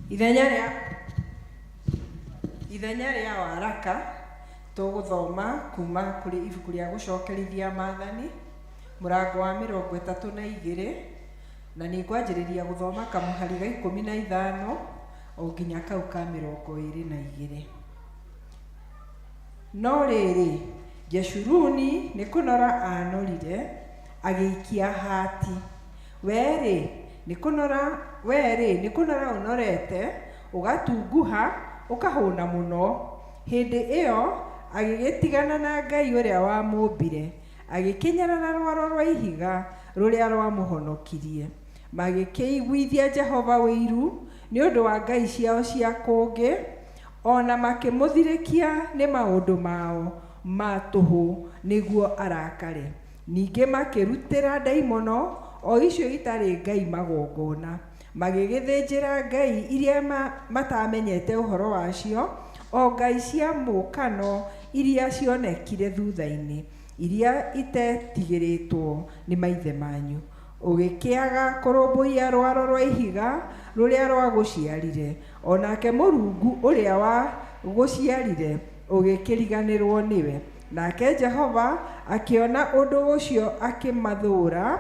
Ithenya rĩa ithenya rĩa waraka tũgũthoma kuma kũrĩ ibuku rĩa gũcokerithia maathani mũrango wa 32 na nĩ ngwanjĩrĩria gũthoma kamũhari ga 15 o nginya kau ka 22. No rĩrĩ, Jeshuruni nĩ kũnora aanorire, agĩikia hati. Wee-rĩ, nĩ kũnora, wee-rĩ, nĩ kũnora ũnorete, ũgatunguha, ũkahũna mũno. Hĩndĩ ĩo agĩgĩtigana na Ngai ũrĩa wamũũmbire, agĩkĩnyarara rwaro rwa ihiga rũrĩa rwamũhonokirie. Magĩkĩiguithia Jehova ũiru nĩ ũndũ wa ngai ciao cia kũngĩ, o na makĩmũthirĩkia nĩ maũndũ mao ma tũhũ nĩguo arakare. Ningĩ makĩrutĩra ndaimono o icio itarĩ ngai magongona, magĩgĩthĩnjĩra ngai iria mataamenyete ũhoro wacio, o ngai cia mũũkano iria cionekire thutha-inĩ, iria itetigĩrĩtwo nĩ maithe manyu. Ũgĩkĩaga kũrũmbũiya rwaro rwa ihiga rũrĩa rwagũciarire, o nake Mũrungu ũrĩa wagũciarire ũgĩkĩriganĩrũo nĩwe. Nake Jehova akĩona ũndũ ũcio akĩmathũũra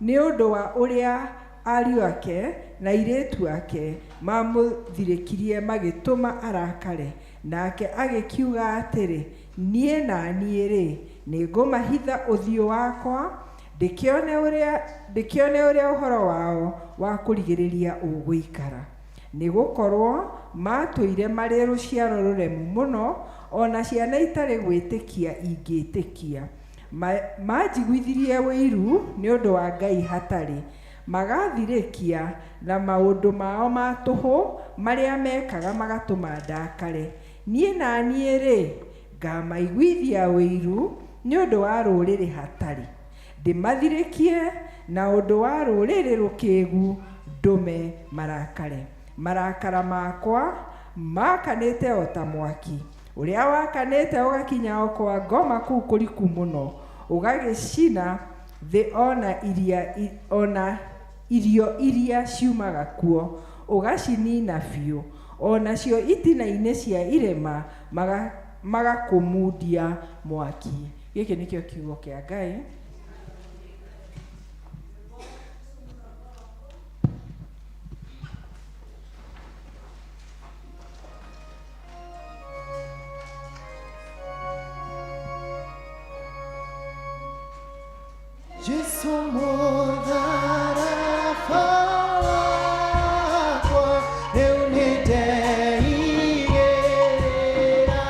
nĩ ũndũ wa ũrĩa ariũ ake na airĩtu ake maamũthirĩkirie magĩtũma arakare. Nake agĩkiuga atĩrĩ, Niĩ na niĩ-rĩ, nĩngũmahitha ũthiũ wakwa, ndĩkĩone ũrĩa, ndĩkĩone ũrĩa ũhoro wao wa kũrigĩrĩria ũgũikara. Nĩ gũkorũo maatũire marĩ rũciaro rũremu mũno, o na ciana itarĩ gwĩtĩkia ingĩĩtĩkia. Maanjiguithirie ũiru nĩ ũndũ wa ngai hatarĩ, magathirĩkia na maũndũ mao ma tũhũ marĩa mekaga magatũma ndakare. Niĩ na niĩ-rĩ, ngaamaiguithia ũiru nĩ ũndũ wa rũrĩrĩ hatarĩ, ndĩmathirĩkie na ũndũ wa rũrĩrĩ rũkĩgu, ndũme marakare. Marakara makwa maakanĩte o ta mwaki, ũrĩa wakanĩte ũgakinya o kwa ngoma kũu kũriku mũno, ũgagĩcina thĩ o na iria, o na irio iria ciumaga kuo, ũgacinina biũ, o nacio itina-inĩ cia irĩma magakũmundia mwaki. Gĩkĩ nĩkĩo kiugo kĩa Ngai. Jesu mũtharaba wakwa rĩu nĩndeigĩrĩra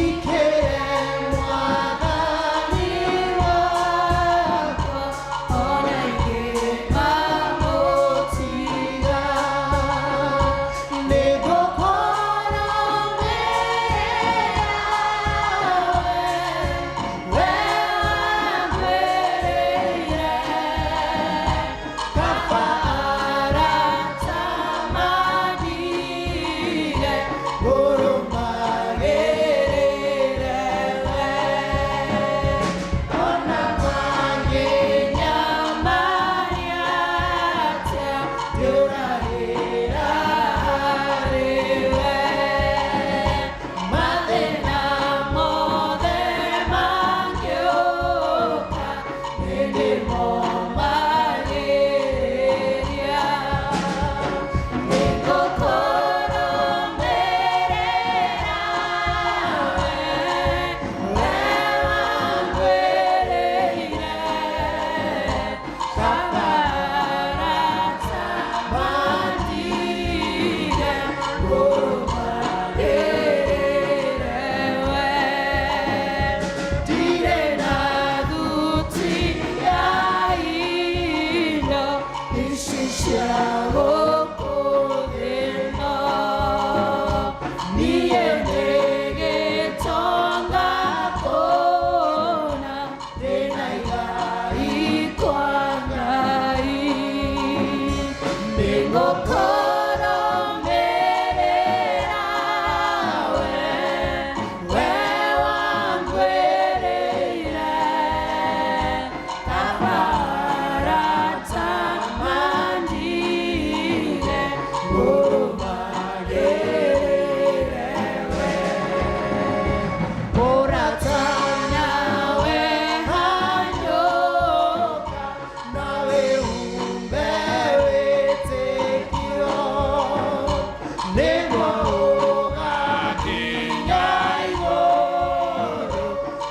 ikĩre mwathani wakwa ona ingĩkamũtiga nĩngũkorwo mbere yawe we wambĩrĩirie.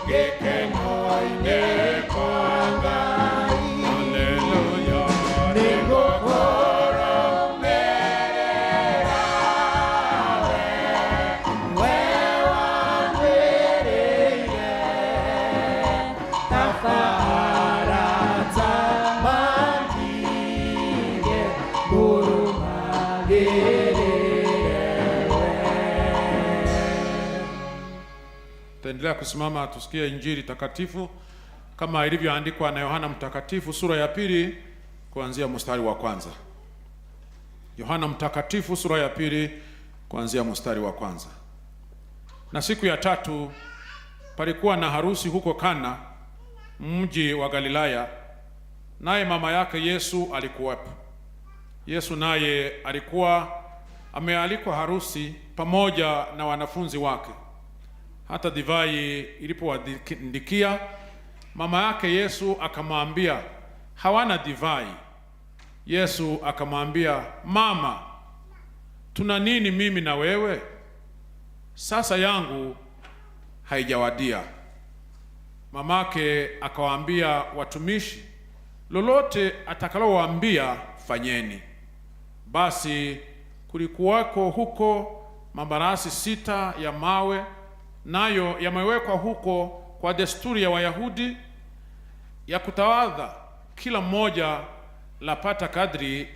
gĩkeno-inĩ kwa Ngai. Haleluya, nĩngũkũrũmĩrĩra we, we wangwĩrĩire kaba arata mandige ngũrũmagĩrĩre we. Tutaendelea kusimama tusikie Injili takatifu kama ilivyoandikwa na Yohana Mtakatifu sura ya 2 kuanzia mstari wa kwanza. Yohana Mtakatifu sura ya 2 kuanzia mstari wa kwanza. Na siku ya tatu palikuwa na harusi huko Kana, mji wa Galilaya, naye mama yake Yesu alikuwepo. Yesu naye alikuwa amealikwa harusi pamoja na wanafunzi wake. Hata divai ilipowaandikia, mama yake Yesu akamwambia, hawana divai. Yesu akamwambia, mama, tuna nini mimi na wewe? Sasa yangu haijawadia. Mamake akawaambia watumishi, lolote atakalowaambia fanyeni. Basi kulikuwako huko mabarasi 6 ya mawe, nayo yamewekwa huko kwa desturi ya Wayahudi ya kutawadha, kila mmoja lapata kadri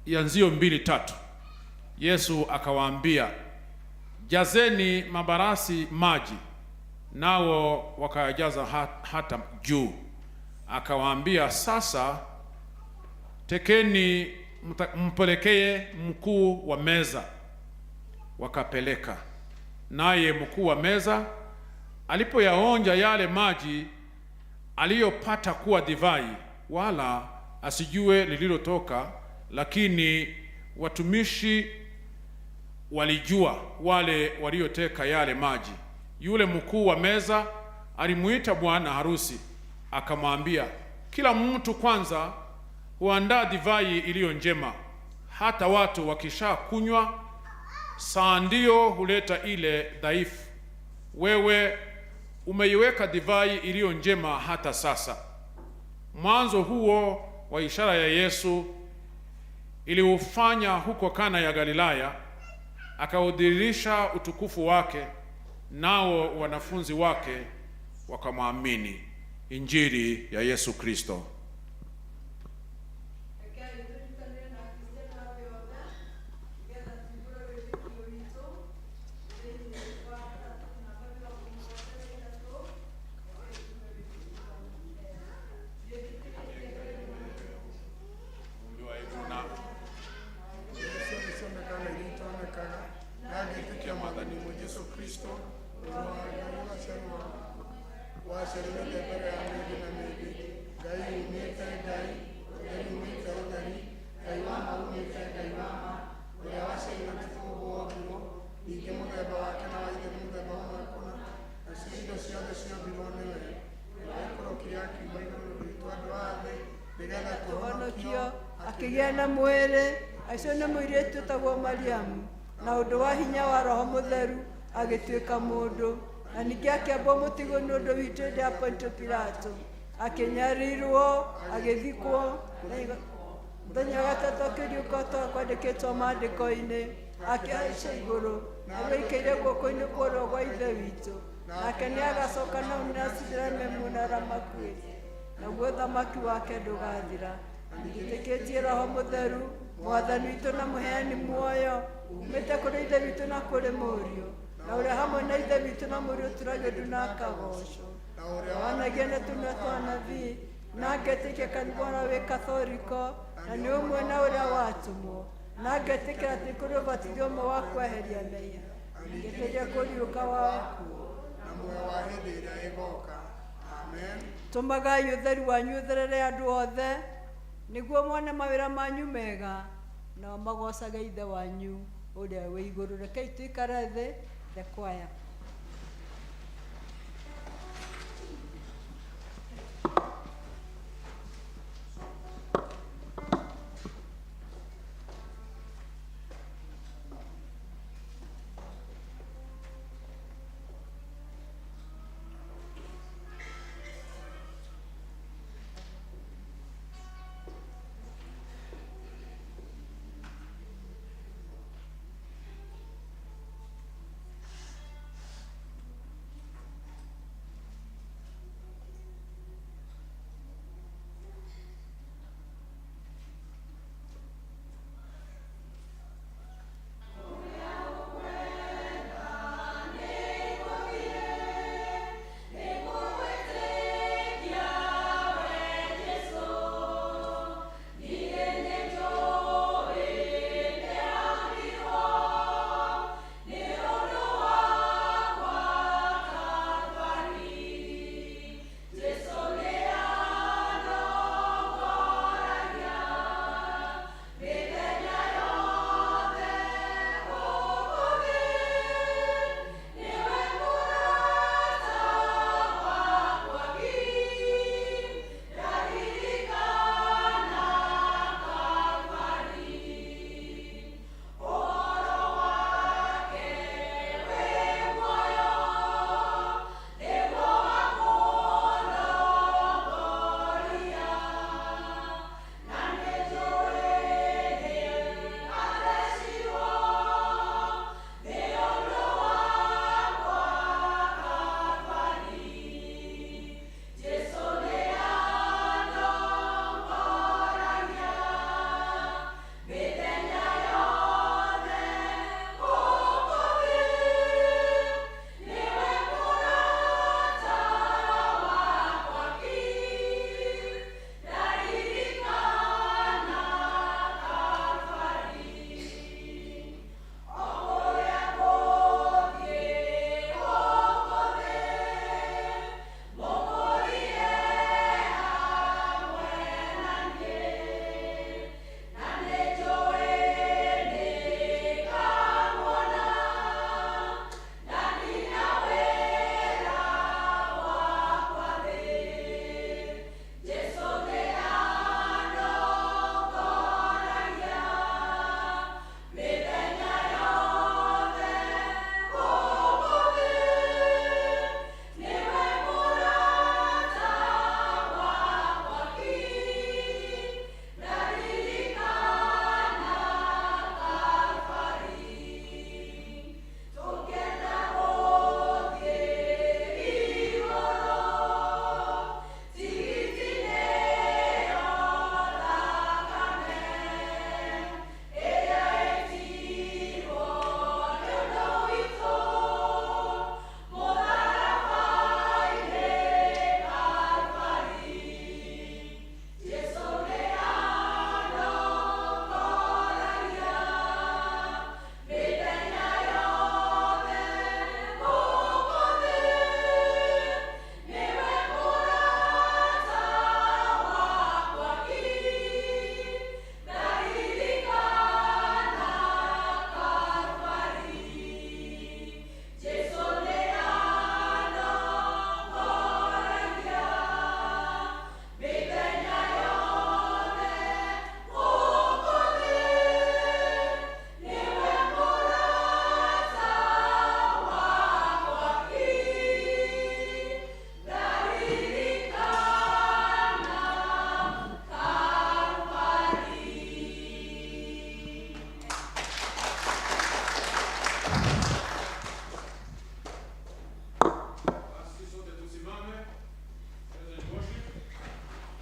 ya nzio 2-3. Yesu akawaambia, jazeni mabarasi maji, nao wakayajaza hata juu. Akawaambia, sasa tekeni mpelekee mkuu wa meza. Wakapeleka. Naye mkuu wa meza alipoyaonja yale maji aliyopata kuwa divai, wala asijue lililotoka, lakini watumishi walijua wale walioteka yale maji. Yule mkuu wa meza alimuita bwana harusi akamwambia, kila mtu kwanza huandaa divai iliyo njema, hata watu wakisha kunywa saa ndio huleta ile dhaifu. Wewe umeiweka divai iliyo njema hata sasa. Mwanzo huo wa ishara ya Yesu iliufanya huko Kana ya Galilaya, akaudhihirisha utukufu wake, nao wanafunzi wake wakamwamini. Injili ya Yesu Kristo. Akĩgĩa na mwĩrĩ acio nĩ mũirĩtu ũtagwo Mariamu, na ũndũ wa hinya wa Roho Mũtheru agĩtuĩka mũndũ, na ningĩ akĩambwo mũtĩ nĩ ũndũ witũ hĩndĩ ya Pontio Pilato, akĩnyarirwo, agĩthikwo, mũthenya wa gatatũ akĩriũka ta kwandĩkĩtwo maandĩko-inĩ, akĩhaica igũrũ, na aikaire guoko-inĩ kwa ũrĩo gwa Ithe witũ, nake nĩagacoka na ũnacithira me na arĩa makuĩte, naguo ũthamaki wake ndũgathira. Njĩtĩkĩtie Roho Mũtheru, Mwathani witũ na mũheani muoyo, umĩte kũrĩ Ithe witũ na kũrĩ Mũriũ, na ũrĩa hamwe na Ithe witũ na Mũriũ tũragio ndu na akagocwo, wanagia na tũnua twa nabii, na ngetĩkia kanitha ũrĩa wĩ Kathoriko, na nĩ ũmwe na ũrĩa watũmwo, na ngetĩkĩra atĩ kũrĩ ũbatithio ũmwe wa kweheria mehia, ngetĩkia kũriũka wa akuũ na muoyo wa hĩndĩ ĩrĩa ĩgooka. Amen. Tũmagai ũtheru wanyu ũtherere andũ othe, nĩguo mone mawĩra manyu mega, nao magocage Ithe wanyu ũrĩa wĩ igũrũ. Rekei tũikare thĩ, the choir.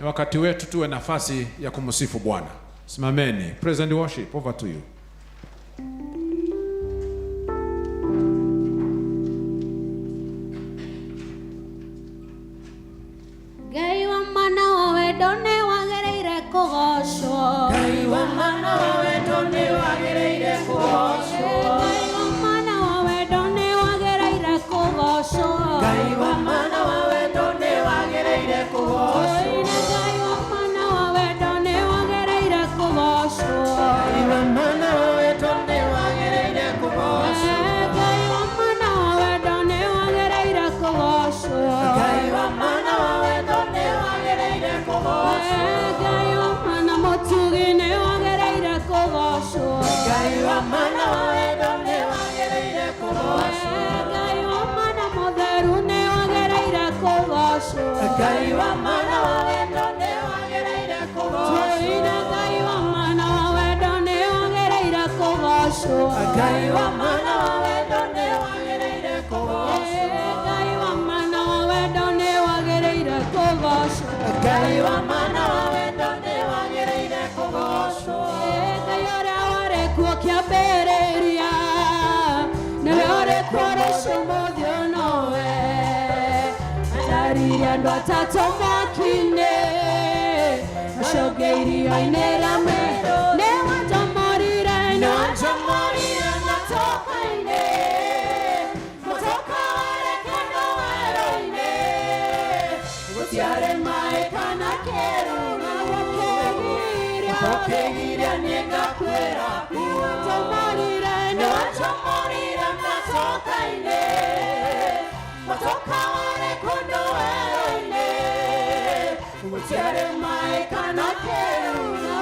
Ni wakati wetu tuwe nafasi ya kumsifu Bwana. Simameni. Praise and worship, over to you. Ngai wa mana wa wendo nĩ wagĩrĩire kũgocwo. Ngai wa mana wa wendo nĩ wagĩrĩire kũgocwo. Ngai wa mana wa wendo nĩ wagĩrĩire kũgocwo. Ngai wa mana wa wendo nĩ wagĩrĩire kũgocwo. Ngai wa mana wa wendo nĩ wagĩrĩire kũgocwo. Ngai wa mana wa wendo nĩ wagĩrĩire kũgocwo. Ngai wa mana wa wendo nĩ wagĩrĩire kũgocwo. Ngai wa mana wa wendo nĩ wagĩrĩire kũgocwo. Ngai wa mana mũtugi nĩ wagĩrĩire kũgocwo. Ngai wa mana wa wendo nĩ wagĩrĩire kũgocwo. Ngai wa mana mũtheru nĩ wagĩrĩire kũgocwo. Ngai wa mana wa wendo nĩ wagĩrĩire kũgocwo. Tũine Ngai wa mana wa wendo nĩ wagĩrĩire kũgocwo. Ngai wa mana wa wendo nĩ wagĩrĩire kũgocwo. Ngai wa mana wa wendo nĩ wagĩrĩire kũgocwo. Ngai wa mana wa wendo nĩ wagĩrĩire kũgocwo. Ngai ũrĩa warĩ kuo kĩambĩrĩria, nĩwe ũrĩ kuo rũciũ mũthĩ nowe. Ataririe andũ atatũ mwaki-inĩ, acoke iria-inĩ rĩa mĩro. Nĩ wanjomorire, nĩ wanjomorire matoka-inĩ, matoka warĩ kũndũ werũ-inĩ, gũtiarĩ maĩ kana kĩruru. Ũkĩgiria nĩngakwĩra Nĩ wanjomorire, nĩ wanjomorire matoka-inĩ, matoka warĩ kũndũ werũ-inĩ, gũtiarĩ maĩ kana kĩruru.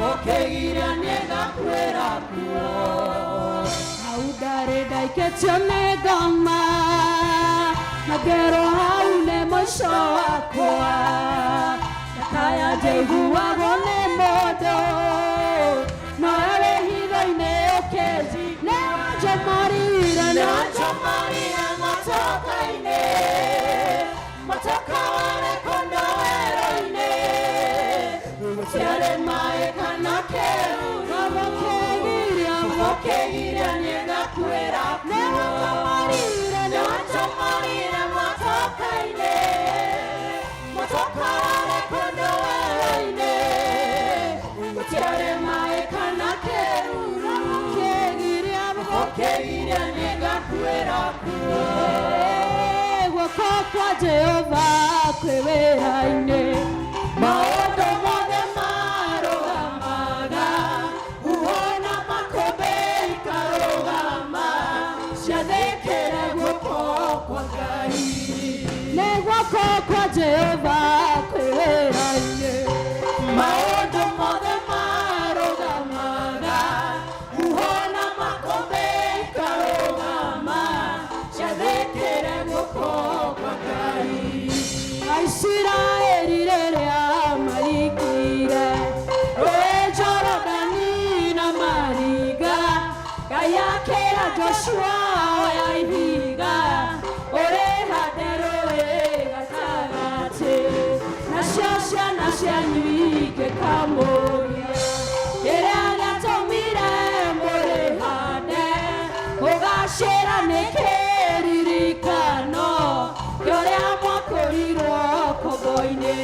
Ũkĩgiria nĩngakwĩra kuo. Hau ndarĩ ndaikĩtio nĩ ngoma, na ngerwo hau nĩ mũico wakwa. Ndakaya njiguagwo nĩ mũndũ, nowe wĩ hitho-inĩ ũkĩnji. Nĩ wanjomorire, nĩ Nĩwanjomorire matoka-inĩ, matoka warĩ kũndũ werũ-inĩ, gũtiarĩ maĩ kana kĩruru. Ũkĩgiria nĩngakwĩra Nĩ wanjomorire, nĩ Nĩwanjomorire matoka-inĩ, matoka warĩ kũndũ werũ-inĩ, gũtiarĩ maĩ kana kĩruru. Ũkĩgiria nĩngakwĩra kuo. Guoko kwa Jehova kwĩ wĩra-inĩ, Maũndũ mothe marũgamaga, huho na makũmbĩ ikarũgama, ciathĩkĩre guoko kwa Ngai. Nĩ guoko kwa Jehova kwĩ wĩra-inĩ, Maũndũ mothe marũgamaga, huho na makũmbĩ ikarũgama, ciathĩkĩre guoko kwa Ngai. Aisiraeli rĩrĩa marikire rũĩ Jorodani na maringa, Ngai akĩra Joshua oya ihiga ũrĩhande rũĩ gatagatĩ, nacio ciana cianyu ingĩkamũria kĩrĩa gĩatũmire mũrĩhande, ũgacĩra nĩ kĩririkano kĩa ũrĩa mwakũrirwo kobo-inĩ.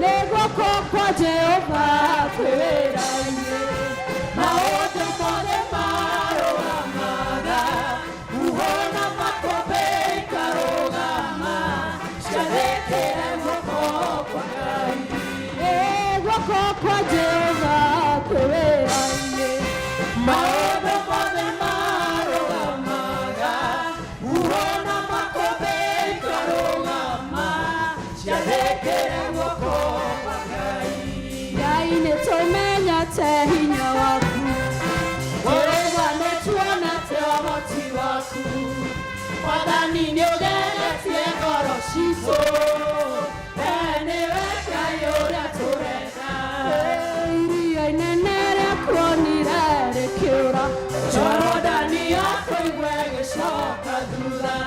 Nĩ guoko kwa Jehova kwĩ wĩra-inĩ, Maũndũ mothe marũgamaga, huho na makũmbĩ ikarũgama, ciathĩkĩre guoko kwa Ngai. Ĩ guoko kwa Jehova kwĩ wĩra-inĩ, Maũndũ mothe marũgamaga, huho na makũmbĩ ikarũgama, ciathĩkĩre guoko kwa Ngai. Ngai nĩtũmenyete hinya waku, Ũrĩgwa nĩtuonete ũhoti waku, Mwathani nĩũgeretie ngoro citũ, we nĩwe Ngai ũrĩa tũrenda. Iria inene rĩakuonire rĩkĩũra, Jorodani yakũigua ĩgĩcoka thutha,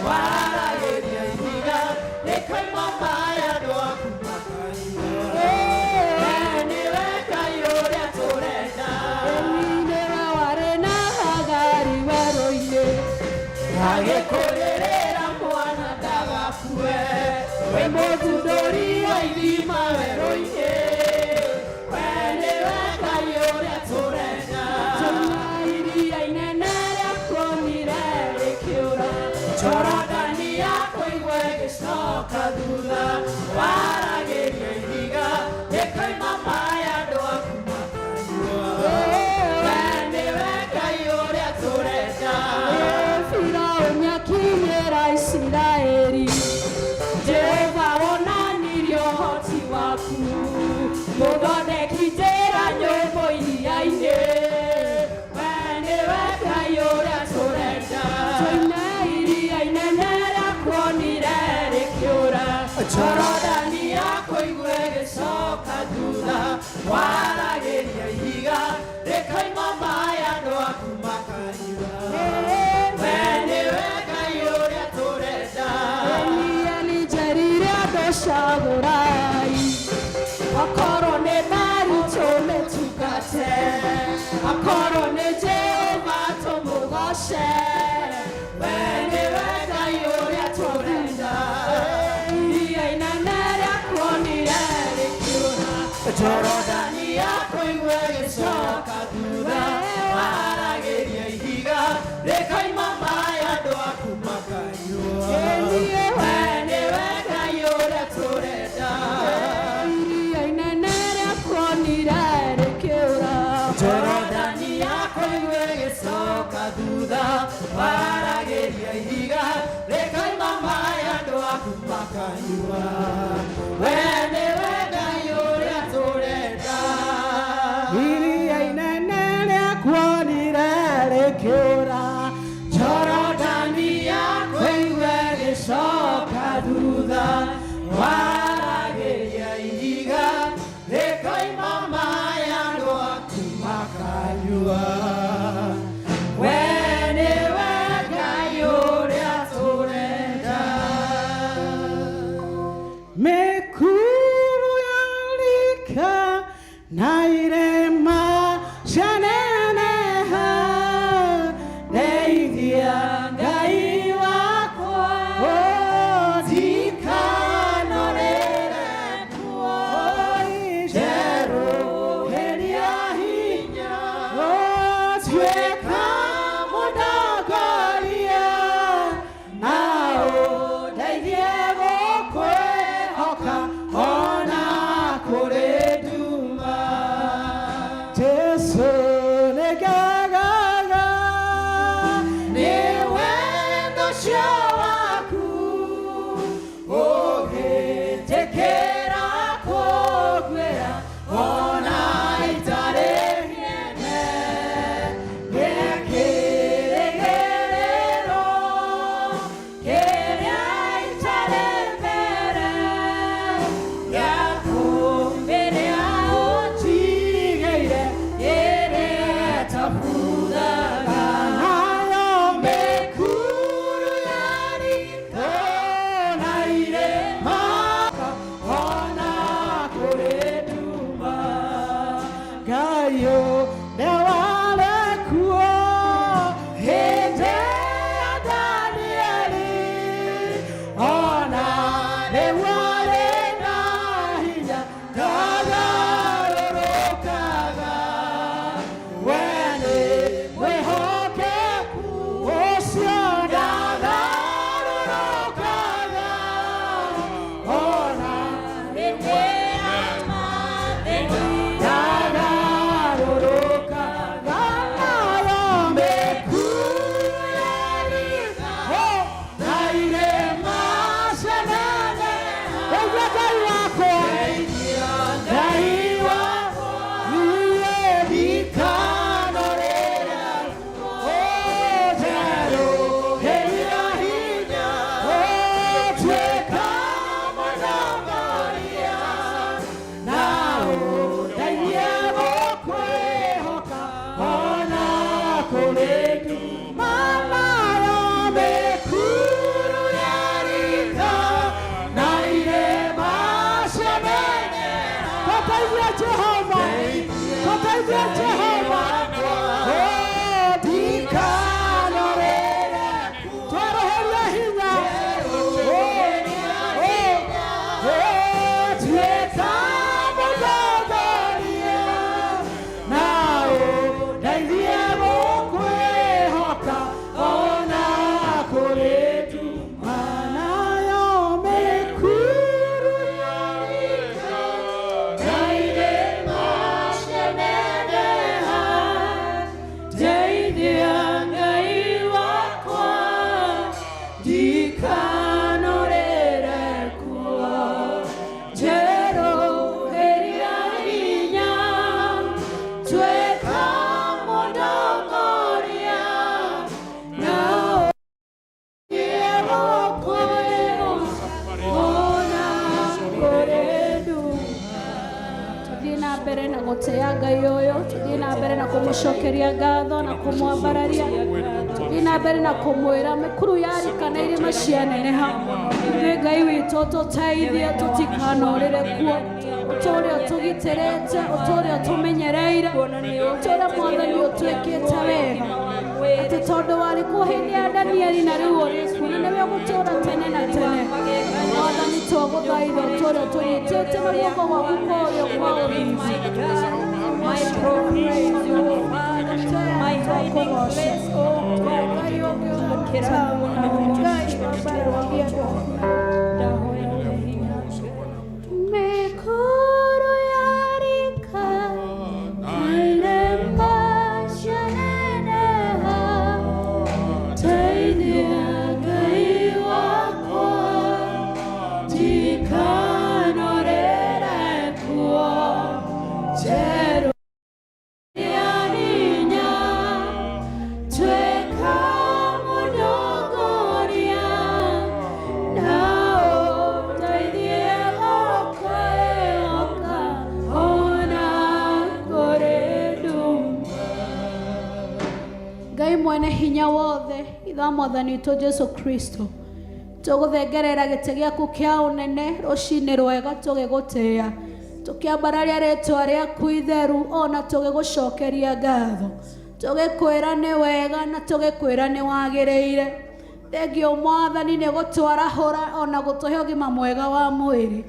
waragĩria ihiga rĩkoima maĩ andũ aku thutha waragĩria ihiga rĩkoima maĩ andũ aku makanyua we nĩwe Ngai ũrĩa tũrenda. Firaũni akinyĩra Isiraeli, Jehova wonanirie ũhoti waku, mũthondeki njĩra nyũmũ iria-inĩ, we nĩwe Ngai ũrĩa tũrenda. Tũime iria inene rĩakuonire rĩkĩũra, Jorodani yakũigua ĩgĩcoka thutha waragĩria ihiga rĩkoima maĩ andũ aku makanyua we nĩwe Ngai ũrĩa tũrenda. Niĩ nĩnjerire andũ cagũrai, akorwo nĩ Mari tũmĩtungate, akorwo nĩ Jehova tũmũgoce, we nĩwe Ngai ũrĩa tũrenda. Iria inene rĩakuonire rĩkĩũra, Jorodani yakũigua ĩgĩcoka thutha waragĩria ihiga rĩkoima maĩ andũ aku makanyua we nĩwe Ngai ũrĩa tũrenda. Iria inene rĩakuonire rĩkĩũra, Jorodani yakũigua ĩgĩcoka thutha waragĩria ihiga rĩkoima maĩ andũ aku makanyua we nĩwe Ngai ũrĩa tũrenda. Iria inene rĩakuonire rĩkĩũra, Jorodani yakũigua ĩgĩcoka thutha waragĩria ihiga rĩkoima maĩ andũ aku makanyua we nĩwe Ngai ũrĩa tũrenda. Mĩkuru yarika na irĩma cianeneha, ndeithia Ngai wakwa, Ndikanore mbere na gũtĩa Ngai ũyũ, tũthiĩ na mbere na kũmũcokeria ngatho na kũmwambararia, tũthiĩ na mbere na kũmwĩra mĩkuru yarika na irĩma cianeneha. Ithuĩ Ngai witũ tũteithie tũtikanorĩre kuo, ũtũũre ũtũgitĩrĩte, ũtũũre ũtũmenyereire, ũtũũre Mwathani ũtwĩkĩte wega, atĩ tondũ warĩ kuo hĩndĩ ya Danieli na rĩu ũrĩ kuo na nĩwe ũgũtũũra tene na tene. Mwathani twagũthaitha ũtũũre ũtũnyitĩte na guoko gwaku kwa ũrĩo kwa ũthingu. My my hiding place, oh God. Mĩkuru yarika na irĩma cianeneha, teithia Ngai wakwa ndikanorĩre kuo. Njerũ ya hinya tuĩka mũndongoria, na ũndeithie gũkwĩhoka ona kũrĩ nduma. Ngai mwene hinya wothe, ithe wa Mwathani witũ Jesu Kristo, tũgũthengerera gĩtĩ gĩaku kĩa ũnene rũcinĩ rwega tũgĩgũtĩĩa, tũkĩambararia rĩtwa rĩaku itheru ona tũgĩgũcokeria ngatho, tũgĩkwĩra nĩ wega na tũgĩkwĩra nĩ wagĩrĩire. Thengio Mwathani nĩ gũtwarahũra ona gũtũhe ũgima mwega wa mwĩrĩ.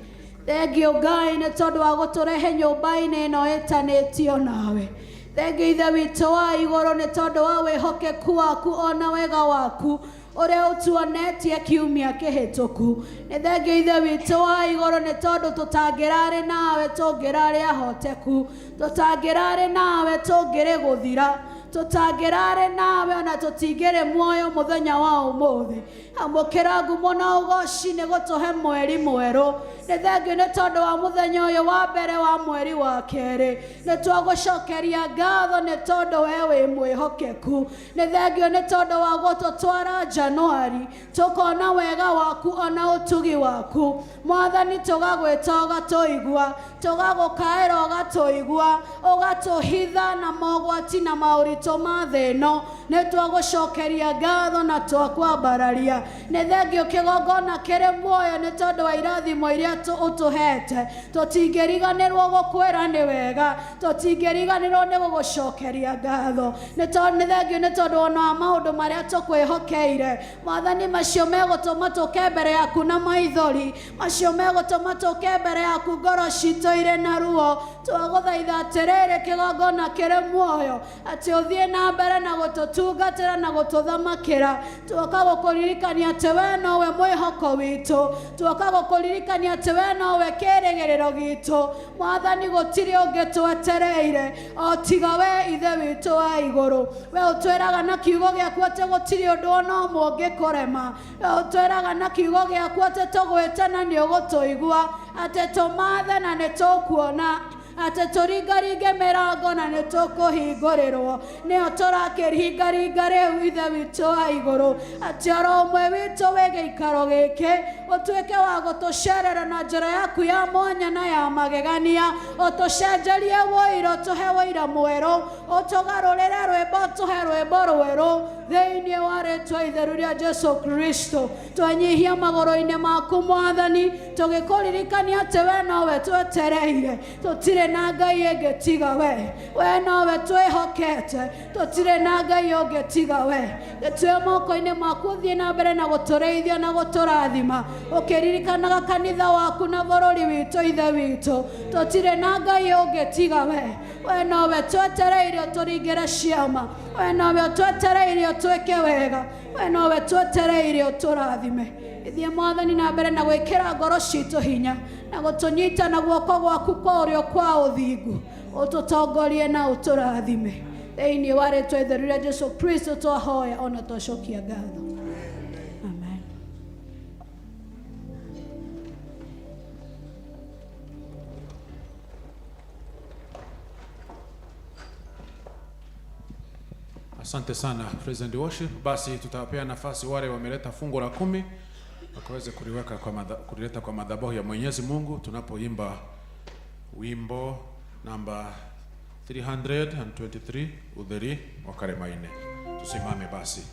Thengio Ngai nĩ tondũ wa gũtũrehe nyũmba-inĩ ĩno ĩtanĩtio nawe. Thengio Ithe witũ wa igũrũ nĩ tondũ wa wĩhokeku waku ona wega waku ũrĩa ũtuonetie kiumia kĩhĩtũku. Nĩ thengio Ithe witũ wa igũrũ nĩ tondũ tũtangĩrarĩ nawe tũngĩrarĩ ahoteku, tũtangĩrarĩ nawe tũngĩrĩ gũthira, tũtangĩrarĩ nawe ona tũtingĩrĩ muoyo mũthenya wa ũmũthĩ. Amũkĩra ngumo na ũgoci nĩ gũtũhe mweri mwerũ. Nĩ thengio nĩ tondũ wa mũthenya ũyũ wa mbere wa mweri wa kerĩ. Nĩ twagũcokeria ngatho nĩ tondũ we wĩ mwĩhokeku. Nĩ thengio nĩ tondũ wa gũtũtwara Januari, tũkona wega waku ona ũtugi waku. Mwathani tũgagwĩta ũgatũigua, tũgagũkaĩra ũgatũigua, ũgatũhitha na mogwati na maũritũ ma thĩ ĩno. Nĩ twagũcokeria ngatho na twakwambararia. Nĩ thengio kĩgongona kĩrĩ muoyo nĩ tondũ wa irathimo iria ũtũhete. Tũtingĩriganĩrwo gũkwĩra nĩ wega, tũtingĩriganĩrwo nĩ gũgũcokeria ngatho. Nĩ thengio nĩ tondũ ona wa maũndũ marĩa tũkwĩhokeire. Mwathani macio megũtũma tũke mbere yaku na maithori, macio megũtũma tũke mbere yaku ngoro citũ irĩ na ruo. Twagũthaitha atĩrĩrĩ kĩgongona kĩrĩ muoyo, atĩ ũthiĩ na mbere na gũtũtungatĩra na gũtũthamakĩra. Tuoka gũkũririkania atĩ we nowe mwĩhoko witũ, tuoka gũkũririkania atĩ we nowe kĩĩrĩgĩrĩro gitũ. Mwathani gũtirĩ ũngĩ twetereire o tiga we Ithe witũ wa igũrũ. We ũtwĩraga na kiugo gĩaku atĩ gũtirĩ ũndũ ona ũmwe ũngĩkũrema. We ũtwĩraga na kiugo gĩaku atĩ tũgwĩte na nĩ ũgũtũigua, atĩ tũmathe na nĩ tũkuona, atĩ tũringaringe mĩrango na nĩ tũkũhingũrĩrwo. Nĩyo tũrakĩringaringa rĩu Ithe witũ wa igũrũ, atĩ oro ũmwe witũ wĩ gĩikaro gĩkĩ ũtuĩke wa gũtũcerera na njĩra yaku ya mwanya na ya magegania, ũtũcenjerie wũira, ũtũhe wũira mwerũ, ũtũgarũrĩre rwĩmbo, ũtũhe rwĩmbo rwerũ thĩinĩ wa rĩtwa itheru rĩa Jesu Kristo. Twenyihia magũrũ-inĩ maku Mwathani, tũgĩkũririkania atĩ we nowe twetereire, tũtirĩ na Ngai ĩngĩ tiga we, we nowe twĩhokete, tũtirĩ na Ngai ũngĩ tiga we. Gĩtue moko-inĩ maku ũthiĩ na mbere na gũtũrĩithia na gũtũrathima, ũkĩririkanaga kanitha waku na bũrũri witũ Ithe witũ. Tũtirĩ na Ngai ũngĩ tiga we, we nowe twetereire ũtũringĩre ciama, we nowe ũtwetereire ũtwĩke wega, we nowe twetereire ũtũrathime. Ithiĩ Mwathani na mbere na gwĩkĩra ngoro citũ hinya na gũtũnyita na guoko gwaku kwa ũrĩo kwa ũthingu, ũtũtongorie na ũtũrathime. Thĩinĩ wa rĩtwa itheru rĩa Jesu Kristo twahoya ona twacokia ngatho. Amen. Asante sana Praise and Worship. Basi tutawapea nafasi wale wameleta fungu la 10 wakaweze kuliweka kwa kulileta kwa madhabahu ya Mwenyezi Mungu tunapoimba wimbo namba 323, Utheri wa Karemaine. Tusimame basi.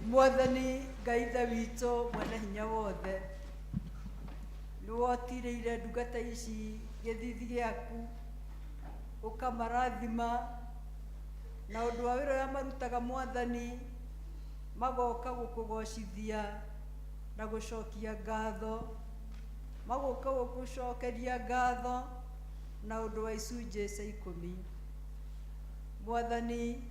Mwathani Ngai Ithe witũ mwene hinya wothe, nĩwotirĩire ndungata ici gĩthithi gĩaku, ũkamarathima na ũndũ wa wĩra ũrĩa marutaga Mwathani, magoka gũkũgocithia na gũcokia ngatho, magoka gũgũcokeria ngatho na ũndũ wa icunjĩ cia ikũmi. Mwathani,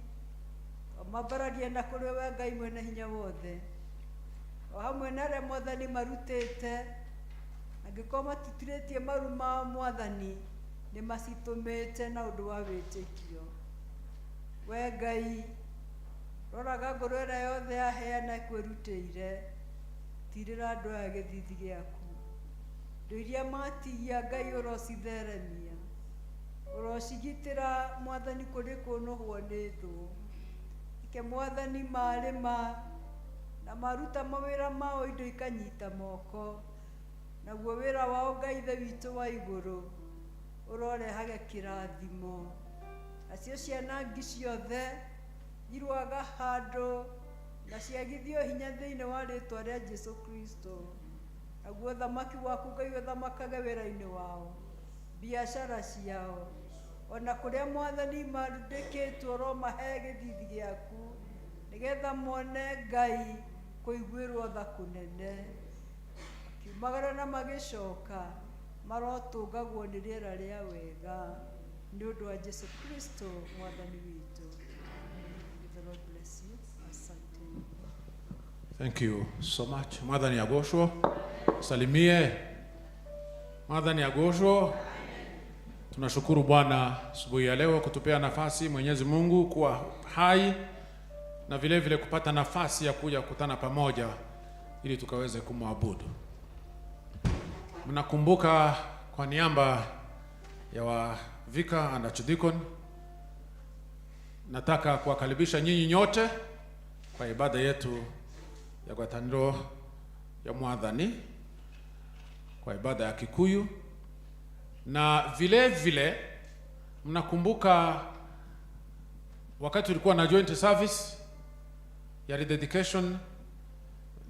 mambararie na kũrĩ we Ngai mwene hinya wothe, o hamwe na arĩa Mwathani marutĩte, angĩkorwo matiturĩtie maru mao Mwathani, nĩ macitũmĩte na ũndũ wa wĩtĩkio. We Ngai, roraga ngoro ĩrĩa yothe yaheana ĩkwĩrutĩire, tirĩra andũ aya gĩthithi gĩaku. Indo iria matigia Ngai ũrocitheremia, ũrocigitĩra Mwathani kũrĩ kũnũhwo nĩ thũ. Ke Mwathani marĩma na maruta mawĩra mao indo ikanyita moko, naguo wĩra wao Ngai Ithe witũ wa igũrũ ũrorehage kĩrathimo. Nacio ciana ngi ciothe irũaga handũ na ciagithio hinya thĩinĩ wa rĩtwa rĩa Jesũ Kristo. Naguo thamaki waku Ngai ũthamakage wĩra-inĩ wao, biacara ciao, ona kũrĩa Mwathani mandĩkĩtwo ũromahe gĩthithi gĩaku, nĩgetha mone Ngai kũiguĩrwo tha kũnene. Makiumagara na magĩcoka marotũngagwo nĩ rĩera rĩa wega nĩ ũndũ wa Jesũ Kristo Mwathani witũ. May the Lord bless you. Asante. Thank you so much. Mwathani agoshwo. Salimie. Mwathani agoshwo. Tunashukuru Bwana asubuhi ya leo kutupea nafasi Mwenyezi Mungu kuwa hai na vile vile kupata nafasi ya kuja kukutana pamoja ili tukaweze kumwabudu. Mnakumbuka kwa niaba ya wa Vika and Archdeacon, nataka kuwakaribisha nyinyi nyote kwa ibada yetu ya Gwataniro ya Mwathani, kwa ibada ya Kikuyu. Na vile vile mnakumbuka wakati tulikuwa na joint service ya rededication,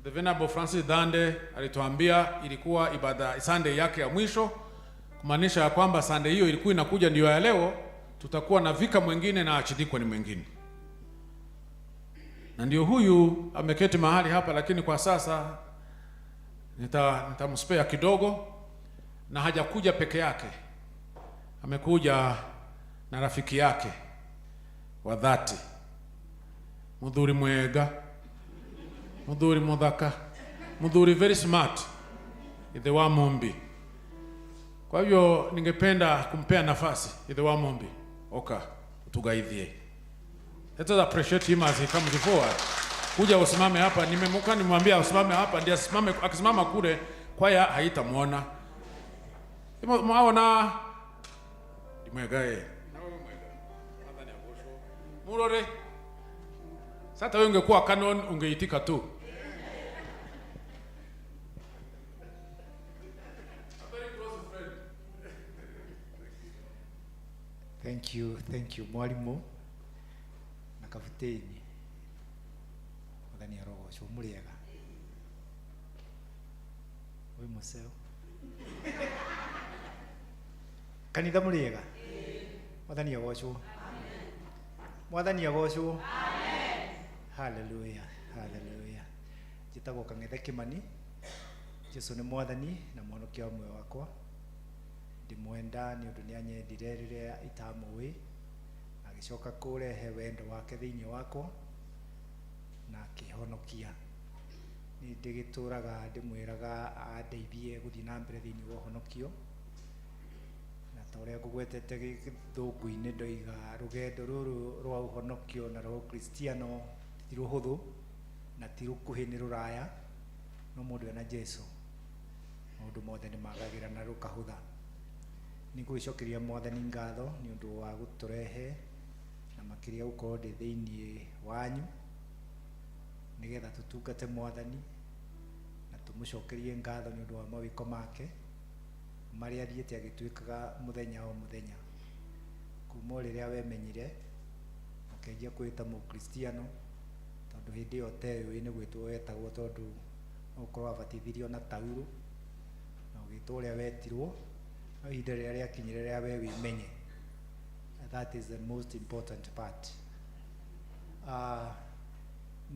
the Venerable Francis Dande alituambia ilikuwa ibada Sunday yake ya mwisho, kumaanisha ya kwamba Sunday hiyo ilikuwa inakuja ndio ya leo, tutakuwa na vika mwingine na archdeacon mwingine. Na ndio huyu ameketi mahali hapa, lakini kwa sasa Nitamspea kidogo, na hajakuja peke yake, amekuja na rafiki yake wa dhati, muthuri mwega, muthuri muthaka, muthuri very smart, ithe wa Mumbi. Kwa hivyo ningependa kumpea nafasi ithe wa Mumbi, oka utugaithie. Let us appreciate him as he comes forward. Kuja usimame hapa, nimemuka nimwambia usimame hapa, ndiye asimame. Akisimama kule kwaya haitamuona. Mwaona ndimwega eh. Murore. Sasa wewe ungekuwa canon ungeitika tu. Thank you mwalimu na kabuteni. Mwathani arogocwo. Mũrĩega? Wĩ mũceo kanitha? Mũrĩega? Mwathani agocwo. Mwathani agocwo. Haleluya, haleluya. Njĩtagwo Kang'ethe Kĩmani. Jesu nĩ Mwathani na Mwonokia wa muoyo wakwa. Ndĩmwenda nĩ ũndũ nĩ anyendire rĩrĩa itamũĩ, agĩcoka kũrehe wendo wake thĩinĩ wakwa na akĩhonokia. Nĩ ndĩgĩtũraga ndĩmwĩraga andeithie gũthiĩ na mbere thĩinĩ wa ũhonokio, na ta ũrĩa ngũgwetete gĩthũngũ-inĩ, ndoiga rũgendo rũrũ rwa ũhonokio na rwa ũkristiano ti rũhũthũ na ti rũkuhĩ, nĩ rũraya, no mũndũ ena Jesu maũndũ mothe nĩ magagĩra na rũkahũtha. Nĩ ngũgĩcokeria Mwathani ngatho nĩ ũndũ wa gũtũrehe na makĩria gũkorwo ndĩ thĩinĩ wanyu nĩgetha tũtungate Mwathani na tũmũcokerie ngatho nĩ ũndũ wa mawĩko make marĩa athiĩte agĩtuĩkaga mũthenya o mũthenya kuma o rĩrĩa wemenyire ũkĩanjia kwĩta mũkristiano, tondũ hĩndĩ ĩyo ũteũĩ nĩ gwĩtwo wetagwo, tondũ no ũkorwo wabatithirio na taurũ na ũgĩtwo ũrĩa wetirwo, no ihinda rĩrĩa rĩakinyire rĩa we wĩmenye, that is the most important part.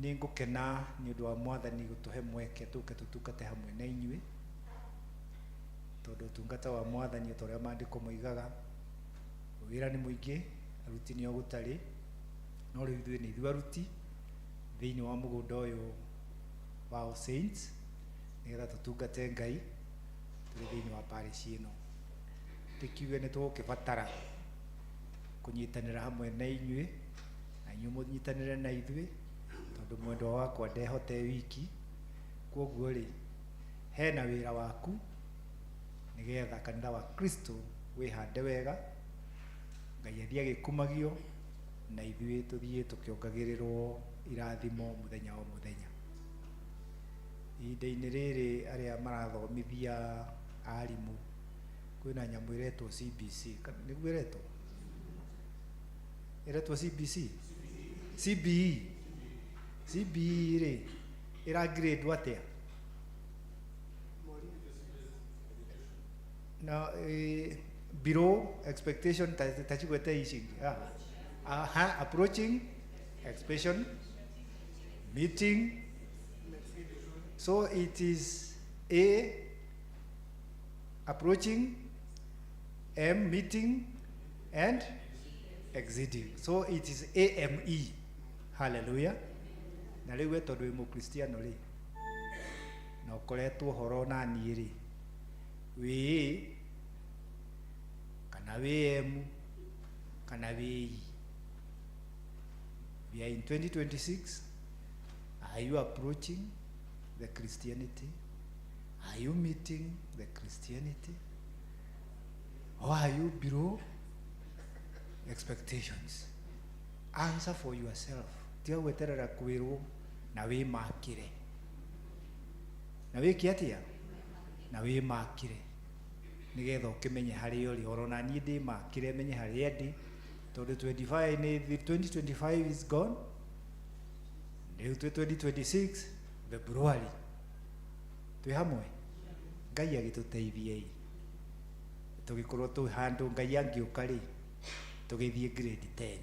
Nĩ ngũkena nĩ ũndũ wa Mwathani gũtũhe mweke tũke tũtungate hamwe na inyuĩ, tondũ ũtungata wa Mwathani, ta ũrĩa maandĩko moigaga, wĩra nĩ mũingĩ, aruti nĩo gũtarĩ, no rĩu ithuĩ nĩ ithuĩ aruti thĩinĩ wa mũgũnda ũyũ wa All Saints, nĩgetha tũtungate Ngai tũrĩ thĩinĩ wa parish ĩno. Tũkiuge nĩ tũgũkĩbatara kũnyitanĩra hamwe na inyuĩ na inyuĩ mũnyitanĩre na ithuĩ, tondũ mwendwa wakwa ndehote wiki. Kwoguo rĩ, hena wĩra waku nĩgetha kanitha wa Kristo wĩhande wega, Ngai athiĩ agĩkumagio na ithuĩ tũthiĩ tũkĩongagĩrĩrwo irathimo mũthenya o mũthenya. Ihinda-inĩ rĩrĩ arĩa marathomithia arimũ, kwĩna nyamũ ĩretwo CBC. Nĩguo ĩretwo CBC, CBE. CBE rĩ, ĩra grade atĩa na below expectation, ta cigwete ici. Aha, approaching expectation, meeting. So it is A, approaching, M, meeting, and exceeding. So it is AME. Hallelujah. Na rĩu we tondũ wĩ mũkristiano rĩ, na ũkoretwo horo na niĩ rĩ, wĩ A kana wĩ M kana wĩ E? We are in 2026. Are you approaching the Christianity? Are you meeting the Christianity, or are you below expectations? Answer for yourself. Tiga gweterera kwĩrwo na wĩmakĩre na wĩke atĩa na wĩmakĩre nĩgetha ũkĩmenye harĩa ũrĩ. Oro na niĩ ndĩmakĩre menye harĩa ndĩ, tondũ 25 nĩ 2025 is gone, rĩu twĩ 2026 February. Twĩ hamwe, Ngai agĩtũteithie tũgĩkorwo twĩ handũ Ngai angĩũka rĩ, tũgĩthiĩ grade 10.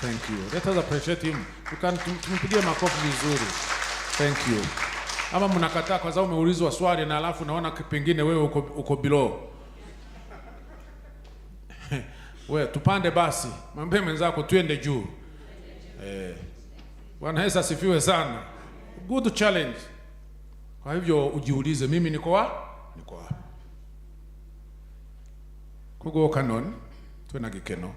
Thank you. Let us appreciate him. You can tumpigie makofi vizuri. Thank you. Ama mnakataa kwa sababu umeulizwa swali na alafu naona pengine wewe uko below. We tupande basi. Mwambie mwenzako tuende juu. Bwana Yesu asifiwe sana. Good challenge. Kwa hivyo ujiulize, mimi niko wapi? Niko wapi? Kugo Canon tuwe na gikeno.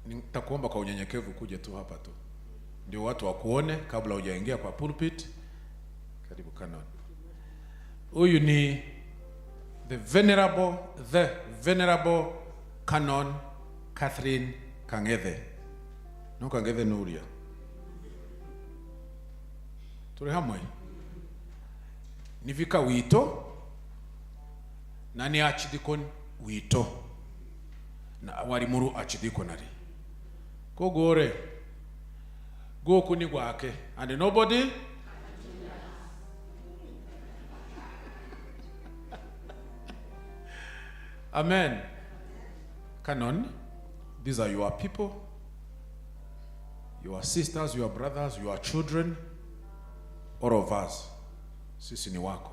Nitakuomba kwa unyenyekevu kuje tu hapa tu, ndio watu wakuone kabla hujaingia kwa pulpit. Karibu Canon. Huyu ni the venerable Canon Catherine Kangethe. No Kangethe Nuria. Turi hamwe. Ni vika wito na ni archdeacon wito na wari muru archdeaconry. Kogore guku ni gwake and nobody. Amen. Canon, these are your people, your sisters, your brothers, your children, all of us. Sisi ni wako.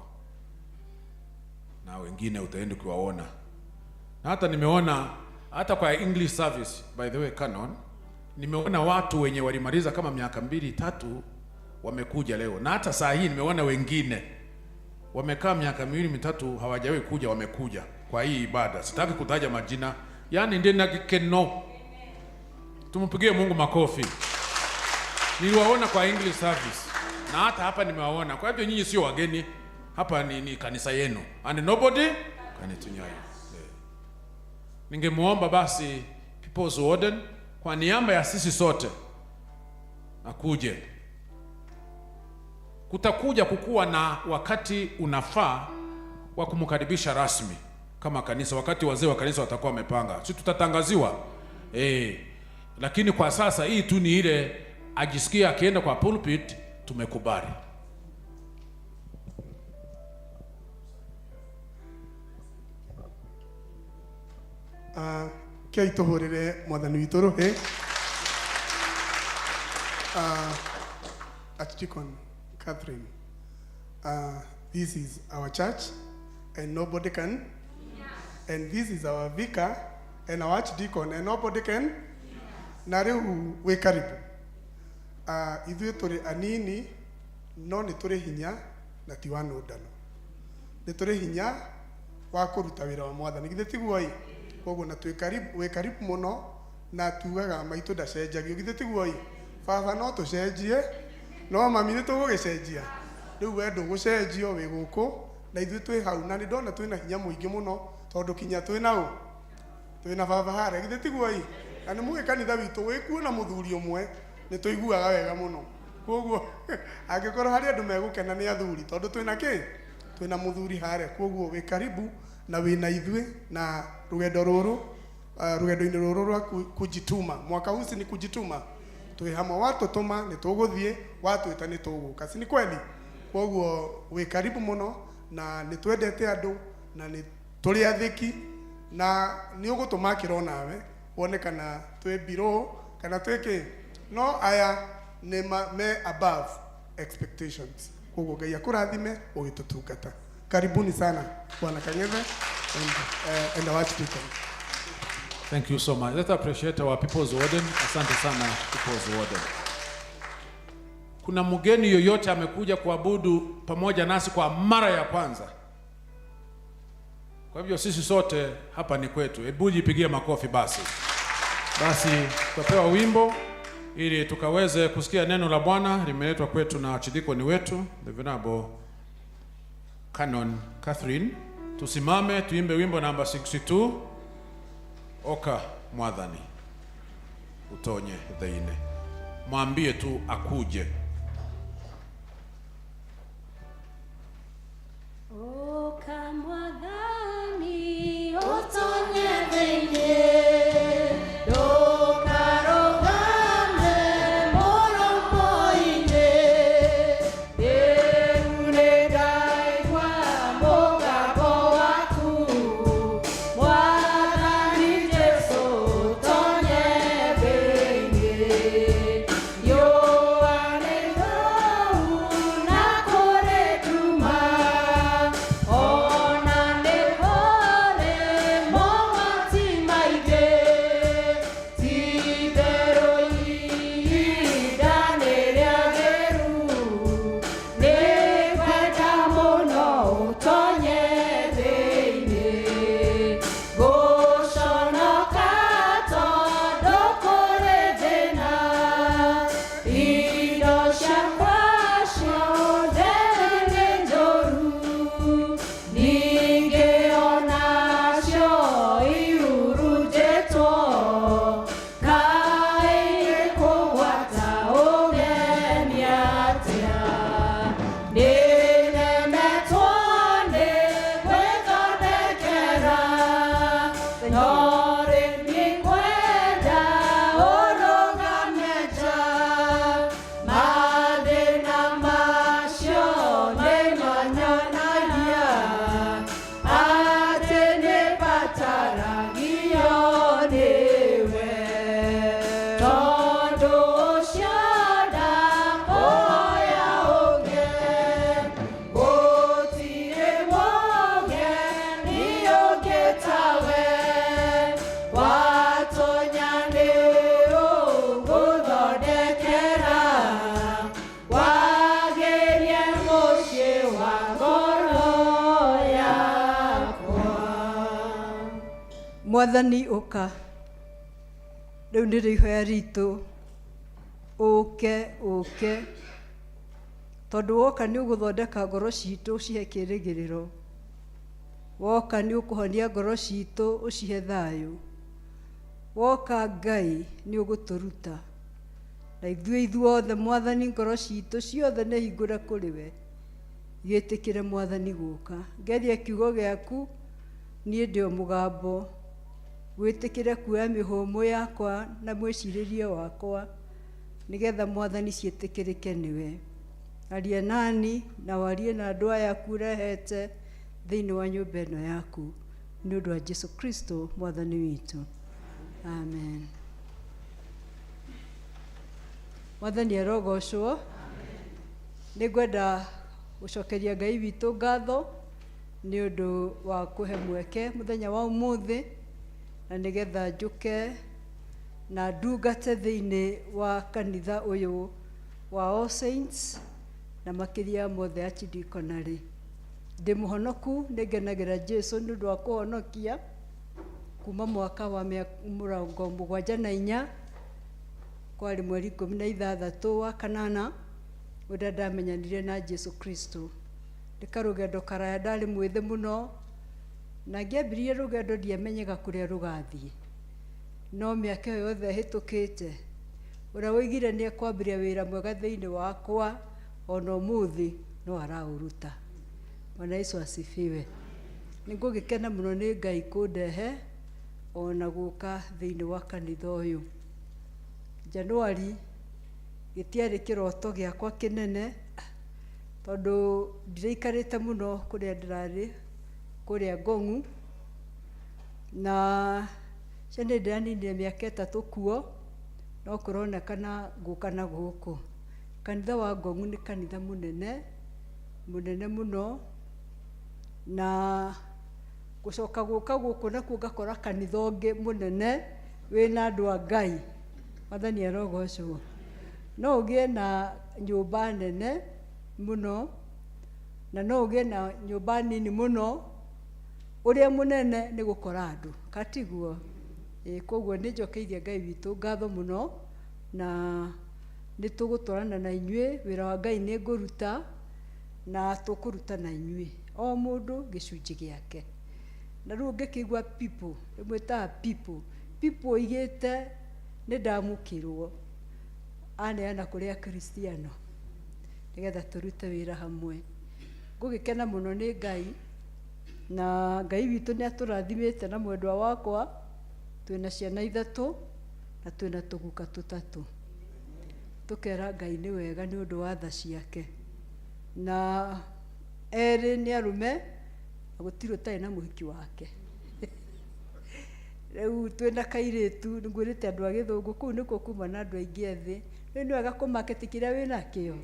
Na wengine utaenda kuwaona. Na hata nimeona hata kwa English service, by the way, Canon, nimeona watu wenye walimaliza kama miaka 2, 3 wamekuja leo. Na hata saa hii nimeona wengine wamekaa miaka 2, 3 hawajawahi kuja, wamekuja kwa hii ibada. Sitaki kutaja majina. Yaani ndiye na kikeno. Tumpigie Mungu makofi. Niliwaona kwa English service na hata hapa nimewaona. Kwa hivyo nyinyi sio wageni hapa, ni kanisa yenu and nobody kanitunyai. Yeah. Ningemuomba basi People's Warden kwa niaba ya sisi sote akuje. Kutakuja kukuwa na wakati unafaa wa kumkaribisha rasmi kama kanisa, wakati wazee wa kanisa watakuwa wamepanga, si tutatangaziwa lakini kwa sasa hii tu ni ile ajisikia akienda kwa pulpit, tumekubali. Kei tũhũrĩre mwathani witũ rũhĩ. Archdeacon Catherine, this is our church and nobody can, and this is our vicar and our archdeacon and nobody can. Na rĩu wĩ karibu. Ithuĩ tũrĩ anini no nĩ tũrĩ hinya na ti wa nũndano, nĩ tũrĩ hinya wa kũruta wĩra wa mwathani, githĩ tiguo ĩ? Koguo na twĩ karibu, wĩ karibu mũno, na tugaga maitũ ndacenjagio, githĩ tiguo ĩ? Baba no tũcenjie, no mami nĩ tũgũgĩcenjia? Rĩu we ndũgũcenjio, wĩ gũkũ na ithuĩ twĩ hau, na nĩ ndona twĩna hinya mũingĩ mũno tondũ kinya twĩ na ũ, twĩna baba harĩa, githĩ tiguo ĩ? Na nĩ mũĩ kanitha witũ wĩ kuo na mũthuri ũmwe nĩ tũiguaga wega mũno, koguo angĩkorwo harĩ andũ megũkena nĩ athuri tondũ twĩna kĩ, twĩna mũthuri harĩa. Koguo wĩ karibu na wĩna ithuĩ na rũgendo rũrũ, rũgendo-inĩ rũrũ rwa kujituma. Mwaka huu si ni kujituma? Twĩ hamwe, watũtũma nĩ tũgũthiĩ, watwĩta nĩ tũgũka, si ni kweli? Koguo wĩ karibu mũno na nĩ twendete andũ na nĩ tũrĩ athĩki na nĩ ũgũtũmakĩra onawe wone kana twĩ below kana twĩ kĩ, no aya nĩ me above expectations. Koguo Ngai akũrathime ũgĩtũtungata. Karibuni sana, Bwana Kang'ethe and our archdeacon. Thank you so much. Let's appreciate our People's Warden. Asante sana, People's Warden. Kuna mgeni yoyote amekuja kuabudu pamoja nasi kwa mara ya kwanza? Kwa hivyo sisi sote hapa ni kwetu. Hebu jipigie makofi basi. Basi tutapewa wimbo ili tukaweze kusikia neno la Bwana limeletwa kwetu na archdeacon wetu the Venerable Canon Catherine. Tusimame tuimbe wimbo namba 62, Oka Mwathani utonye theine. Mwambie tu akuje. Oka Mwathani utonye thĩinĩ, ndũkarũgame mũromo-inĩ. Rĩu nĩndaigua mũgambo waku, Mwathani Jesũ, tonye thĩinĩ. Mwathani ũka, rĩu nĩrĩo ihoya ritũ, ũke ũke, tondũ woka nĩ ũgũthondeka ngoro citũ ũcihe kĩrĩgĩrĩro, woka nĩ ũkũhonia ngoro citũ ũcihe thayũ, woka Ngai nĩ ũgũtũruta, na ithuĩ ithuothe Mwathani ngoro citũ ciothe nĩ hingũre kũrĩ we, gĩtĩkĩre Mwathani gũka. Ngeria kiugo gĩaku, niĩ ndĩ o mũgambo, wĩtĩkĩre kuoya mĩhũmũ yakwa na mwĩcirĩrie wakwa, nĩgetha Mwathani ciĩtĩkĩrĩke nĩwe. Aria nani na warie na andũ aya aku ũrehete thĩinĩ wa nyũmba ĩno yaku, nĩ ũndũ wa Jesu Kristo Mwathani witũ, amen. Mwathani arogocwo. Nĩ ngwenda gũcokeria Ngai witũ ngatho nĩ ũndũ wa kũhe mweke mũthenya wa ũmũthĩ, na nĩgetha njũke na ndungate thĩinĩ wa kanitha ũyũ wa All Saints, na makĩria mothe Archdeaconry. Ndĩ mũhonoku, nĩ ngenagĩra Jesu nĩ ũndũ wa kũhonokia kuma mwaka wa 74, kwarĩ mweri 16 wa kanana, ũrĩa ndamenyanire na Jesu Kristo. Nĩ karũgendo karaya, ndarĩ mwĩthĩ mũno, na ngĩambĩrĩria rũgendo ndiamenyaga kũrĩa rũgathiĩ. No mĩaka ĩyo yothe ĩhĩtũkĩte, ũrĩa woigire nĩ ekwambĩrĩria wĩra mwega thĩinĩ wakwa, ona ũmũthĩ no araũruta. Bwana Yesu asifiwe. Nĩ ngũgĩkena mũno nĩ Ngai kũndehe ona gũka thĩinĩ wa kanitha ũyũ. Januari gĩtiarĩ kĩroto gĩakwa kĩnene, tondũ ndiraikarĩte mũno kũrĩa ndĩrarĩ, kũrĩa Ngong'u, na cio nĩ ndĩraninire mĩaka 3 kuo, no kũronekana ngũka na gũkũ. Kanitha wa Ngong'u nĩ kanitha mũnene, mũnene mũno, na gũcoka gũka gũkũ nakuo ngakora kanitha ũngĩ mũnene wĩna andũ a Ngai. Mwathani arogocwo. No ũgĩe na nyũmba nene mũno, na no ũgĩe na nyũmba nini mũno, ũrĩa mũnene nĩ gũkora andũ, katiguo? Koguo nĩ njokeirie Ngai witũ ngatho mũno, na nĩ tũgũtwarana na inyuĩ, wĩra wa Ngai nĩ ngũruta, na tũkũruta na inyuĩ, o mũndũ gĩcunjĩ gĩake. Na rĩu ũngĩkĩigua people, ĩmwĩtaga people, people oigĩte nĩ ndamũkĩrwo, aneana kũrĩ Akristiano, nĩgetha tũrute wĩra hamwe. Ngũgĩkena mũno nĩ Ngai, na Ngai witũ nĩ atũrathimĩte na mwendwa wakwa, twĩna ciana 3 na twĩna tũguka 3. Tũkera Ngai nĩ wega nĩ ũndũ wa tha ciake. Na erĩ nĩ arũme, na gũtirĩ ũtarĩ na mũhiki wake. Rĩu twĩna kairĩtu, nĩngwĩrĩte andũ a gĩthũngũ, kũu nĩkuo kuma na andũ aingĩ ethĩ. Rĩu nĩ wega kũmarket kĩrĩa wĩnakĩo.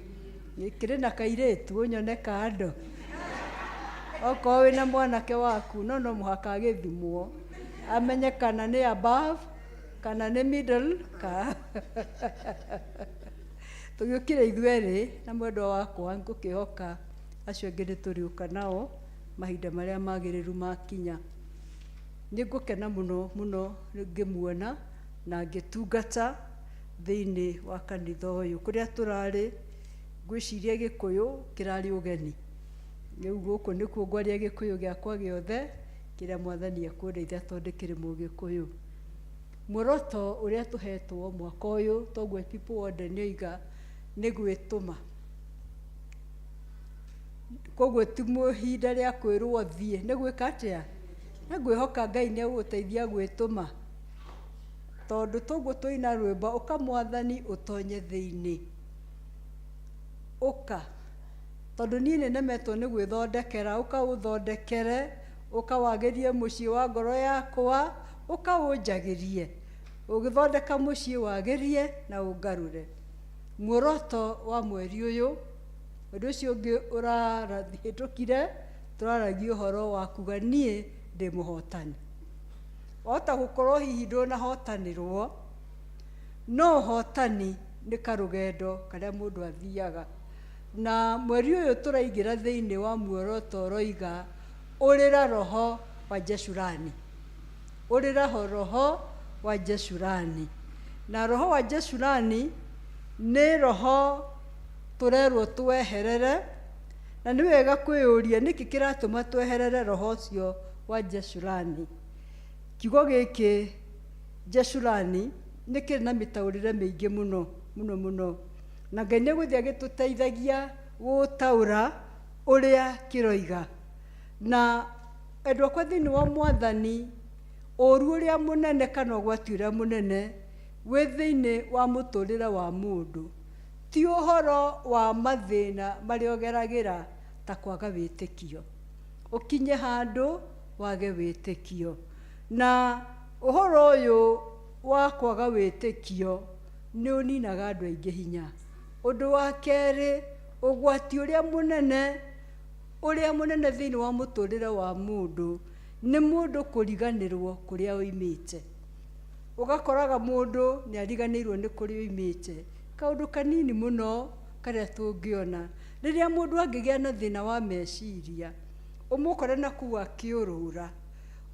Kĩrĩ na kairĩtu, ũnyone kando. Okorwo wĩna mwanake waku, no mũhaka agĩthimwo. Amenye kana nĩ above, kana nĩ middle, ka. Tũgĩũkire ithuerĩ na mwendwa wakwa, ngũkĩhoka acio angĩ nĩ tũrĩũka nao mahinda marĩa magĩrĩru makinya. Nĩ ngũkena mũno mũno ngĩmuona na ngĩtungata thĩinĩ wa kanitha ũyũ. Kũrĩa tũrarĩ, ngwĩciria Gĩkũyũ kĩrarĩ ũgeni. Rĩu gũkũ nĩkuo ngwaria Gĩkũyũ gĩakwa gĩothe, kĩrĩa Mwathani ekũndeithia tondũ kĩrĩ Mũgĩkũyũ. Muoroto ũrĩa tũhetwo mwaka ũyũ, toguo People Warden oiga, nĩ gwĩtũma. Koguo ti ihinda rĩa kwĩrwo thiĩ, nĩ gwĩka atĩa? Nĩ ngwĩhoka Ngai nĩ egũgũteithia gwĩtũma. Tondũ toguo tũina rwĩmbo, ũka Mwathani ũtonye thĩinĩ. Ũka. Tondũ niĩ nĩ nemetwo nĩ gwĩthondekera, ũka ũthondekere, ũka wagĩrie mũciĩ wa ngoro yakwa, ũka ũnjagĩrie. Ũgĩthondeka mũciĩ wagĩrie na ũngarũre. Muoroto wa mweri ũyũ, ũndũ ũcio ũngĩ ũrahĩtũkire, tũraragia ũhoro wa kuga niĩ ndĩ mũhotani. Wahota gũkorwo hihi ndũnahotanĩrwo, no ũhotani nĩ karũgendo karĩa mũndũ athiaga. Na mweri ũyũ tũraingĩra thĩinĩ wa muoroto ũroiga, ũrĩra roho wa Jeshurani. Ũrĩra roho wa Jeshurani. Na roho wa Jeshurani nĩ roho tũrerwo tweherere, na nĩ wega kwĩyũria nĩkĩ kĩratũma tweherere roho ũcio wa Jeshurani. Kiugo gĩkĩ Jeshurani nĩ kĩrĩ na mĩtaũrĩre mĩingĩ mũno mũno mũno, na Ngai nĩ egũthiĩ agĩtũteithagia gũtaũra ũrĩa kĩroiga. Na endwa akwa thĩinĩ wa Mwathani, ũru ũrĩa mũnene kana ũgwati ũrĩa mũnene wĩ thĩinĩ wa mũtũrĩre wa mũndũ ti ũhoro wa mathĩna marĩa ũgeragĩra ta kwaga wĩtĩkio, ũkinye handũ wage wĩtĩkio. Na ũhoro ũyũ wa kwaga wĩtĩkio nĩ ũninaga andũ aingĩ hinya. Ũndũ wa kerĩ, ũgwati ũrĩa mũnene thĩinĩ wa mũtũrĩre wa mũndũ nĩ mũndũ kũriganĩrwo kũrĩa oimĩte. Ũgakoraga mũndũ nĩ ariganĩirwo nĩ kũrĩa oimĩte. Kaũndũ kanini mũno karĩa tũngĩona, rĩrĩa mũndũ angĩgĩa na thĩna wa meciria, ũmũkore na kũu akĩũrũra,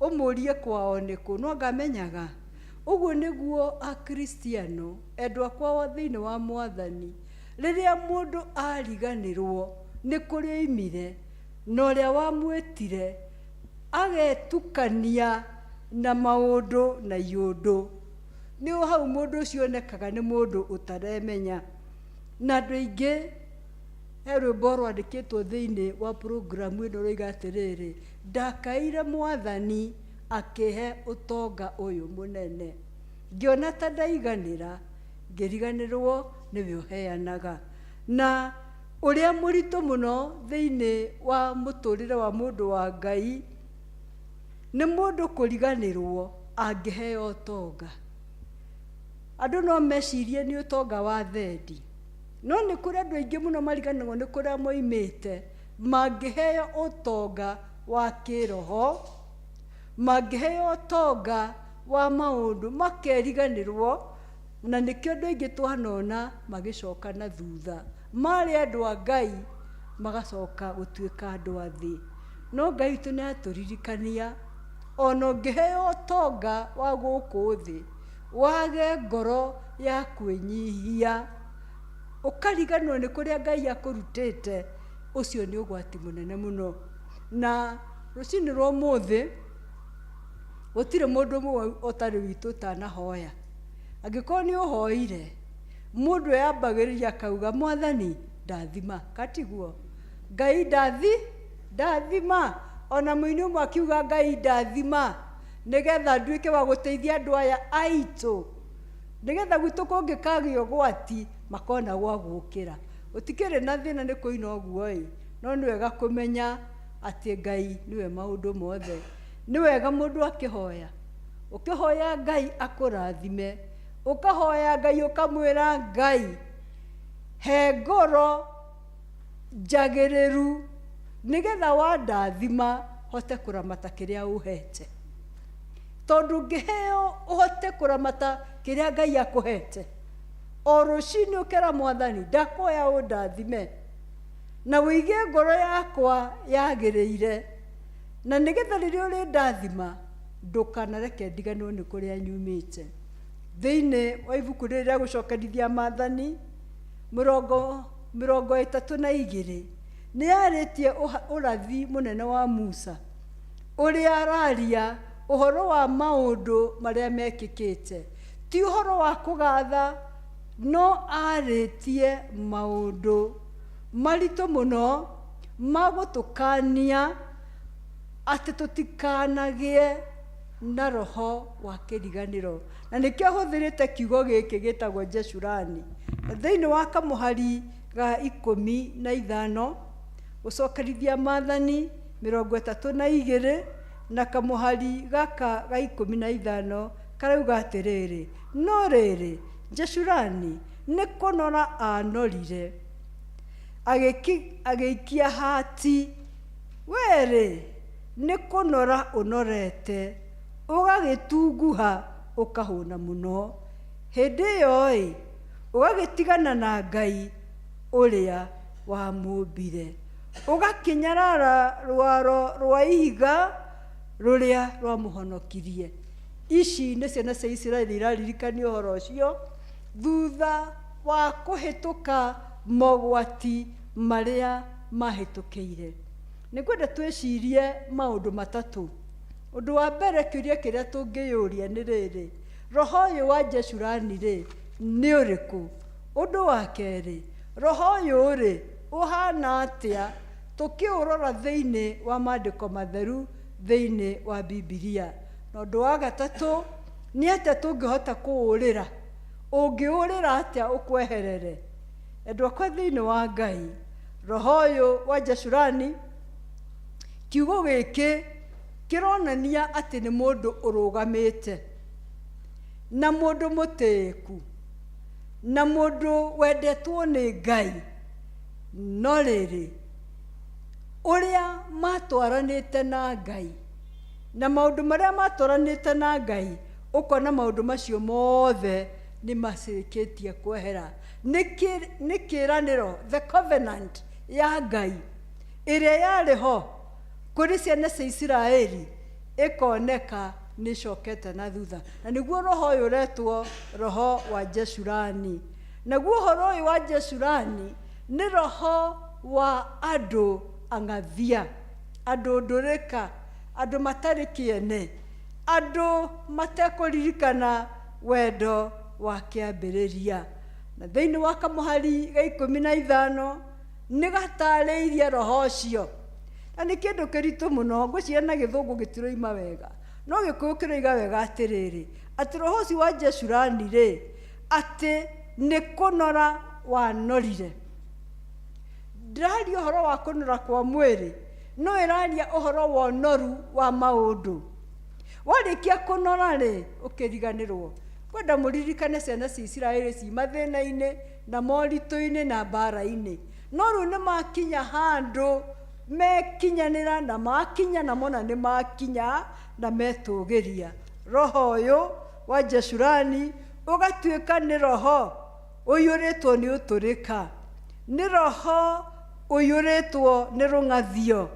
ũmũrie kwao nĩkũ, no anga amenyaga. Ũguo nĩguo Akristiano endwa akwa wa thĩinĩ wa Mwathani, rĩrĩa mũndũ ariganĩrwo nĩ kũrĩa oimire na ũrĩa wamwĩtire, agetukania na maũndũ na iũndũ, nĩ hau mũndũ ũcio onekaga nĩ mũndũ ũtaremenya. Na andũ aingĩ, he rwĩmbo rwandĩkĩtwo thĩinĩ wa programu ĩno rũiga atĩrĩrĩ, ndakaire Mwathani akĩhe ũtonga ũyũ mũnene, ngĩona ta ndaiganĩra, ngĩriganĩrwo nĩwe ũheanaga. Na ũrĩa mũritũ mũno thĩinĩ wa mũtũrĩre wa mũndũ wa Ngai nĩ mũndũ kũriganĩrwo angĩheo ũtonga. Andũ no mecirie nĩ ũtonga wa thendi, no nĩ kũrĩ andũ aingĩ mũno mariganĩrwo nĩ kũrĩa moimĩte, mangĩheo ũtonga wa kĩroho, mangĩheo ũtonga wa maũndũ makeriganĩrwo, na nĩkĩo andũ aingĩ twanona magĩcoka na thutha. Marĩ andũ a Ngai magacoka gũtuĩka andũ a thĩ. No Ngai witũ nĩ atũririkania, ona ũngĩheo ũtonga wa gũkũ thĩ, wage ngoro ya kwĩnyihia, ũkariganĩrwo nĩ kũrĩa Ngai akũrutĩte, ũcio nĩ ũgwati mũnene mũno. Na rũcinĩ rwa ũmũthĩ gũtirĩ mũndũ ũmwe ũtarĩ witũ ũtanahoya. Angĩkorwo nĩ ũhoire, mũndũ eyambagĩrĩria akauga, Mwathani ndathima, katiguo Ngai ndathima. Ona mũini ũmwe akiuga Ngai ndathima nĩgetha nduĩke wa gũteithia andũ aya aitũ, nĩgetha gwitũ kũngĩkagĩa ũgwati makona gwa gũkĩra. Gũtikĩrĩ na thĩna nĩ kũina ũguo ĩ, no nĩ wega kũmenya atĩ Ngai nĩwe maũndũ mothe. Nĩ wega mũndũ akĩhoya, ũkĩhoya Ngai akũrathime, ũkahoya Ngai ũkamwĩra Ngai he ngoro njagĩrĩru nĩgetha wandathima hote kũramata kĩrĩa ũhete. Tondũ ũngĩheo ũhote kũramata kĩrĩa Ngai akũhete, o rũcinĩ ũkera Mwathani ndakoya ũndathime na ũige ngoro yakwa yagĩrĩire, na nĩgetha rĩrĩa ũrĩndathima ndũkanareke ndiganĩrwo nĩ kũrĩa nyumĩte. Thĩinĩ wa ibuku rĩrĩ rĩa gũcokerithia maathani 32 nĩ yarĩtie ũrathi mũnene wa Musa ũrĩa araria ũhoro wa maũndũ marĩa mekĩkĩte, ti ũhoro wa kũgatha, no arĩtie maũndũ maritũ mũno ma gũtũkania atĩ tũtikanagĩe na roho wa kĩriganĩro. Na nĩkĩo ahũthĩrĩte kiugo gĩkĩ gĩtagwo Jeshurani. Thĩinĩ wa kamũhari ga 15 gũcokerithia maathani 32 na kamũhari gaka ga 15 karauga atĩrĩrĩ, no rĩrĩ Jeshurani nĩ kũnora anorire, agĩikia hati, werĩ nĩ kũnora ũnorete, ũgagĩtunguha ũkahũna mũno. Hĩndĩ ĩyo ĩ, ũgagĩtigana na Ngai ũrĩa wamũmbire, ũgakĩnyarara rwaro rwa ihiga rũrĩa rwamũhonokirie. Ici nĩ ciana cia Isiraeli iraririkanio ũhoro ũcio thutha wa kũhĩtũka mogwati marĩa mahĩtũkĩire. Nĩ ngwenda twĩcirie maũndũ matatũ. Ũndũ wa mbere, kĩũria kĩrĩa tũngĩyũria nĩ rĩrĩ, roho ũyũ wa Jeshurani rĩ, nĩ ũrĩkũ? Ũndũ wa kerĩ, roho ũyũ rĩ, ũhana atĩa tũkĩũrora thĩinĩ wa maandĩko matheru thĩinĩ wa Bibilia? Na ũndũ wa gatatũ, nĩ atĩa tũngĩhota kũũrĩra? Ũngĩũrĩra atĩa ũkweherere? Endwa akwa thĩinĩ wa Ngai, roho ũyũ wa Jeshurani, kiugo gĩkĩ kĩronania atĩ nĩ mũndũ ũrũgamĩte, na mũndũ mũtĩĩku, na mũndũ wendetwo nĩ Ngai. No rĩrĩ, ũrĩa matwaranĩte na Ngai, na maũndũ marĩa matwaranĩte na Ngai, ũkona maũndũ macio mothe nĩ macĩkĩtie kwehera. Nĩ kĩĩranĩro, the covenant ya Ngai, ĩrĩa yarĩ ho kũrĩ ciana cia Isiraeli, ĩkoneka nĩ ĩcokete na thutha. Na nĩguo roho ũyũ ũretwo roho wa Jeshurani. Naguo ũhoro ũyũ wa Jeshurani nĩ roho wa andũ ang'athia, andũ ndũrĩka, andũ matarĩ kĩene, andũ matekũririkana wendo wa kĩambĩrĩria. Na thĩinĩ wa kamũhari ga 15 nĩ gatarĩirie roho ũcio. Na nĩ kĩndũ kĩritũ mũno, ngwĩciria na gĩthũngũ gĩtiroima wega, no gĩkũyũ kĩroiga wega atĩrĩrĩ, atĩ roho ũcio wa Jeshurani rĩ, atĩ nĩ kũnora wanorire. Ndĩraria ũhoro wa kũnora kwa mwĩrĩ, no ĩraria ũhoro wa ũnoru wa maũndũ. Warĩkia kũnora rĩ, ũkĩriganĩrwo. Kwenda mũririkane ciana cia Isiraeli ci mathĩna-inĩ na moritũ-inĩ na mbara-inĩ. No rĩu nĩ makinya handũ mekinyanĩra na makinya na mona nĩ makinya na metũgĩria. Roho ũyũ wa Jeshurani ũgatuĩka nĩ roho ũiyũrĩtwo nĩ ũtũrĩka, nĩ roho ũiyũrĩtwo nĩ rũng'athio,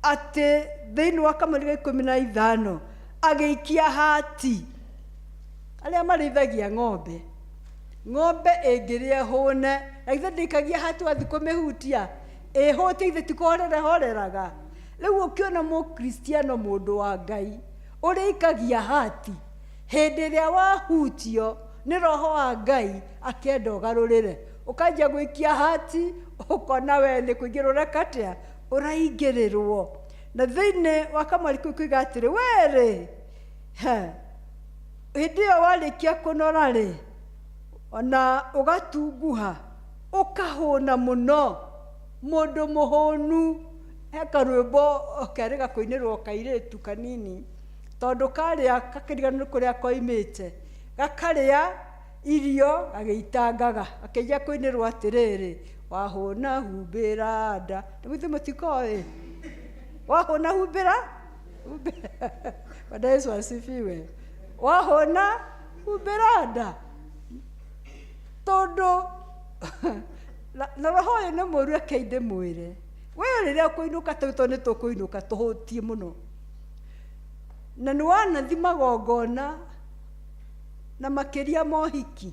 atĩ thĩinĩ wa kamũhari ga 15 agĩikia hati. Arĩa marĩithagia ng'ombe, ng'ombe ĩngĩrĩa hũne, na githĩ ndĩikagia hati wathiĩ kũmĩhutia, ĩhũtie ithe ti kũhorera horeraga. Rĩu ũkĩona mũkristiano mũndũ wa Ngai ũrĩa ikagia hati, hĩndĩ ĩrĩa wahutio nĩ roho wa Ngai akĩenda ũgarũrĩre, ũkanjia gũikia hati, ũkona we nĩ kũingĩra ũreka atĩa, ũraingĩrĩrwo. Na thĩinĩ wa kamũhari kau koiga atĩrĩ, we rĩ, he, hĩndĩ ĩyo warĩkia kũnora rĩ, ona ũgatunguha, ũkahũna mũno, mũndũ mũhũnu. He karwĩmbo kerĩ gakũinĩrwo kairĩtu kanini, tondũ karĩa gakĩriganĩrwo kũrĩa koimĩte, gakarĩa irio gagĩitangaga, gakĩanjia kũinĩrwo atĩrĩrĩ, wahũna humbĩra nda. Rĩu ithuĩ mũtikoĩ? Wahũna humbĩra? Bwana Yesu asifiwe. Wahũna humbĩra nda. Tondũ na roho ũyũ nĩ mũũru, reke ndĩmwĩre. We rĩrĩa ũkũinũka tondũ nĩ tũkũinũka tũhũtiĩ mũno. Na nĩ wanathi magongona na makĩria ma ũhiki.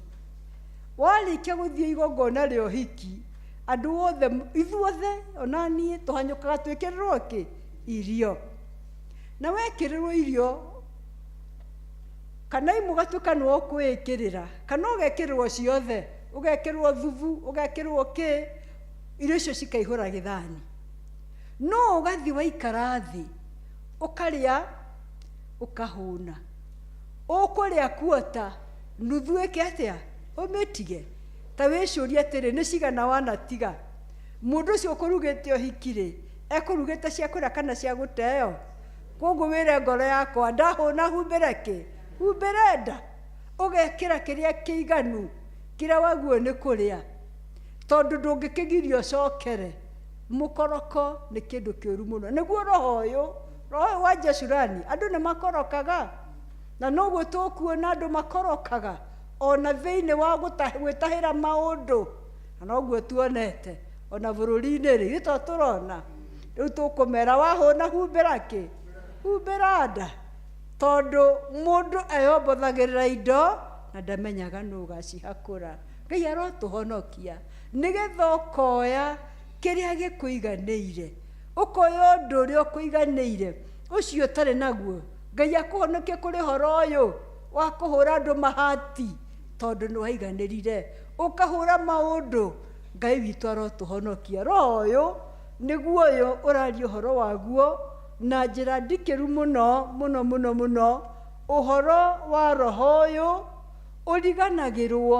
Warĩkia gũthiĩ igongona rĩa ũhiki, andũ othe, ithuothe, ona niĩ, tũhanyũkaga twĩkĩrĩrwo kĩ? Irio. Na wekĩrĩrwo irio, kana imwe ũgatuĩka nĩwe ũkwĩĩkĩrĩra, kana ũgekĩrĩrwo ciothe, ũgekĩrĩrwo thubu, ũgekĩrĩrwo kĩ, irio icio cikaihũra gĩthani. No ũgathiĩ waikara thĩ, ũkarĩa, ũkahũna. Ũkũrĩa kuota, nuthu ĩke atĩa? Ũmĩtige. Ta wĩciũrie atĩrĩ, nĩ cigana wanatiga? Mũndũ ũcio ũkũrugĩte ũhiki rĩ, ekũrugĩte cia kũrĩa kana cia gũteo? Koguo wĩre ngoro yakwa, ndahũna humbĩre kĩ? Humbĩre nda. Ũgekĩra kĩrĩa kĩiganu, kĩrĩa waguo nĩ kũrĩa. Tondũ ndũngĩkĩgiria ũcokere. Mũkoroko nĩ kĩndũ kĩũru mũno. Nĩguo roho ũyũ, roho ũyũ wa Jeshurani, andũ nĩ makorokaga. Na noguo tũkuona andũ makorokaga, ona thĩinĩ wa gwĩtahĩra maũndũ. Na noguo tuonete, ona bũrũri-inĩ rĩ, ithuĩ to tũrona. Rĩu tũkũmera wahũna humbĩra kĩ? Humbĩra nda. Tondũ mũndũ eyombothagĩrĩra indo na ndamenyaga nũ ũgacihakũra. Ngai arotũhonokia nĩgetha ũkoya kĩrĩa gĩkũiganĩire, ũkoya ũndũ ũrĩa ũkũiganĩire, ũcio ũtarĩ naguo. Ngai akũhonokie kũrĩ ũhoro ũyũ wa kũhũra andũ mahati, tondũ nĩ waiganĩrire ũkahũra maũndũ. Ngai witũ arotũhonokia. Roho ũyũ nĩguo ũyũ ũraria ũhoro waguo na njĩra ndikĩru mũno mũno mũno mũno. Ũhoro wa roho ũyũ ũriganagĩrwo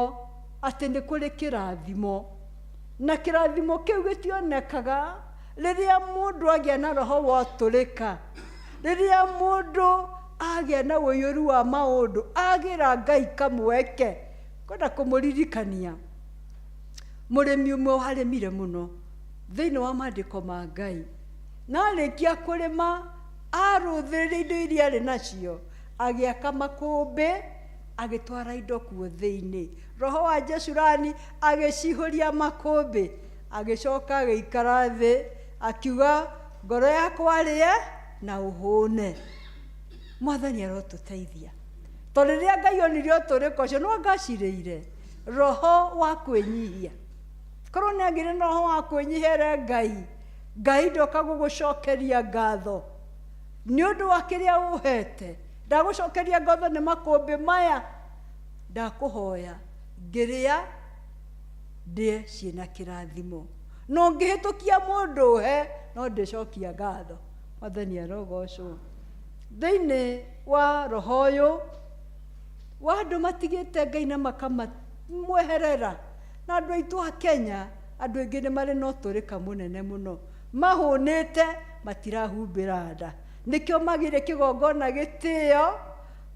atĩ nĩ kũrĩ kĩrathimo, na kĩrathimo kĩu gĩtionekaga rĩrĩa mũndũ agĩa na roho wa ũtũrĩka, rĩrĩa mũndũ agĩa na ũiyũru wa maũndũ, agĩra Ngai kamweke. Kwenda kũmũririkania mũrĩmi ũmwe warĩmire mũno thĩinĩ wa maandĩko ma Ngai, na arĩkia kũrĩma arũthĩrĩria indo iria arĩ nacio, agĩaka makũmbĩ, agĩtwara indo kuo thĩinĩ. Roho wa Jeshurani agĩcihũria makũmbĩ, agĩcoka agĩikara thĩ, akiuga ngoro yakwa rĩe na ũhũne. Mwathani arotũteithia, tondũ rĩrĩa Ngai onire ũtũrĩko ũcio, no angacirĩire roho wa kwĩnyihia. Korwo nĩ agĩire na roho wa kwĩnyihia ere Ngai, Ngai ndoka gũgũcokeria ngatho nĩ ũndũ wa kĩrĩa ũhete, ndagũcokeria ngatho nĩ makũmbĩ maya, ndakũhoya ngĩrĩa ndĩe ciĩna kĩrathimo, no ngĩhĩtũkia mũndũ ũhe no ndĩcokia ngatho. Mwathani arogocwo. Thĩinĩ wa roho ũyũ wa andũ matigĩte Ngai na makamweherera, na andũ aitũ a Kenya, andũ aingĩ nĩ marĩ na ũtũrĩka mũnene mũno, mahũnĩte matirahumbĩra nda, nĩkĩo magĩire kĩgongona gĩtĩo,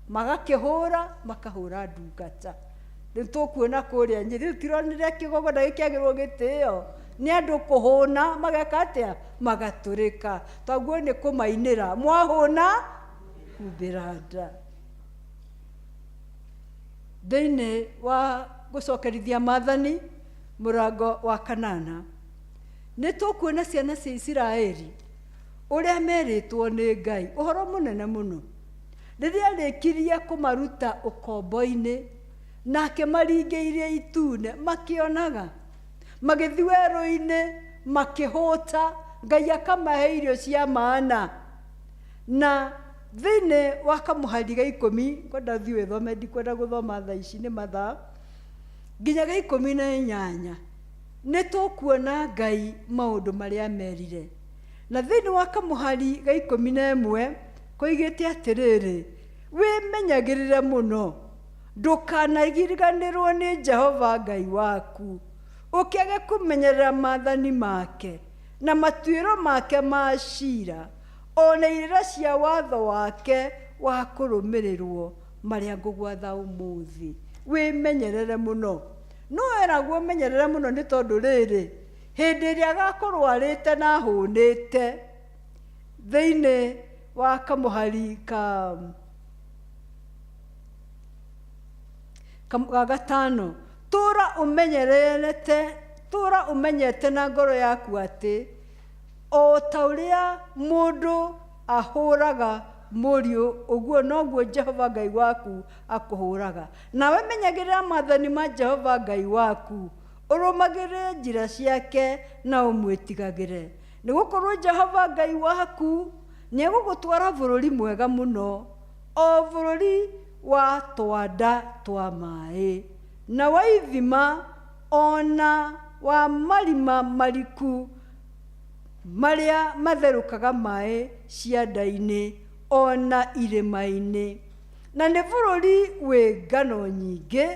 magakĩhũra, makahũra ndungata. Rĩu tũkuona kũrĩa Nyĩrĩ, rĩu tironire kĩgongona gĩkĩagĩrwo gĩtĩo nĩ andũ kũhũna, mageka atĩa? Magatũrĩka. Taguo nĩ kũmainĩra, mwahũna humbĩra nda. Thĩinĩ wa gũcokerithia maathani mũrango wa kanana, nĩ tũkuona ciana cia Isiraeli ũrĩa merĩtwo nĩ Ngai ũhoro mũnene mũno. Rĩrĩa arĩkirie kũmaruta ũkombo-inĩ, nake maringĩirie itune, makĩonaga, magĩthiĩ werũ-inĩ, makĩhũta, Ngai akamahe irio cia maana. Na thĩinĩ wa kamũhari ga 10, ngwenda ũthiĩ wĩthome, ndikwenda gũthoma thaa ici nĩ mathaa, nginya ga 18, nĩ tũkuona Ngai maũndũ marĩa merire. Na thĩinĩ wa kamũhari ga 11, koigĩte atĩrĩrĩ, wĩmenyagĩrĩre mũno, ndũkanariganĩrwo nĩ Jehova Ngai waku, ũkĩage kũmenyerera maathani make, na matuĩro make ma cira, o na irĩra cia watho wake wa kũrũmĩrĩrwo, marĩa ngũgwatha ũmũthĩ. Wĩmenyerere mũno. No eragwo menyerere mũno nĩ tondũ rĩrĩ, hĩndĩ ĩrĩa agakorwo arĩte na ahũnĩte, thĩinĩ wa kamũhari ka ga gatano, tũra ũmenyererete, tũra ũmenyete na ngoro yaku atĩ o ta ũrĩa mũndũ ahũraga mũriũ, ũguo noguo Jehova Ngai waku akũhũraga. Nawe menyagĩrĩra maathani ma Jehova Ngai waku, ũrũmagĩrĩre njĩra ciake na ũmwĩtigagĩre. Nĩ gũkorwo Jehova Ngai waku nĩegũgũtwara bũrũri mwega mũno, o bũrũri wa twanda twa maĩ, na wa ithima, o na wa marima mariku marĩa matherũkaga maĩ cianda-inĩ, o na irĩma-inĩ. Na nĩ bũrũri wĩ ngano nyingĩ,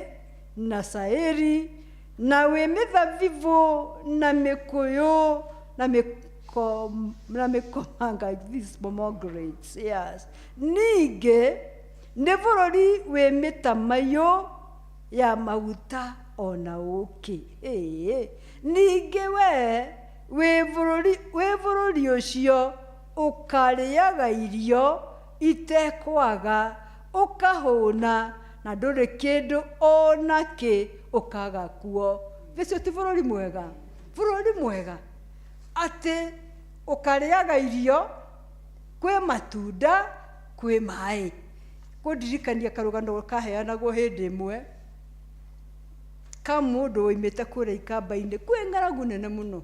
na cairi, na wĩ mĩthabibũ, na mĩkũyũ, na na mĩkomanga, these pomegranates, yes. Ningĩ nĩ bũrũri wĩ mĩtamaiyũ ya maguta o na ũũkĩ. Ningĩ we wĩ bũrũri ũcio ũkarĩaga irio itekwaga, ũkahũna, na ndũrĩ kĩndũ o na kĩ ũkaga kuo. Ũcio ti bũrũri mwega? Bũrũri mwega atĩ ũkarĩaga irio, kwĩ matunda, kwĩ maĩ. Kũndirikania karũgano kaheanagwo hĩndĩ ĩmwe ka mũndũ woimĩte kũrĩa ikamba-inĩ kwĩ ng'aragu nene mũno,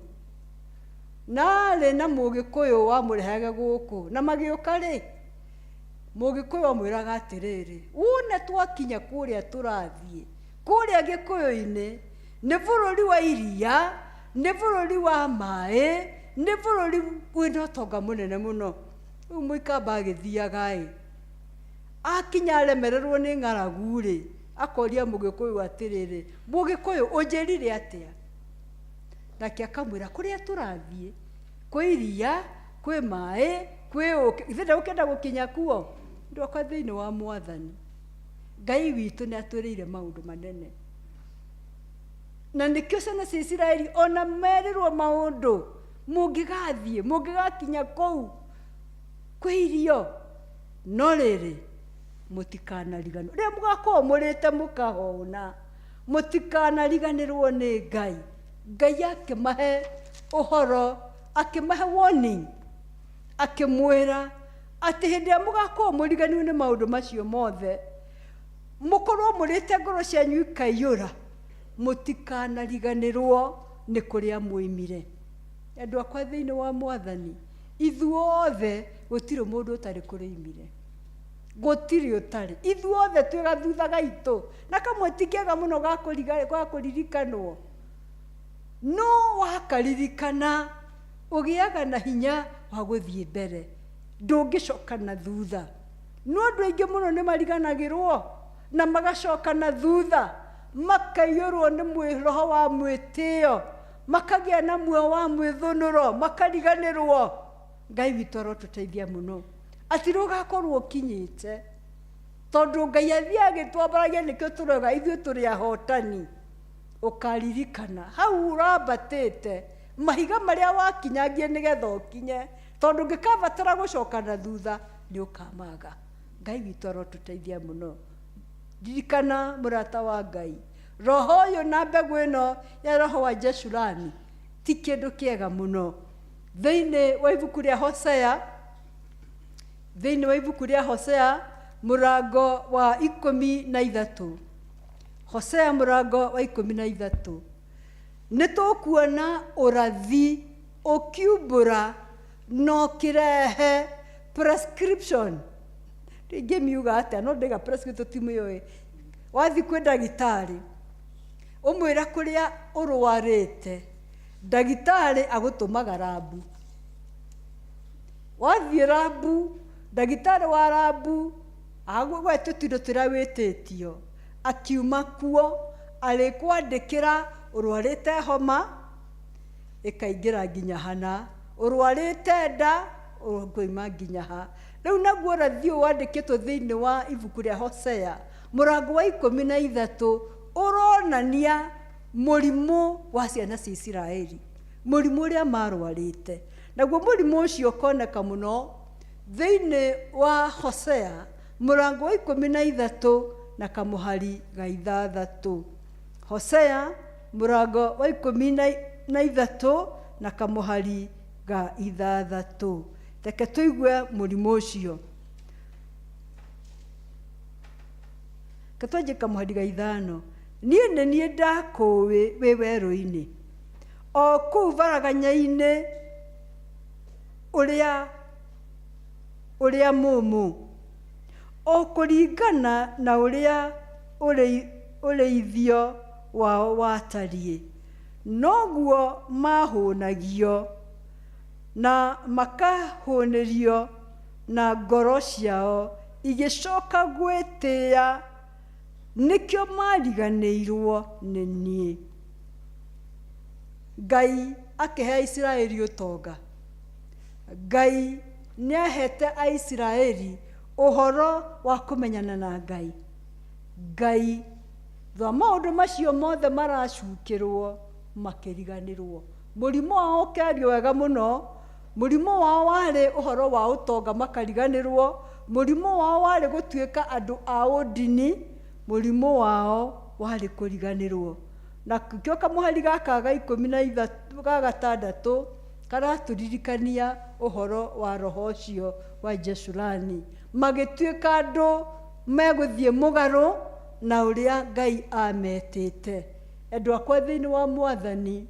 na arĩ na mũgĩkũyũ wamũrehaga gũkũ, na magĩũka rĩ, mũgĩkũyũ amwĩraga atĩrĩrĩ, wona twakinya kũrĩa tũrathiĩ kũrĩa gĩkũyũ-inĩ nĩ bũrũri wa iria, nĩ bũrũri wa maĩ, nĩ bũrũri wĩna ũtonga mũnene mũno. Rĩu mũikamba agĩthiaga ĩ, akinya aremererwo nĩ ng'aragu rĩ, akoria mũgĩkũyũ atĩrĩrĩ, mũgĩkũyũ ũnjĩrire atĩa? Nake akamwĩra kũrĩa tũrathiĩ kwĩ iria, kwĩ maĩ, kwĩ ũkĩ, ithe ndagũkĩenda gũkinya kuo. Ndoka thĩinĩ wa mwathani Ngai witũ nĩ atwĩrĩire maũndũ manene, na nĩkĩo ciana cia Isiraeli ona merĩrwo maũndũ, mũngĩgathiĩ mũngĩgakinya kũu kwĩ irio, no rĩrĩ mũtikanariganĩrwo rĩrĩa mũgakorwo mũrĩte mũkahũna, mũtikanariganĩrwo nĩ Ngai. Ngai akĩmahe ũhoro, akĩmahe warning, akĩmwĩra atĩ hĩndĩ ĩrĩa mũgakorwo mũriganĩirwo nĩ maũndũ macio mothe, mũkorwo mũrĩte ngoro cianyu ikaiyũra, mũtikanariganĩrwo nĩ kũrĩa mwoimire. Andũ akwa thĩinĩ wa mwathani, ithuothe gũtirĩ mũndũ ũtarĩ kũrĩa oimire, gũtirĩ ũtarĩ, ithuothe twĩ gathutha gaitũ, na kamwe ti kega mũno ga kũririkanwo, no wakaririkana ũgĩaga na hinya wa gũthiĩ mbere, ndũngĩcoka na thutha. No andũ aingĩ mũno nĩ mariganagĩrwo na magacoka na thutha, makaiyũrwo nĩ roho wa mwĩtĩo, makagĩa na muoyo wa mwĩthũnũro, makariganĩrwo. Ngai witũ arotũteithia mũno atĩ rũgakorwo ũkinyĩte, tondũ Ngai athiĩ agĩtwambaragia, nĩkĩo tũroiga ithuĩ tũrĩ ahotani. Ũkaririkana hau ũrambatĩte, mahiga marĩa wakinyangie nĩgetha ũkinye, tondũ ũngĩkabatara gũcoka na thutha nĩ ũkamaga. Ngai witũ arotũteithia mũno. Ririkana mũrata wa Ngai, roho ũyũ na mbegũ ĩno ya roho wa Jeshurani ti kĩndũ kĩega mũno. Thĩinĩ wa ibuku rĩa Hosea, thĩinĩ wa ibuku rĩa Hosea mũrango wa 13, Hosea mũrango wa 13, nĩ tũkuona ũrathi ũkiumbũra na ũkĩrehe prescription. Ingĩmiuga atĩa? No ndĩga prescription tũtimĩũĩ. Wathiĩ kwĩ ndagĩtarĩ, ũmwĩra kũrĩa ũrwarĩte, ndagĩtarĩ agũtũmaga rambu. Wathiĩ rambu, ndagĩtarĩ wa rambu agũgwetwo tũindo tũrĩa wĩtĩtio, akiuma kuo arĩkwandĩkĩra ũrwarĩte homa ĩkaingĩra nginya hana, ũrwarĩte nda ũkoima nginya ha. Rĩu naguo ũrathi ũyũ wandĩkĩtwo thĩinĩ wa ibuku rĩa Hosea mũrango wa 13 ũronania mũrimũ wa ciana cia Isiraeli, mũrimũ ũrĩa marwarĩte. Naguo mũrimũ ũcio ũkoneka mũno thĩinĩ wa Hosea mũrango wa 13 na kamũhari ga 6. Hosea mũrango wa 13 na kamũhari ga 6. Reke tũigue mũrimũ ũcio. Reke twanjie kamũhari ga 5. Niĩ nĩ niĩ ndakũũĩ wĩ werũ-inĩ, o kũu baraganya-inĩ ũrĩa mũũmũ, o kũringana na ũrĩa ũrĩithio wao watariĩ, noguo mahũnagio na makahũnĩrio, na ngoro ciao igĩcoka gwĩtĩĩa, nĩkĩo mariganĩirwo nĩ niĩ. Ngai akĩhe Aisiraeli ũtonga. Ngai nĩ ahete Aisiraeli ũhoro wa kũmenyana na Ngai. Ngai thwa maũndũ macio mothe maracukĩrwo makĩriganĩrwo. Mũrimũ wao ũkĩario wega mũno, mũrimũ wao warĩ ũhoro wa ũtonga makariganĩrwo, mũrimũ wao warĩ gũtuĩka andũ a ũndini, mũrimũ wao warĩ kũriganĩrwo. Na kĩo kamũhari gaka ga 13 ga 6 karatũririkania ũhoro wa roho ũcio wa Jeshurani. Magĩtuĩka andũ Megũthiĩ mũgarũ na ũrĩa Ngai ametĩte. Endwa akwa thĩinĩ wa Mwathani,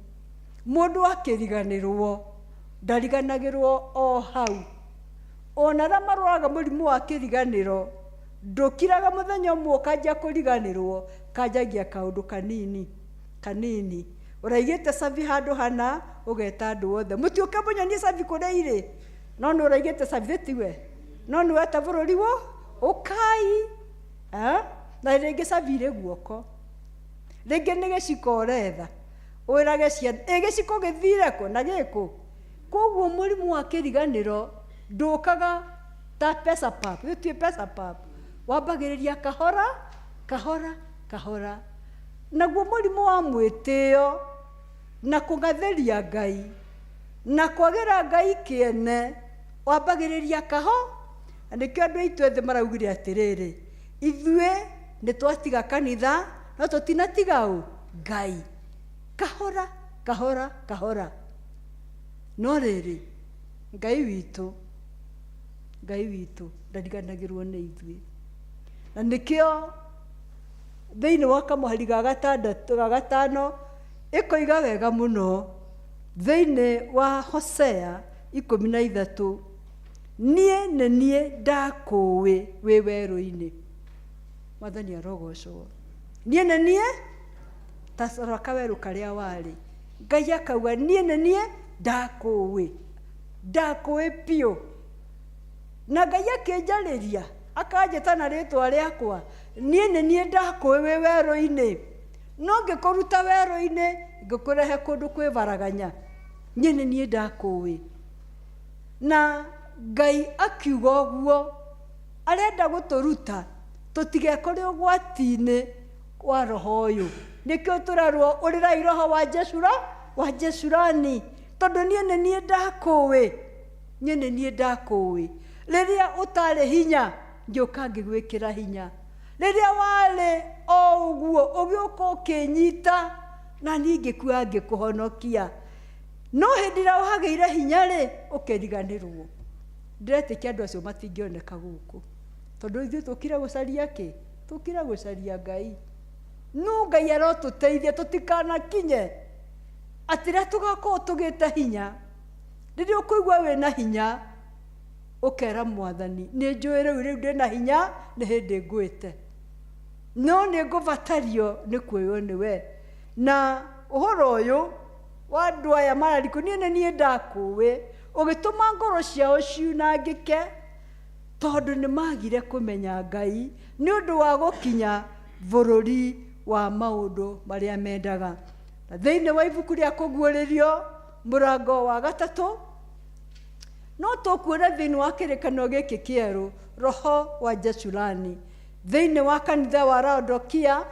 mũndũ akĩriganĩrwo ndariganagĩrwo o hau. Ona arĩa marwaraga mũrimũ wa kĩriganĩro, ndũkiraga mũthenya ũmwe ũkanjia kũriganĩrwo, kanjagia kaũndũ kanini kanini. Ũraigĩte cabi handũ hana, ũgeta andũ othe, mũtiũke mũnyonie cabi kũrĩa irĩ. No nĩ ũraigĩte cabi tiwe, no nĩ weta bũrũri wo ũkai. Na rĩngĩ cabi irĩ guoko, rĩngĩ nĩ gĩciko ũretha, wĩrage ciana ĩ gĩciko gĩthire kũ na gĩkũ. Koguo mũrimũ wa kĩriganĩro ndũkaga ta pesa pap, gĩtuĩ pesa pap, wambagĩrĩria kahora kahora kahora. Naguo mũrimũ wa mwĩtĩo na kũng'athĩria Ngai na kwagĩra Ngai kĩene wambagĩrĩria kaho. Na nĩkĩo andũ aitũ ethĩ maraugire atĩrĩrĩ, ithuĩ nĩ twatiga kanitha no tũtinatiga ũ Ngai. Kahora kahora kahora. No rĩrĩ, Ngai witũ, Ngai witũ ndariganagĩrwo nĩ ithuĩ. Na nĩkĩo thĩinĩ wa kamũhari ga gatandatũ ga gatano ĩkoiga wega mũno thĩinĩ wa Hosea 13, niĩ nĩ niĩ ndakũĩ wĩ werũ-inĩ. Mwathani arogocwo. Niĩ nĩ niĩ ta rora kawerũ karĩa warĩ. Ngai akauga niĩ nĩ niĩ ndakũĩ, ndakũĩ biũ. Na Ngai akĩnjarĩria akanjĩta na rĩtwa rĩakwa, niĩ nĩ niĩ ndakũĩ wĩ werũ-inĩ. No ngĩkũruta werũ-inĩ ngĩkũrehe kũndũ kwĩ baraganya, niĩ nĩ niĩ ndakũĩ. Na Ngai akiuga ũguo, arenda gũtũruta tũtigekore ũgwati-inĩ wa roho ũyũ. Nĩkĩo tũrerwo ũrĩrai roho wa Jeshura, wa Jeshurani, tondũ niĩ nĩ niĩ ndakũĩ, niĩ nĩ niĩ ndakũĩ. Rĩrĩa ũtarĩ hinya ngĩũka ngĩgwĩkĩra hinya, rĩrĩa warĩ o ũguo ũgĩũka ũkĩnyita na niĩ ngĩkua ngĩkũhonokia. No hĩndĩ ĩrĩa wagĩire hinya rĩ, ũkĩriganĩrwo. Ndĩretĩkia andũ acio matingĩoneka gũkũ, tondũ ithuĩ tũkire gũcaria kĩ? Tũkire gũcaria Ngai. No Ngai arotũteithia tũtikanakinye atĩ rĩrĩa tũgakorwo tũgĩte hinya, rĩrĩa ũkũigua wĩna hinya, ũkera Mwathani, nĩ njũĩ rĩu rĩu ndĩna hinya, nĩ hĩndĩ ngwĩte, no nĩ ngũbatario nĩ kuoywo nĩwe. Na ũhoro ũyũ wa andũ aya mararikũ, niĩ nĩ niĩ ndakũĩ, ũgĩtũma ngoro ciao ciunangĩke, tondũ nĩ magire kũmenya Ngai nĩ ũndũ wa gũkinya bũrũri wa maũndũ marĩa mendaga. Na thĩinĩ wa ibuku rĩa Kũguũrĩrio mũrango wa 3, no tũkuona thĩinĩ wa kĩrĩkanĩro gĩkĩ kĩerũ roho wa Jeshurani thĩinĩ wa kanitha wa Laodikia.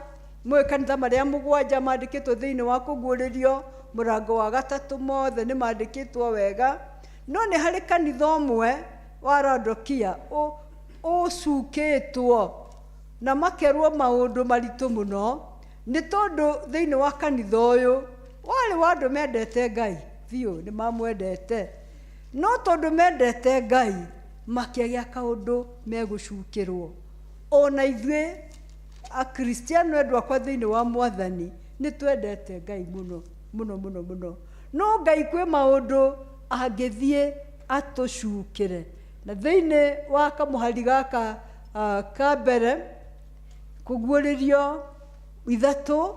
Mũĩ kanitha marĩa 7 mandĩkĩtwo thĩinĩ wa Kũguũrĩrio mũrango wa 3, mothe nĩ mandĩkĩtwo wega. No nĩ harĩ kanitha ũmwe wa Laodikia ũcukĩtwo na makerwo maũndũ maritũ mũno, nĩ tondũ thĩinĩ wa kanitha ũyũ warĩ wa andũ mendete Ngai biũ, nĩ mamwendete, no tondũ mendete Ngai makĩagĩa kaũndũ megũcukĩrwo. Ona ithuĩ Akristiano endwa akwa thĩinĩ wa Mwathani, nĩ twendete Ngai mũno mũno mũno mũno, no Ngai kwĩ maũndũ angĩthiĩ atũcukĩre. Na thĩinĩ wa kamũhari gaka ka mbere, Kũguũrĩrio 3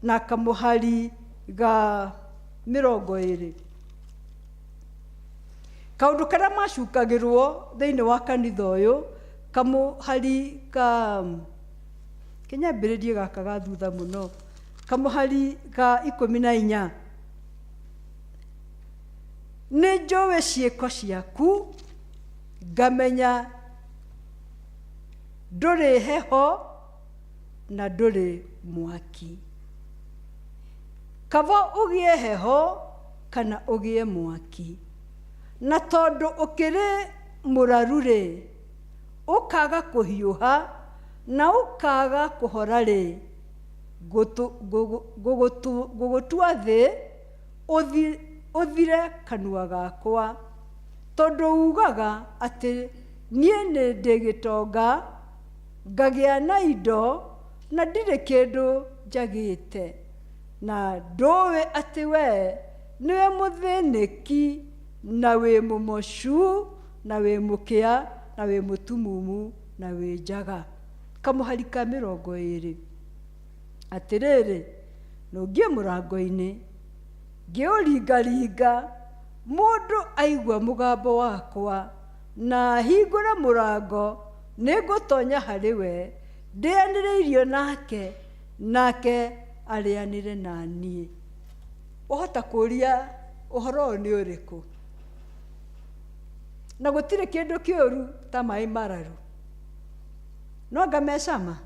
na kamũhari ga 20, kaũndũ karĩa macukagĩrwo thĩinĩ wa kanitha ũyũ, kamũhari ka kĩnyambĩrĩrie gaka ga thutha mũno, kamũhari ga 14, nĩ njũĩ ciĩko ciaku, ngamenya ndũrĩ heho na ndũrĩ mwaki. Kaba ũgĩe heho kana ũgĩe mwaki. Na tondũ ũkĩrĩ mũraru-rĩ, ũkaga kũhiũha na ũkaga kũhora-rĩ, ngũgũtua thĩ ũthire kanua gakwa. Tondũ ugaga atĩ niĩ nĩ ndĩ gĩtonga, Ngagĩa na indo na ndirĩ kĩndũ njagĩte, na ndũĩ atĩ wee nĩwe mũthĩnĩki na wĩ mũmocu na wĩ mũkĩa na wĩ mũtumumu na wĩ njaga. Kamũhari ka 20. Atĩrĩrĩ, nũngiĩ mũrango-inĩ ngĩũringaringa, mũndũ aigua mũgambo wakwa na ahingũre mũrango, nĩngũtonya harĩ we, ndĩanĩre irio nake, nake arĩanĩre na niĩ. Wahota kũũria ũhoro ũyũ nĩ ũrĩkũ? Na gũtirĩ kĩndũ kĩũru ta maĩ mararu. No anga me cama?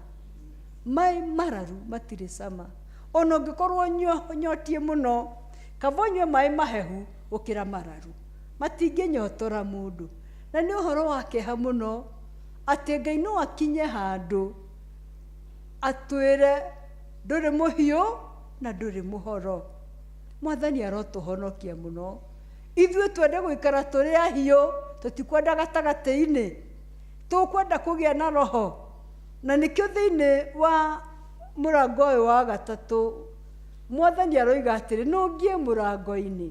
Maĩ mararu matirĩ cama. Ona ũngĩkorwo nyotiĩ mũno, kaba ũnyue maĩ mahehu gũkĩra mararu. Matingĩnyotora mũndũ. Na nĩ ũhoro wa kĩeha mũno atĩ Ngai no akinye handũ atwĩre ndũrĩ mũhiũ na ndũrĩ mũhoro. Mwathani arotũhonokia mũno. Ithuĩ twende gũikara tũrĩ ahiũ, tũtikwenda gatagatĩ-inĩ. Tũkwenda kũgĩa na roho. Na nĩkĩo thĩinĩ wa mũrango ũyũ wa gatatũ, Mwathani aroiga atĩrĩ, nũngiĩ mũrango-inĩ.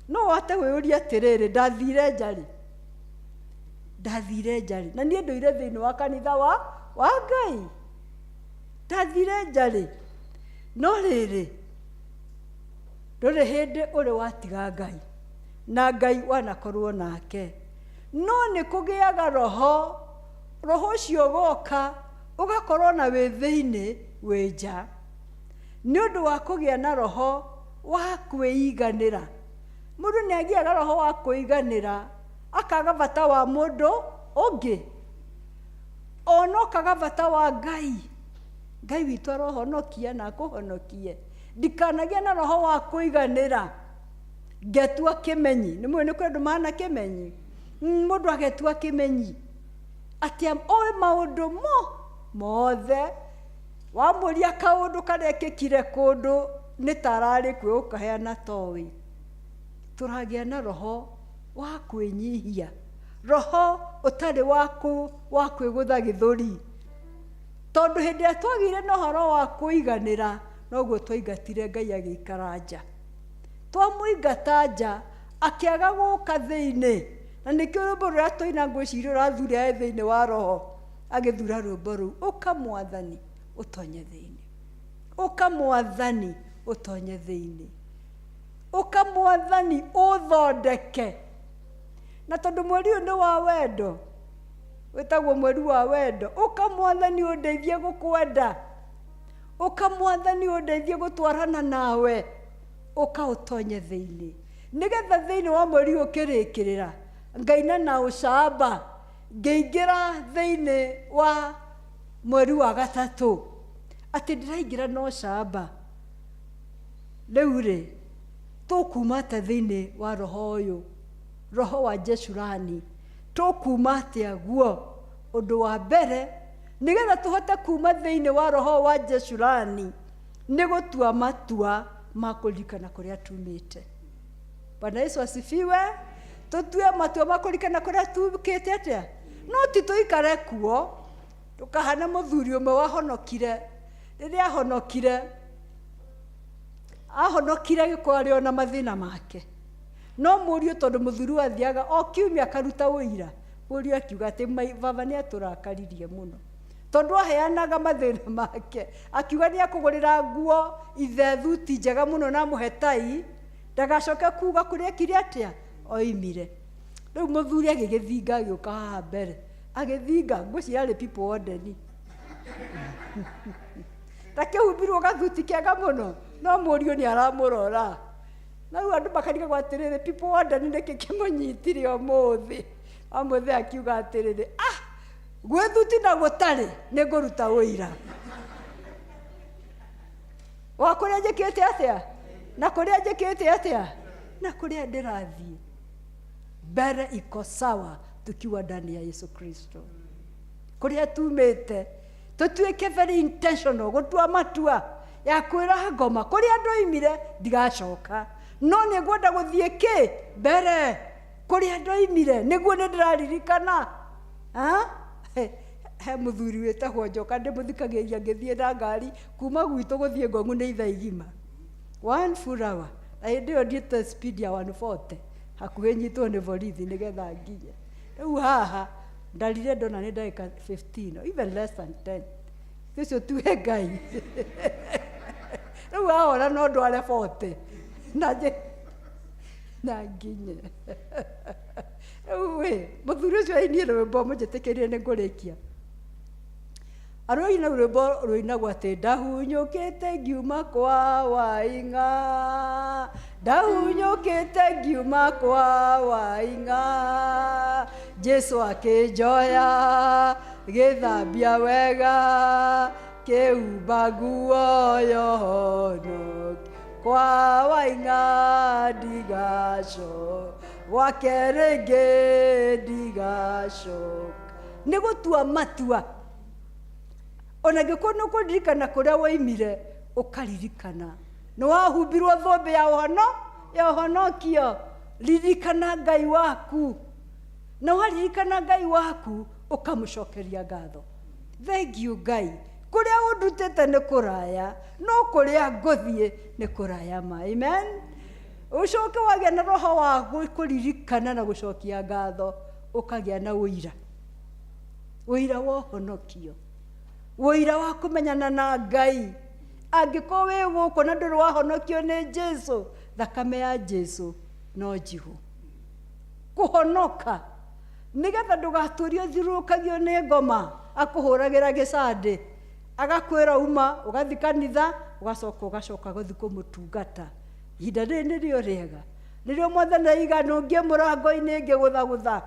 No ũhote kwĩyũria atĩrĩrĩ, ndathire nja rĩ? Ndathire nja rĩ? Na niĩ ndũire thĩinĩ wa kanitha wa Ngai. Ndathire nja rĩ? No rĩrĩ, ndũrĩ hĩndĩ ũrĩ watiga Ngai, na Ngai wanakorwo nake. No nĩ kũgĩaga roho, roho ũcio ũgoka, ũgakorwo na wĩ thĩinĩ, wĩ nja. Nĩ ũndũ wa kũgĩa na roho wa kwĩiganĩra. Mũndũ nĩ agĩaga roho wa kwĩiganĩra, akaga bata wa mũndũ ũngĩ. Ona ũkaga bata wa Ngai. Ngai witũ arohonokia na akũhonokie. Ndikanagĩe na roho wa kũiganĩra. Ngetua kĩmenyi. Nĩ mũĩ nĩ kũrĩ andũ mahana kĩmenyi? Mũndũ agetua kĩmenyi. Atĩ oĩ maũndũ mothe. Wamũria kaũndũ karekĩkire kũndũ nĩ ta ararĩ kuo ũkaheana toĩ. Tũragĩa na roho wa kwĩnyihia. Roho ũtarĩ wa kwĩgũtha gĩthũri. Tondũ hĩndĩ ĩrĩa twagĩire na ũhoro wa kũiganĩra, noguo twaingatire Ngai agĩikara nja. Twamũingata nja, akĩaga gũka thĩinĩ. Na nĩkĩo rwĩmbo rũrĩa twaina ngwĩciria ũrathura e thĩinĩ wa roho. Agĩthura rwĩmbo rũu, ũka Mwathani ũtonye thĩinĩ. Ũka Mwathani ũtonye thĩinĩ. Ũka Mwathani ũthondeke. Na tondũ mweri ũyũ nĩ wa wendo, wĩtagwo mweri wa wendo, ũka Mwathani ũndeithie gũkwenda. Ũka Mwathani ũndeithie gũtwarana nawe. Ũka ũtonye thĩinĩ. Nĩgetha thĩinĩ wa mweri ũyũ ũkĩrĩkĩrĩra, ngaina na ũcamba, ngĩingĩra thĩinĩ wa mweri wa gatatũ. Atĩ ndĩraingĩra na ũcamba. Rĩu rĩ, tũkuma atĩa thĩinĩ wa roho ũyũ, roho wa Jeshurani? Tũkuma atĩa guo? Ũndũ wa mbere, nĩgetha tũhote kuma thĩinĩ wa roho wa Jeshurani, nĩ gũtua matua ma kũririkana kũrĩa tumĩte. Bwana Yesu asifiwe. Tũtue matua ma kũririkana kũrĩa tumĩte atĩa? No ti tũikare kuo, ndũkahane mũthuri ũmwe wahonokire. Rĩrĩa ahonokire, ahonokire agĩkorwo arĩ ona mathĩna make. No mũriũ tondũ mũthuri ũyũ athiaga o kiumia akaruta ũira, mũriũ akiuga atĩ baba nĩ atũrakaririe mũno. Tondũ aheanaga mathĩna make, akiuga nĩ akũgũrĩra nguo ithe thuti njega mũno na amũhe tai, ndagacoke kuga kũrĩa ekire atĩa, oimire. Rĩu mũthuri agĩgĩthinga agĩũka haha mbere, agĩthinga, ngwĩciria arĩ people warden. Ta kĩhumbirwo gathuti kega mũno, no mũriũ nĩ aramũrora. Na rĩu andũ makarigagwo atĩrĩrĩ, people warden nĩkĩ kĩmũnyitire ũmũthĩ? Ũmũthĩ akiuga atĩrĩrĩ, ah, gwĩ thuti na gũtarĩ, nĩ ngũruta ũira. Wa kũrĩa njĩkĩte atĩa? Na kũrĩa njĩkĩte atĩa? Na kũrĩa ndĩrathiĩ. Mbere iko sawa tukiwa ndani ya Yesu Kristo. Kũrĩa tumĩte, tũtuĩke very intentional, gũtua matua ya kwĩra ngoma, kũrĩa ndoimire ndigacoka. No nĩ ngwenda gũthiĩ kĩ? Mbere. Kũrĩa ndoimire, nĩguo nĩ ndĩraririkana. Ha? He mũthuri wĩtagwo Njoka, ndĩmũthikagĩrĩria ngĩthiĩ na ngari kuma gwitũ gũthiĩ Ngong'u nĩ ithaa igima, one full hour, na hĩndĩ ĩyo ndiĩte speed ya 140, hakuhĩ nyitwo nĩ borithi nĩgetha nginye. Rĩu haha ndarire ndona nĩ ndagĩka 15, even less than 10. Ũcio tuge Ngai. Rĩu ahora no ndware 40 na na nginye. Rĩu ĩ mũthuri ũcio ainire rwĩmbo, mũnjĩtĩkĩrie nĩ ngũrĩkia. Aroina rwĩmbo rũinagwo atĩ ndahunyũkĩte ngiuma kwa Waing'a, ndahunyũkĩte ngiuma kwa Waing'a, Jesu akĩnjoya gĩthambia wega, kĩhumba nguo yohonoki, kwa Waing'a ndigacoka, gwake rĩngĩ ndigacoka. Nĩ gũtua matua. Ona angĩkorwo nĩ ũkũririkana kũrĩa woimire, ũkaririkana nĩ wahumbirwo thũmbĩ ya ũhono ya ũhonokio. Ririkana Ngai waku, na waririkana Ngai waku ũkamũcokeria ngatho. Thengiũ Ngai, kũrĩa ũndutĩte nĩ kũraya, no kũrĩa ngũthiĩ nĩ kũraya ma. Amen. Ũcoke wagĩa na roho wa kũririkana na gũcokia ngatho, ũkagĩa na ũira, ũira wa ũhonokio, ũira wa kũmenyana na Ngai. Angĩkorwo wĩ gũkũ na ndũrĩ wahonokio nĩ Jesu, thakame ya Jesu no njigũ kũhonoka, nĩgetha ndũgatũrie ũthiũrũrũkagio nĩ ngoma akũhũragĩra gĩcandĩ, agakwĩra uma ũgathiĩ kanitha, ũgacoka ũgacoka gũthiĩ kũmũtungata. Ihinda rĩrĩ nĩrĩo rĩega, nĩrĩo Mwathani aiga nũngie mũrango-inĩ ngĩgũthagũtha,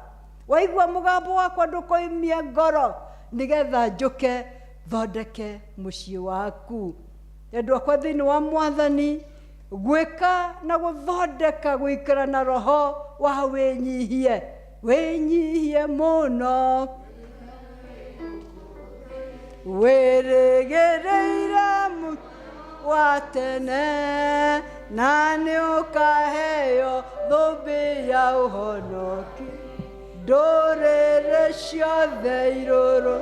waigua mũgambo wakwa ndũkoimie ngoro, nĩgetha njũke thondeke mũciĩ waku. Endwa akwa thĩinĩ wa Mwathani, gwĩka na gũthondeka gũikara na roho wa wĩnyihie, wĩnyihie mũno, wĩrĩgĩrĩire wa tene, na nĩ ũkaheo thũmbĩ ya ũhonoki, ndũrĩrĩ ciothe irũrũ.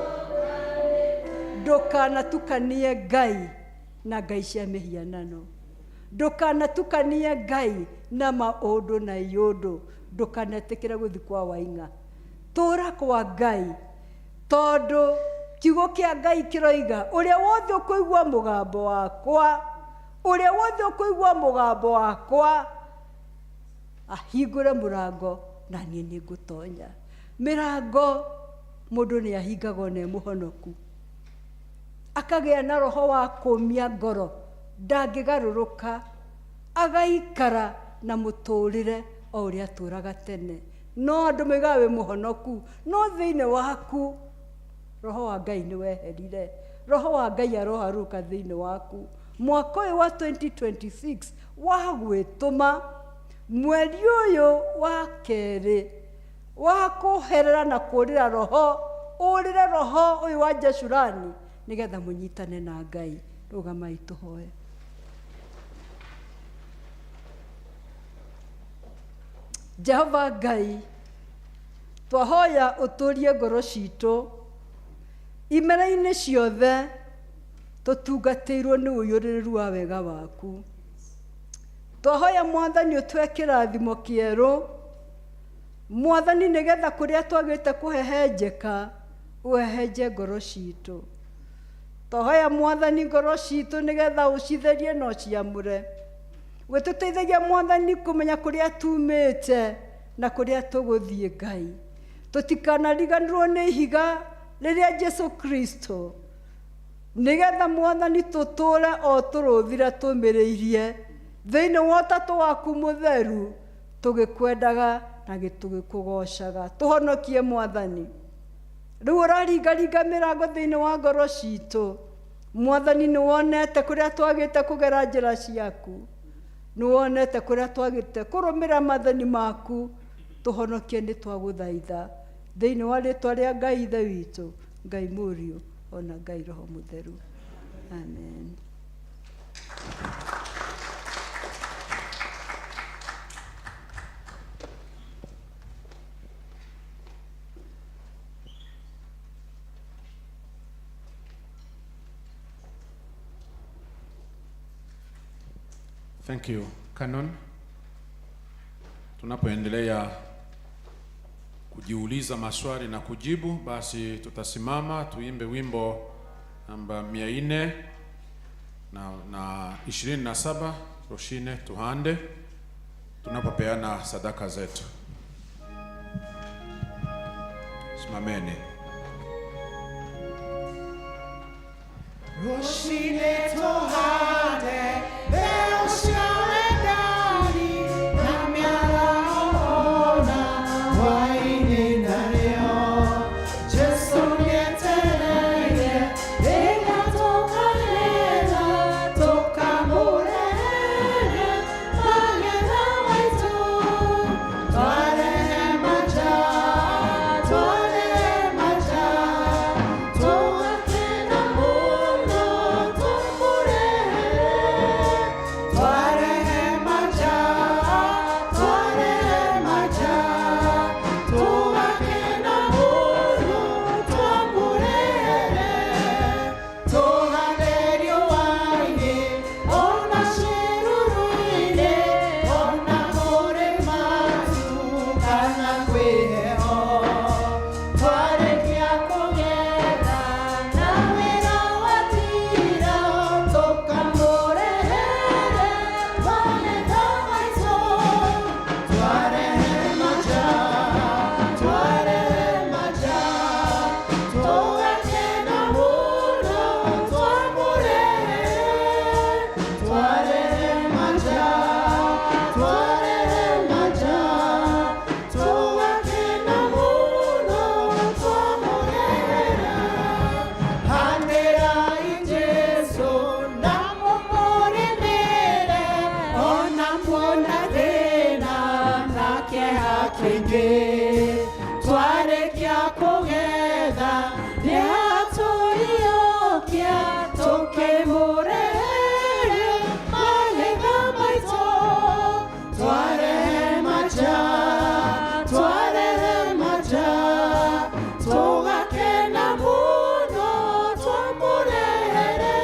Ndũkanatukanie Ngai na ngai cia mĩhianano, ndũkanatukanie Ngai na maũndũ na iũndũ, ndũkanetĩkĩre gũthiĩ kwa Waing'a. Tũra kwa Ngai, tondũ kiugo kĩa Ngai kĩroiga ũrĩa wothe ũkũigua mũgambo wakwa, ũrĩa wothe ũkũigua mũgambo wakwa ahingũre mũrango, na niĩ nĩngũtonya. Mĩrango mũndũ nĩ ahingagwo na mũhonoku, akagĩa na roho wa kũmia ngoro, ndangĩgarũrũka, agaikara na mũtũrĩre o ũrĩa atũraga tene. No andũ moigaga wĩ mũhonoku, no thĩinĩ waku roho wa Ngai nĩ weherire. Roho wa Ngai aroharũka thĩinĩ waku. Mwaka ũyũ wa 2026 wa gwĩtũma, mweri ũyũ wa kerĩ wa kũherera na kũrĩra roho, ũrĩre roho ũyũ wa Jeshurani, nĩgetha mũnyitane na Ngai. Rũgamai tũhoe. Jehova Ngai, twahoya ũtũrie ngoro citũ imera-inĩ ciothe, tũtungatĩirwo nĩ ũiyũrĩrĩru wa wega waku. Twahoya Mwathani ũtũhe kĩrathimo kĩerũ, Mwathani, nĩgetha kũrĩa twagĩte kũhehenjeka ũhehenje ngoro citũ. Twahoya Mwathani ngoro citũ nĩgetha ũcitherie na ũciamũre. Wĩtũteithagia Mwathani kũmenya kũrĩa tumĩte na kũrĩa tũgũthiĩ. Ngai, tũtikanariganĩrwo nĩ ihiga rĩrĩa Jesu Kristo, nĩgetha Mwathani tũtũre o tũrũthire tũmĩrĩirie thĩinĩ wa ũtatũ waku mũtheru, tũgĩkwendaga na tũgĩkũgocaga. Tũhonokie Mwathani. Rĩu ũraringaringa mĩrango thĩinĩ wa ngoro citũ. Mwathani, nĩ wonete kũrĩa twagĩte kũgera njĩra ciaku, nĩ wonete kũrĩa twagĩte kũrũmĩrĩra maathani maku. Tũhonokie, nĩ twagũthaitha thĩinĩ wa rĩtwa rĩa Ngai Ithe witũ, Ngai Mũriũ, ona Ngai Roho Mũtheru. Amen. Thank you, Canon. Tunapoendelea kujiuliza maswali na kujibu, basi tutasimama tuimbe wimbo namba 427, Roshine Tuhande, tunapopeana sadaka zetu. Simameni. Roshine tohande, leo shawendani, na miaraona, waini na leo. Jesu nietereye, ila toka hela, toka murere, magena maitu. Tware maja, tware maja, tugakena muno tumurere. Tware maja, tware maja, tugakena muno tumurere. Tuhanderio waini, ona shiruruine, ona kore matu, kana kweho. Twarekia kũgetha, na wĩra watira, tũkamũrehere magetha maitũ. Twarehe maja, twarehe maja, tũgakena mũno twamũrehere. Twarehe maja, twarehe maja, tũgakena mũno twamũrehere. Handerai Jesu na mũmũrĩmĩre, ona muona thĩna na kĩeha kĩingĩ. Twarĩkia kũgetha nĩatũiyũkia, tũkĩmũrehere magetha maitũ. Twarehe maja, twarehe maja, tũgakena mũno twamũrehere.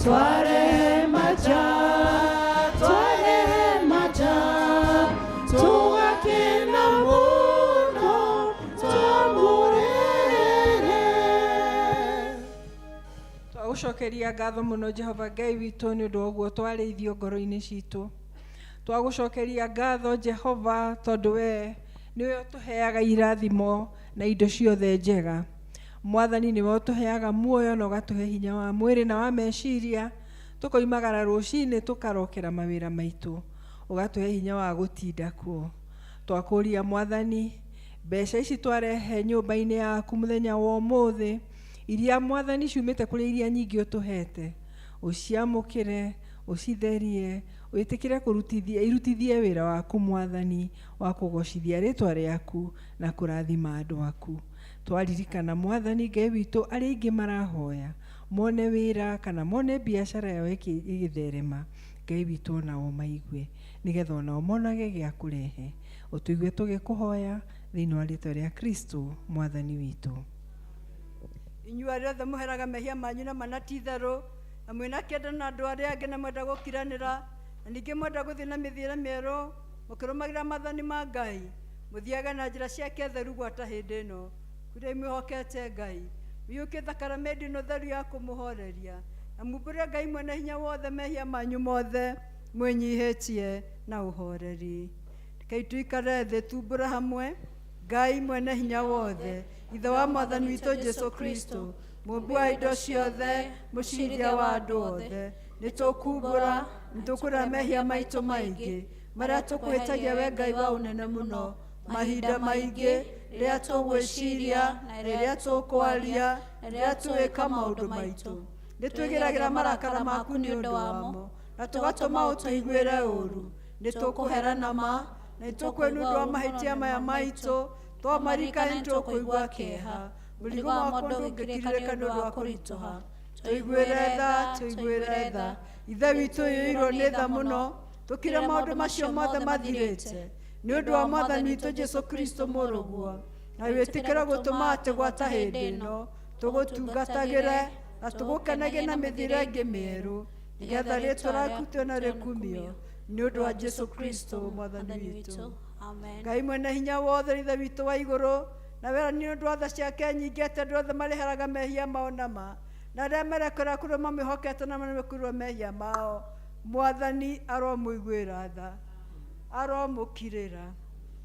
Twarehe maja, twarehe maja, tũgakena mũno twamũrehere. Twagũcokeria ngatho mũno Jehova Ngai witũ nĩ ũndũ wa ũguo twarĩithio ngoro-inĩ citũ. Twagũcokeria ngatho Jehova tondũ we nĩwe ũtũheaga irathimo na indo ciothe njega. Mwathani nĩwe ũtũheaga muoyo na ũgatũhe hinya wa mwĩrĩ na wa meciria, tũkoimagara rũcinĩ tũkarokera mawĩra maitũ, ũgatũhe hinya wa gũtinda kuo. Twakũria Mwathani, mbeca ici twarehe nyũmba-inĩ yaku mũthenya wa ũmũthĩ, iria Mwathani ciumĩte kũrĩ iria nyingĩ ũtũhete, ũciamũkĩre, ũcitherie, wĩtĩkĩre kũrutithia irutithie wĩra waku Mwathani wa kũgocithia rĩtwa rĩaku na kũrathima andũ aku. Twaririkana Mwathani Ngai witũ arĩa aingĩ marahoya mone wĩra kana mone biacara yao ĩgĩtherema, Ngai witũ onao maigue nĩgetha onao monage gĩa kũrehe. Ũtũigue tũgĩkũhoya thĩinĩ wa rĩtwa rĩa Kristo Mwathani witũ. Inyuĩ arĩa othe mũheraga mehia manyu na mana ti itherũ, na mwĩna kĩenda na andũ arĩa angĩ na mwenda gũkiranĩra, na ningĩ mwenda gũthiĩ na mĩthiĩre mĩerũ, mũkĩrũmagĩrĩra maathani ma Ngai, mũthiage na njĩra ciake theru gwata hĩndĩ ĩno, kũrĩa mwĩhokete Ngai, mũiyũkie thakaramenti ĩno theru ya kũmũhoreria, na mumbũre Ngai mwene hinya wothe mehia manyu mothe, mwĩnyihĩtie na ũhoreri. Rekei tuikare thĩ tumbũre hamwe Ngai mwene hinya wothe, Ithe wa Mwathani witũ Jesu Kristo, mũmbi wa indo ciothe, mũcirithia wa andũ othe, nĩ tũkumbũra, nĩ tũkũrĩa mehia maitũ maingĩ, marĩa tũkwĩhĩtagia we Ngai wa ũnene mũno, mahinda maingĩ, rĩrĩa tũgwĩciria, na rĩrĩa tũkwaria, na rĩrĩa tũgwĩka maũndũ maitũ. Nĩ twĩgĩragĩra marakara maku nĩ ũndũ wamo, na tũgatũma ũtũiguĩre ũũru. Nĩ tũkũhera na ma, na nĩ tũkwĩrua nĩ ũndũ wa mahĩtia maya maitũ, twamarika nĩ tũkũigua kĩeha. Mũrigo wakwa ndũngĩkirirĩka nĩ ũndũ wa kũritũha. Tũiguĩre tha, tũiguĩre tha. Ithe witũ ũiyũirwo nĩ tha mũno, tũkire maũndũ macio mothe mathirĩte nĩ ũndũ wa Mwathani witũ Jesu Kristo mũrũguo, na wĩtĩkĩre gũtũma atĩ gwata hĩndĩ ĩno tũgũtungatagĩre na tũgũkenagie na mĩthiĩre ĩngĩ mĩerũ. Nĩgetha rĩtwa rĩaku tũona rĩkumio nĩ ũndũ wa Jesu Kristo mwathani witũ. Amen. Ngai mwene hinya wothe, ithe witũ wa igũrũ, na wera nĩ ũndũ wa tha ciake nyingĩ atĩ andũ othe marĩheraga mehia mao nama na arĩa merekera kũrĩa mamwĩhokete na mamekũrwo mehia mao. Mwathani aromũiguĩra tha, aromũkirĩra,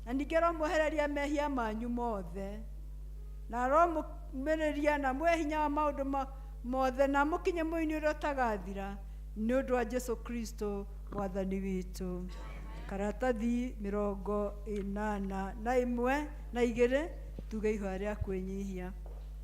na ningĩ aromwehereria mehia manyu mothe, na aromũmĩrĩria na mwĩ hinya wa maũndũ mothe, na mũkinye mũinĩ ũrĩa ũtagathira nĩ ũndũ wa Jesu Kristo mwathani witũ. Karatathi 81 na 2 tuge ihoya rĩa kwĩnyihia.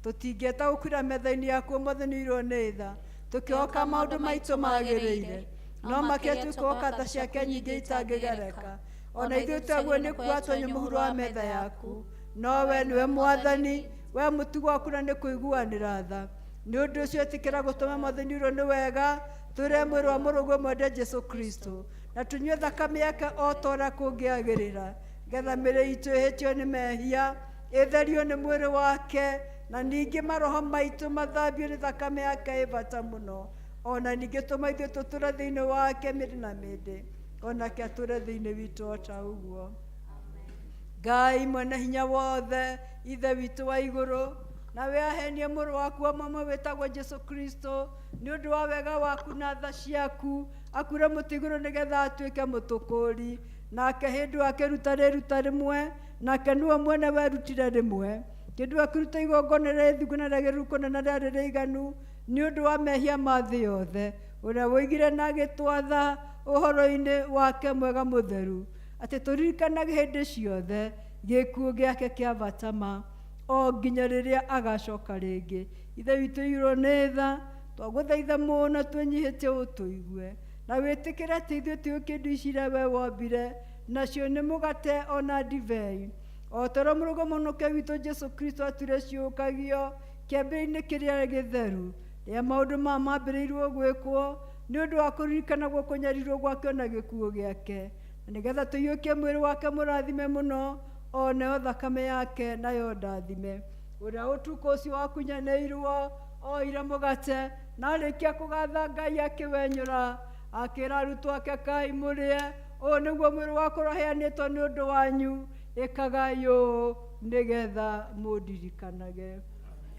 Tũtingĩeta gũkuĩra metha-inĩ yaku ũmũthĩ nĩ irwo nĩ tha, tũkĩhoka maũndũ maitũ magĩrĩire, no makĩria tũkĩhoka tha ciake nyingĩ itangĩgereka. Ona ithuĩ twaguo nĩ kuga twanyua mũhuro wa metha yaku, no we nĩwe mwathani, we mũtugo waku na nĩ kũiguanĩra tha. Nĩ ũndũ ũcio ĩtĩkĩra gũtũma mwathani ũrĩa nĩ wega, tũrĩe mwĩrĩ wa mũrũguo mwende Jesu Kristo, na tũnyue thakame yake o ta ũrĩa kũngĩagĩrĩra, nĩgetha mĩĩrĩ itũ ĩhĩtio nĩ mehia, ĩtherio nĩ mwĩrĩ wake, na ningĩ maroho maitũ mathambio nĩ thakame yake ĩ bata mũno. Ona ningĩ tũma ithuĩ tũtũre thĩinĩ wake mĩndĩ na mĩndĩ, onake atũre thĩinĩ witũ o ta ũguo. Ngai mwene hinya wothe, ithe witũ wa igũrũ, nawe ahenie mũrũ waku wa mũmwe wĩtagwo Jesu Kristo nĩ ũndũ wa wega waku na tha ciaku, akure mũtĩ igũrũ nĩgetha atuĩke mũtũkũri. Nake hĩndĩ akĩruta rĩruta rĩmwe, nake nĩwe mwene werutire rĩmwe, kĩndũ akĩruta igongona rĩa ithingũ na rĩagĩrĩru kũna na rĩarĩ rĩiganu nĩ ũndũ wa mehia ma thĩ yothe, ũrĩa woigire na agĩtwatha ũhoro-inĩ wake mwega mũtheru, atĩ tũririkanage hĩndĩ ciothe gĩkuũ gĩake kĩa bata ma, o nginya rĩrĩa agacoka rĩngĩ. Ithe witũ irwo nĩ tha, twagũthaitha mũno twĩnyihĩtie ũtũigue, na wĩtĩkĩre atĩ ithuĩ tũĩ kĩndũ ici iria we wombire, nacio nĩ mũgate ona ndibei, o ta ũrĩa mũrũgo mũnũke witũ Jesu Kristo atuire ciũkagio kĩambĩrĩria-inĩ kĩrĩa gĩtheru, rĩrĩa maũndũ maya mambĩrĩirio gwĩkwo nĩ ũndũ wa kũririkanagwo kũnyarirwo gwake ona gĩkuũ gĩake, na nĩgetha tũiyũkie mwĩrĩ wake mũrathime mũno, o nayo thakame yake nayo ndathime. Ũrĩa ũtukũ ũcio wakunyanĩirwo oire mũgate, na arĩkia kũgatha Ngai akĩwenyũra, akĩra arutwo ake, kai mũrĩe, ũũ nĩguo mwĩrĩ wakwa ũraheanĩtwo nĩ ũndũ wanyu, ĩkagai ũũ nĩgetha mũndirikanage.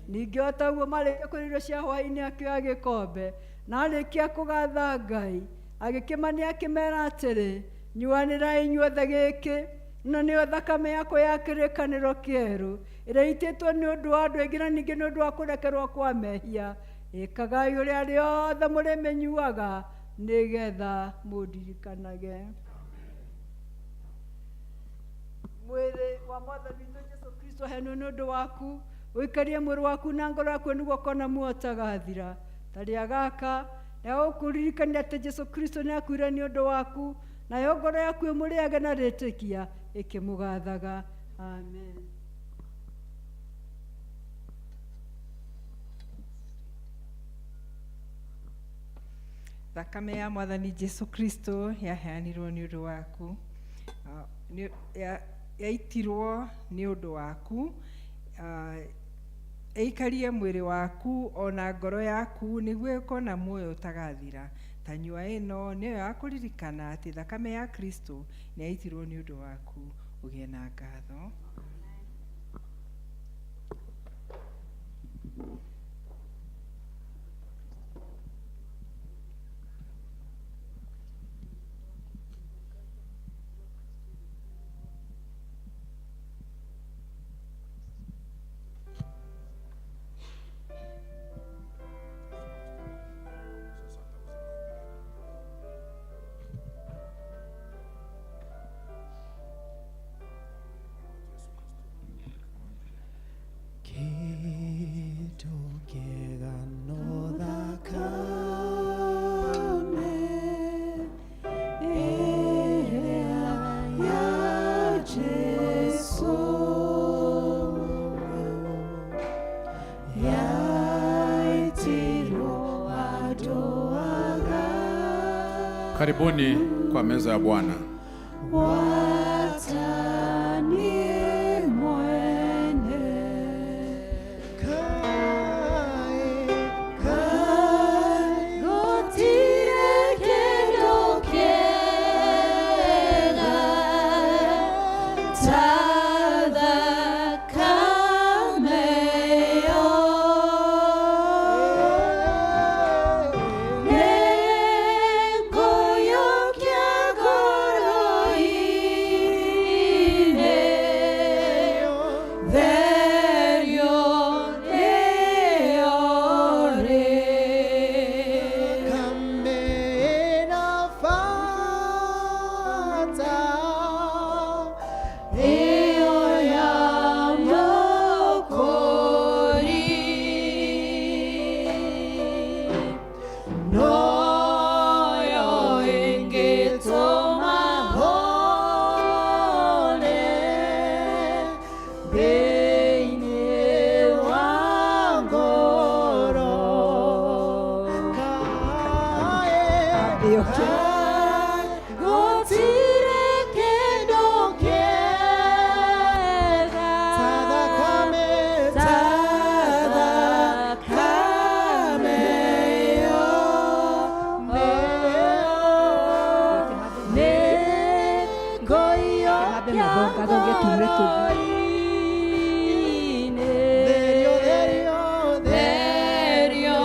Ningĩ o ta ũguo marĩkia kũrĩa irio cia hwaĩ-inĩ akĩoya gĩkombe, na arĩkia kũgatha Ngai agĩkĩmania akĩmera atĩrĩ, nyuanĩrai inyuothe gĩkĩ, ĩno nĩyo thakame yakwa ya kĩrĩkanĩro kĩerũ, ĩrĩa ĩitĩtwo nĩ ũndũ wa andũ aingĩ na ningĩ nĩ ũndũ wa kũrekerwo kwa mehia. Ĩkagai ũrĩa rĩothe mũrĩmĩnyuaga nĩgetha mũndirikanage. Mwĩrĩ wa mwathani witũ Jesu Kristo heanwo nĩ ũndũ waku, ũikarie mwĩrĩ waku na ngoro yaku nĩguo ũkona muoyo ũtagathira. Tarĩa gaka na ũkũririkania atĩ Jesu Kristo nĩ akuire nĩ ũndũ waku, nayo ngoro yaku ĩmũrĩage na rĩtĩkia ĩkĩmũgathaga. Amen. Thakame ya mwathani Jesu Kristo yaheanirwo nĩ ũndũ waku, yaitirwo nĩ ũndũ waku, ĩikarie mwĩrĩ waku ona ngoro yaku nĩguo ĩkona muoyo ũtagathira. Tanyua ĩno nĩyo ya kũririkana atĩ thakame ya Kristo nĩ yaitirwo nĩ ũndũ waku. Ũgĩe na ngatho. Karibuni kwa meza ya Bwana. Ĩĩ, Gũtirĩ kĩndũ kĩega Ta thakame, ta thakame ĩyo nĩngũiyũkia ngoro-inĩ. Therio, therio, Therio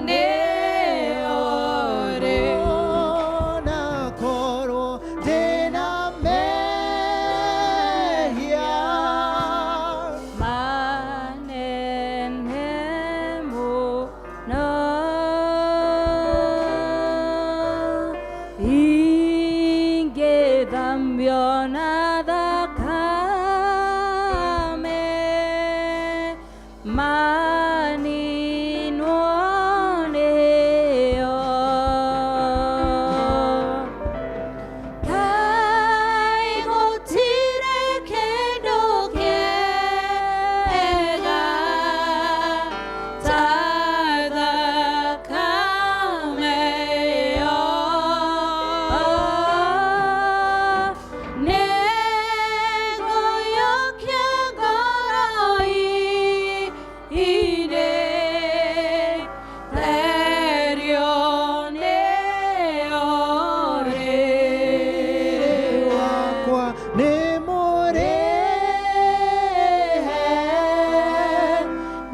nĩyo rĩ. Onakorwo ndĩna mehia Manene mũno ingĩthambio na thakame maninwo nĩyo. Kaĩ gũtirĩ kĩndũ kĩega ta thakame ĩyo. Nĩngũiyũkia ngoro-inĩ, therio nĩyo rĩ. Wakwa nĩ mũrĩhe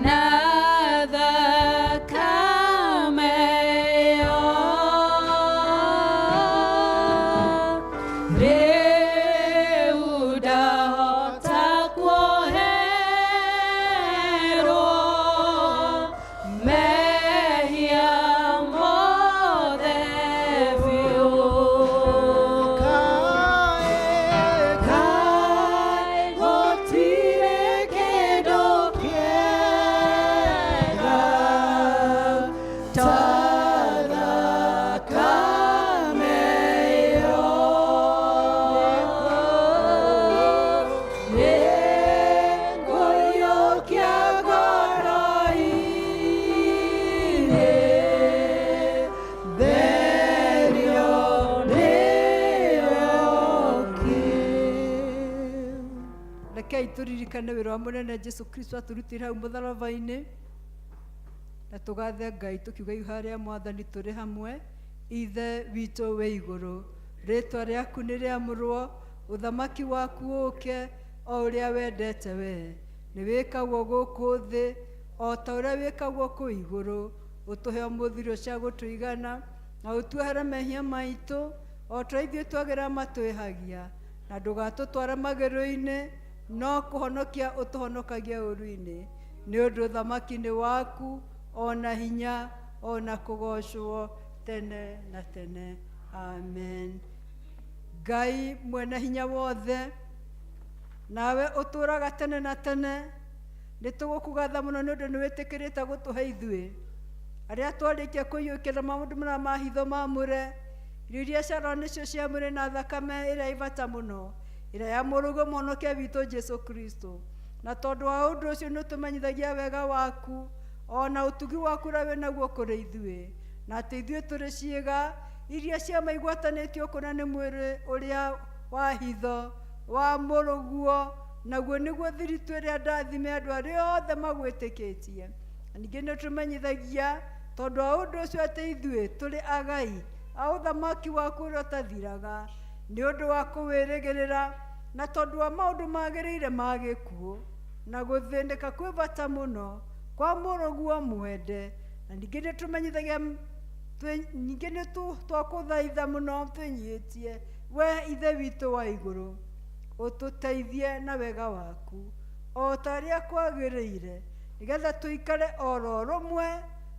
Na thakame ĩyo rĩu ndahota kuoherwo mehia mothe biũ. Kaĩ gũtirĩ kĩndũ kĩega ta thakame ĩyo. Nĩngũiyũkia ngoro-inĩ, therio nĩyo Rekei tũririkane wĩra wa mũnene Jesu Kristo atũrutĩire hau mũtharaba-inĩ, na tũgathe Ngai tũkiuga ihoya rĩa Mwathani tũrĩ hamwe. Ithe witũ wĩ igũrũ, rĩtwa rĩaku nĩ rĩamũrwo, ũthamaki waku ũũke, o ũrĩa wendete we nĩ wĩkagwo gũkũ thĩ o ta ũrĩa wĩkagwo kũu igũrũ. Ũtũhe ũmũthĩ irio cia gũtũigana, na ũtuohere mehia maitũ o ta ithuĩ twagĩra matwĩhagia, na ndũgatũtware magerio-inĩ, no kũhonokia ũtũhonokagie ũũru-inĩ, nĩ ũndũ ũthamaki nĩ waku, ona hinya, ona kũgoocwo tene na tene. Amen. Ngai mwene hinya wothe, nawe ũtũũraga tene na tene, nĩ tũgũkũgatha mũno nĩ ũndũ nĩ wĩtĩkĩrĩte gũtũhe ithuĩ arĩa twarĩkia kũiyũkĩra maũndũ marĩa ma hitho mamũre, irio iria ciarora nĩcio ciamũre na thakame ĩrĩa ĩ bata mũno, ĩrĩa ya mũrũguo mũhonokia witũ Jesu Kristo. Na tondũ wa ũndũ ũcio nĩ ũtũmenyithagia wega waku ona ũtugi waku ũrĩa wĩ naguo kũrĩ ithuĩ, na atĩ ithuĩ tũrĩ ciĩga iria ciama igwatanĩtio kũna nĩ mwĩrĩ ũrĩa wa hitho wa mũrũguo, naguo nĩguo thiritũ ĩrĩa ndathime andũ arĩa othe magwĩtĩkĩtie. Na ningĩ nĩ tũmenyithagia tondũ wa ũndũ ũcio atĩ ithuĩ tũrĩ agai a ũthamaki waku ũrĩa ũtathiraga, nĩ ũndũ wa kũwĩrĩgĩrĩra, na tondũ wa maũndũ magĩrĩire ma gĩkuũ na gũthĩnĩka kwĩ bata mũno kwa mũrũguo mwende. Na ningĩ nĩ tũmenyithagia ningĩ nĩ twakũthaitha mũno twĩnyihĩtie, we Ithe witũ wa igũrũ, ũtũteithie na wega waku o ta ũrĩa kwagĩrĩire, nĩgetha tũikare oro rũmwe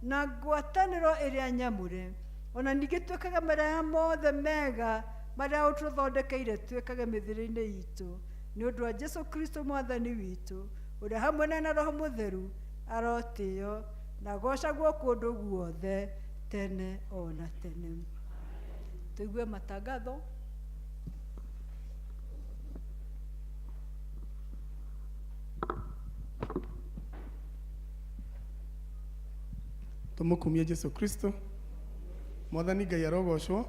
na ngwatanĩro ĩrĩa nyamũre, ona ningĩ twĩkage marĩa mothe mega marĩa ũtũthondekeire twĩkage mĩthiĩre-inĩ itũ, nĩ ũndũ wa Jesu Kristo Mwathani witũ, ũrĩa hamwe na Roho Mũtheru arotĩo na gocagwo kũndũ guothe tene ona tene. Tũigue matangatho. Tumukumie Jesu Kristo. Mwathani Ngai arogocwo.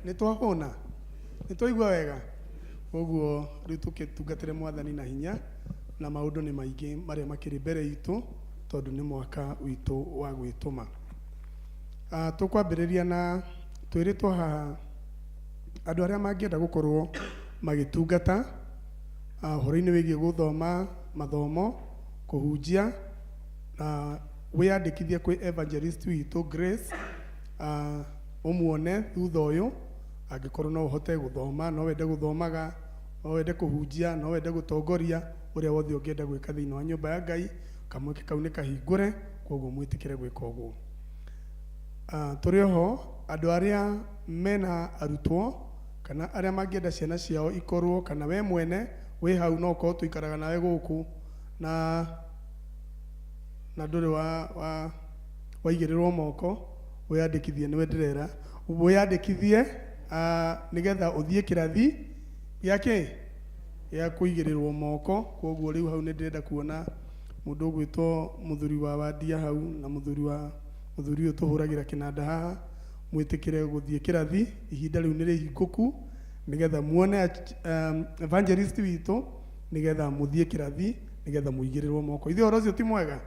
Nĩ twahũna, nĩ twaigua wega. Koguo rĩu tũgĩtungatĩre Mwathani na hinya, na maũndũ nĩ maingĩ marĩa makĩrĩ mbere itũ, tondũ nĩ mwaka witũ wa gwĩtũma. Tũkwambĩrĩria na twĩrĩtwo haha andũ arĩa mangĩenda gũkorwo magĩtungata ũhoro-inĩ wĩgiĩ gũthoma mathomo, kũhunjia, na wĩyandĩkithie kwĩ evangelist witũ Grace, ũmuone thutha ũyũ, angĩkorwo no ũhote gũthoma, no wende gũthomaga, no wende kũhunjia, no wende gũtongoria, ũrĩa wothe ũngĩenda gwĩka thĩinĩ wa nyũmba ya Ngai, kamweke kau nĩ kahingũre, koguo mwĩtĩkĩre gwĩka ũguo. Tũrĩ oho andũ arĩa mena arutwo kana arĩa mangĩenda ciana ciao ikorwo, kana we mwene wĩ hau no ũkorwo tũikaraga nawe gũkũ na ndũrĩ wa waigĩrĩrwo moko, wĩyandĩkithie, nĩwe ndĩrera, wĩyandĩkithie nĩgetha ũthiĩ kĩrathi gĩa kĩ gĩa kũigĩrĩrwo moko. Koguo rĩu hau nĩ ndĩrenda kuona mũndũ ũgwĩtwo mũthuri wa Wandia hau na mũthuri wa mũthuri ũyũ tũhũragĩra kĩnanda haha, mwĩtĩkĩre gũthiĩ kĩrathi. Ihinda rĩu nĩ rĩhingũku nĩgetha muone evangelist witũ, nĩgetha mũthiĩ kĩrathi, nĩgetha mũigĩrĩrwo moko. Ithuĩ ũhoro ũcio ti mwega?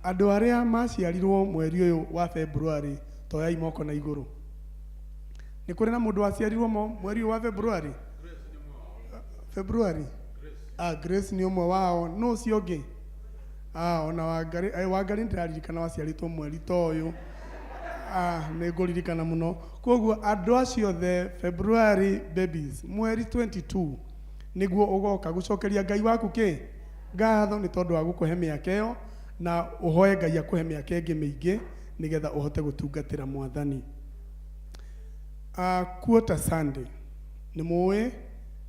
Andũ arĩa maciarirwo mweri ũyũ wa February, toyai moko na igũrũ. Nĩ kũrĩ na mũndũ waciarirwo mweri ũyũ wa February? February? Grace nĩ ũmwe wao. Nũ ũcio ũngĩ? Ona Wangari, Wangari nĩndĩraririkana waciarĩtwo mweri ta ũyũ. Nĩ ngũririkana mũno. Koguo andũ acio othe February babies, mweri 22 nĩguo ũgoka gũcokeria Ngai waku kĩ? Ngatho nĩ tondũ wa gũkũhe mĩaka ĩyo, na ũhoe Ngai akũhe mĩaka ĩngĩ mĩingĩ nĩgetha ũhote gũtungatĩra Mwathani. Quarter Sunday, nĩ mũĩ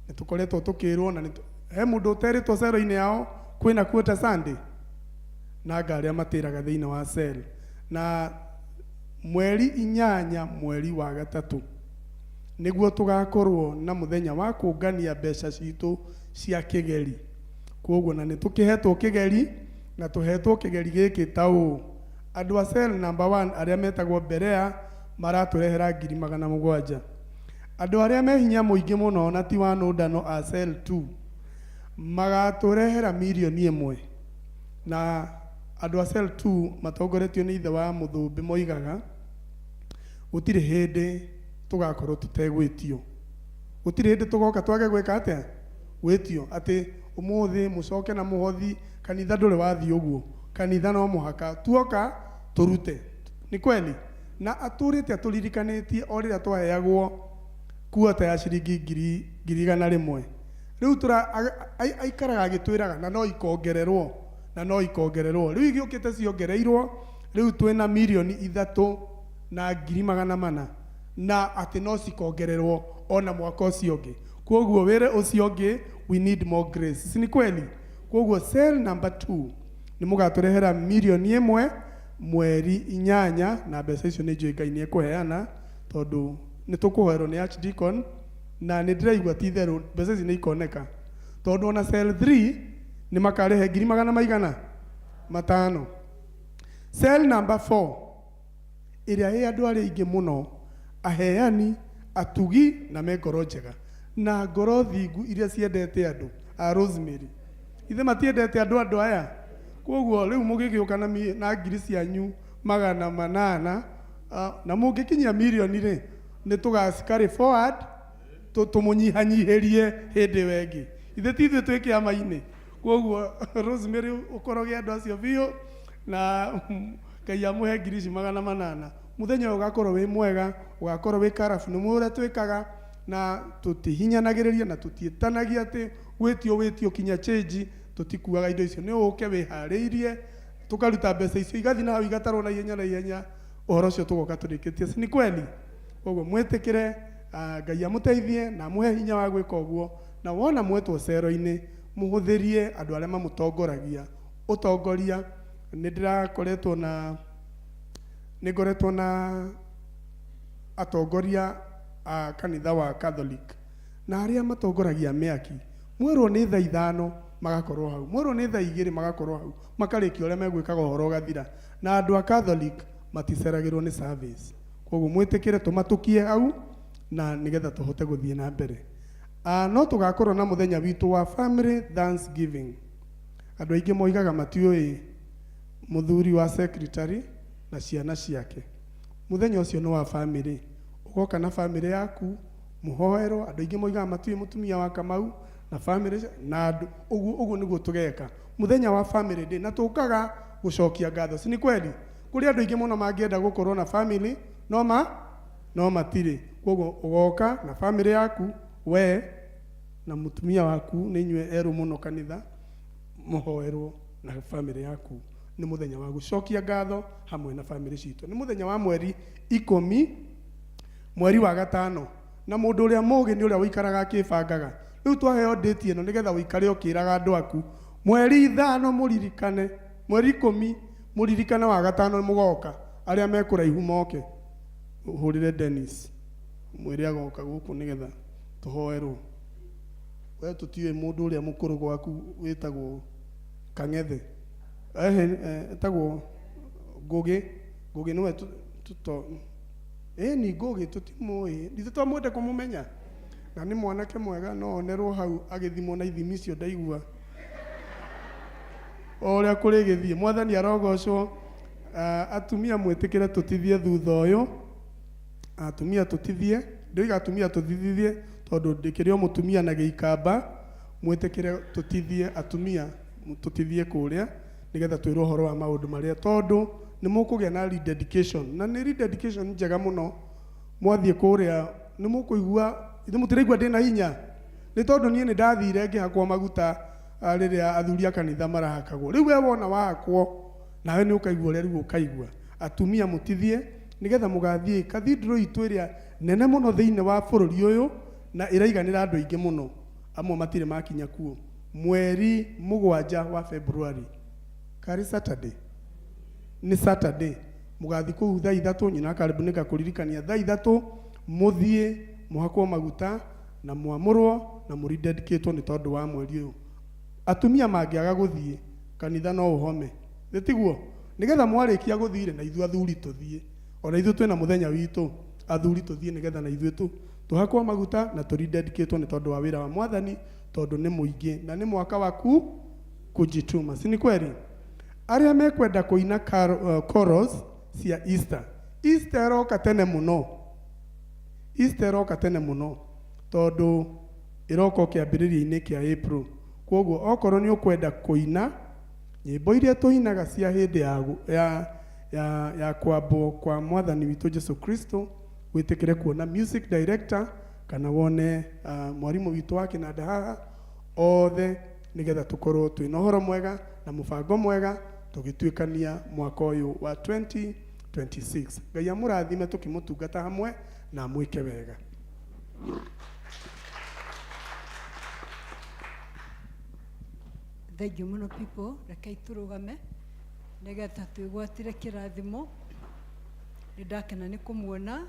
nĩ tũkoretwo tũkĩrwo, na he mũndũ ũterĩtwo cero-inĩ yao kwĩna quarter Sunday, na anga arĩa matĩraga thĩinĩ wa cell. Na mweri 8 mweri wa 3 nĩguo tũgakorwo na mũthenya wa kũngania mbeca citũ cia kĩgeri. Koguo na nĩ tũkĩhetwo kĩgeri, na tũhetwo kĩgeri gĩkĩ ta ũũ: andũ a cell number 1 arĩa metagwo Berea maratũrehera ngiri magana mũgwanja. Andũ arĩa me hinya mũingĩ mũno na ti wa nũndano a cell 2 magatũrehera mirioni 1. Na andũ a cell 2 matongoretio nĩ ithe wa Mũthũmbĩ moigaga gũtirĩ hĩndĩ tũgakorwo tũtegwĩtio, gũtirĩ hĩndĩ tũgoka twage gwĩka atĩa, gwĩtio atĩ ũmũthĩ mũcoke na mũhothi. Kanitha ndũrĩ wathiĩ ũguo, kanitha no mũhaka tuoka tũrute. Nĩ kweli? Na atũrĩte atũririkanĩtie o rĩrĩa twaheagwo kuota ya ciringi 100,000. Rĩu aikaraga agĩtwĩraga na no ikongererwo, na no ikongererwo. Rĩu igĩũkĩte ciongereirwo, rĩu twĩna 3,400,000, na atĩ no cikongererwo ona mwaka ũcio ũngĩ. Koguo wĩre ũcio ũngĩ, we need more grace. Si ni kweli? Koguo cell number 2 nĩ mũgatũrehera 1,000,000 mweri 8, na mbeca icio nĩ njũĩ Ngai nĩ ekũheana, tondũ nĩ tũkũhoerwo nĩ Archdeacon, na nĩ ndĩraigua ti itherũ mbeca ici nĩ ikoneka, tondũ ona cell 3 nĩ makarehe ngiri magana maigana matano. Cell number 4 ĩrĩa ĩ andũ arĩa aingĩ mũno, aheani, atugi na me ngoro njega na ngoro thingu iria ciendete andũ a Rosemary. Ithe matiendete andũ aya. Koguo rĩu mũgĩgĩũka na ngiri cianyu 800, na mũngĩkinyia mirioni rĩ, nĩ tũgacikarĩ forward tũmũnyihanyihĩrie hĩndĩ ĩyo ĩngĩ. Ithe ti ithuĩ twĩ kĩama-inĩ. Koguo Rosemary ũkoroge andũ acio biũ, na Ngai amũhe ngiri ici 800. Mũthenya ũyũ ũgakorwo wĩ mwega, ũgakorwo wĩ karabu, nĩ ũrĩa twĩkaga, na tũtihinyanagĩrĩria na tũtiĩtanagia atĩ wĩtio wĩtio kinya change, tũtikuaga indo icio. Nĩ ũke wĩharĩirie, tũkaruta mbeca icio igathiĩ na hau igatarwo na ihenya na ihenya, ũhoro ũcio tũgoka tũrĩkĩtie. Si ni kweli? Koguo mwĩtĩkĩre, Ngai amũteithie na amũhe hinya wa gwĩka ũguo, na wona mwetwo cero-inĩ mũhũthĩrie andũ arĩa mamũtongoragia. Ũtongoria nĩ ndĩrakoretwo na nĩ ngoretwo na atongoria a kanitha wa Catholic, na arĩa matongoragia mĩaki, mwerwo nĩ thaa 5 magakorwo hau, mwerwo nĩ thaa 2 magakorwo hau, makarĩkia ũrĩa megwĩkaga ũhoro ũgathira. Na andũ a Catholic maticeragĩrwo nĩ service. Koguo mwĩtĩkĩre tũmatũkie hau na nĩgetha tũhote gũthiĩ na mbere. No tũgakorwo na mũthenya witũ wa family thanksgiving. Andũ aingĩ moigaga matiũĩ mũthuri wa secretary na ciana ciake. Mũthenya ũcio nĩ wa family. Ũgoka na family yaku mũhoerwo. Andũ aingĩ moigaga matiũĩ mũtumia wa Kamau na family na andũ ũguo ũguo nĩguo tũgeka mũthenya wa family day, na tũkaga gũcokia ngatho. Si ni kweli? Kũrĩ andũ aingĩ mũno mangĩenda gũkorwo na family no ma no matirĩ. Koguo ũgoka na family yaku, we na mũtumia waku, nĩ inyuĩ erũ mũno kanitha, mũhoerwo na family yaku. Nĩ mũthenya wa gũcokia ngatho hamwe na family citũ. Nĩ mũthenya wa mweri 10 mweri wa 5, na mũndũ ũrĩa mũũgĩ nĩ ũrĩa ũikaraga akĩbangaga. Rĩu twaheo date ĩno nĩgetha ũikare ũkĩraga andũ aku mweri 5 mũririkane, mweri 10 mũririkane, wa 5 mũgoka. Arĩa me kũraihu moke, ũhũrĩre Dennis mwĩre agoka gũkũ nĩgetha tũhoerwo. We tũtiũĩ mũndũ ũrĩa mũkũrũ gwaku wĩtagwo Kang'ethe, ehe, etagwo Ngũgĩ. Ngũgĩ nĩwe tũto ĩni Ngũgĩ tũtimũĩ, ithuĩ twamwende kũmũmenya, na nĩ mwanake mwega, no onerwo hau agĩthimwo na ithimi icio ndaigua o ũrĩa kũrĩ gĩthiĩ. Mwathani arogocwo. Atumia mwĩtĩkĩre tũtithie thutha ũyũ. Atumia tũtithie, ndĩoiga atumia tũtithie tondũ ndĩkĩrĩ o mũtumia na gĩikamba. Mwĩtĩkĩre tũtithie, atumia tũtithie kũrĩa nĩgetha twĩrwo ũhoro wa maũndũ marĩa, tondũ nĩ mũkũgĩa na rededication, na nĩ rededication njega mũno. Mwathiĩ kũrĩa nĩ mũkũigua, ithuĩ mũtiraigua ndĩna hinya, nĩ tondũ niĩ nĩ ndathire ngĩhakwo maguta rĩrĩa athuri a kanitha marahakagwo. Rĩu we wona wahakwo nawe nĩ ũkaigua ũrĩa rĩu ũkaigua. Atumia mũtithie nĩgetha mũgathiĩ cathedral itũ ĩrĩa nene mũno thĩinĩ wa bũrũri ũyũ, na ĩraiganĩra andũ aingĩ mũno, amwe matirĩ makinya kuo, mweri 7 wa February, karĩ Saturday, nĩ Saturday, mũgathiĩ kũu thaa 3. Nyina karibu nĩngakũririkania thaa 3 mũthiĩ mũhakwo maguta na mwamũrwo na mũrededicatwo nĩ tondũ wa mweri ũyũ. Atumia mangĩaga gũthiĩ kanitha no ũhome, nĩ tiguo? Nĩgetha mwarĩkia gũthiĩ na ithuĩ athuri tũthiĩ, ona ithuĩ twĩna mũthenya witũ athuri tũthiĩ, nĩgetha na ithuĩ tũhakwo maguta na tũrededicatwo nĩ tondũ wa wĩra wa mwathani, tondũ nĩ mũingĩ na nĩ mwaka waku kujituma. Si ni kweli? Arĩa mekwenda kũina chorus cia Easter, Easter ĩroka tene mũno, Easter ĩroka tene mũno tondũ ĩroka o kĩambĩrĩria-inĩ kĩa April. Koguo okorwo nĩ ũkwenda kũina nyĩmbo iria tũinaga cia hĩndĩ ya kwambwo kwa mwathani witũ Jesu Kristo, wĩtĩkĩre kuona music director kana wone mwarimũ witũ wa kĩnanda haha othe, nĩgetha tũkorwo twĩna ũhoro mwega na mũbango mwega tũgĩtuĩkania mwaka ũyũ wa 2026. Ngai amũrathime tũkĩmũtungata hamwe na amwĩke wega. Thank you mũno people. Rekei tũrũgame nĩgetha twĩgwatĩre kĩrathimo. Nĩ ndakena nĩ kũmuona.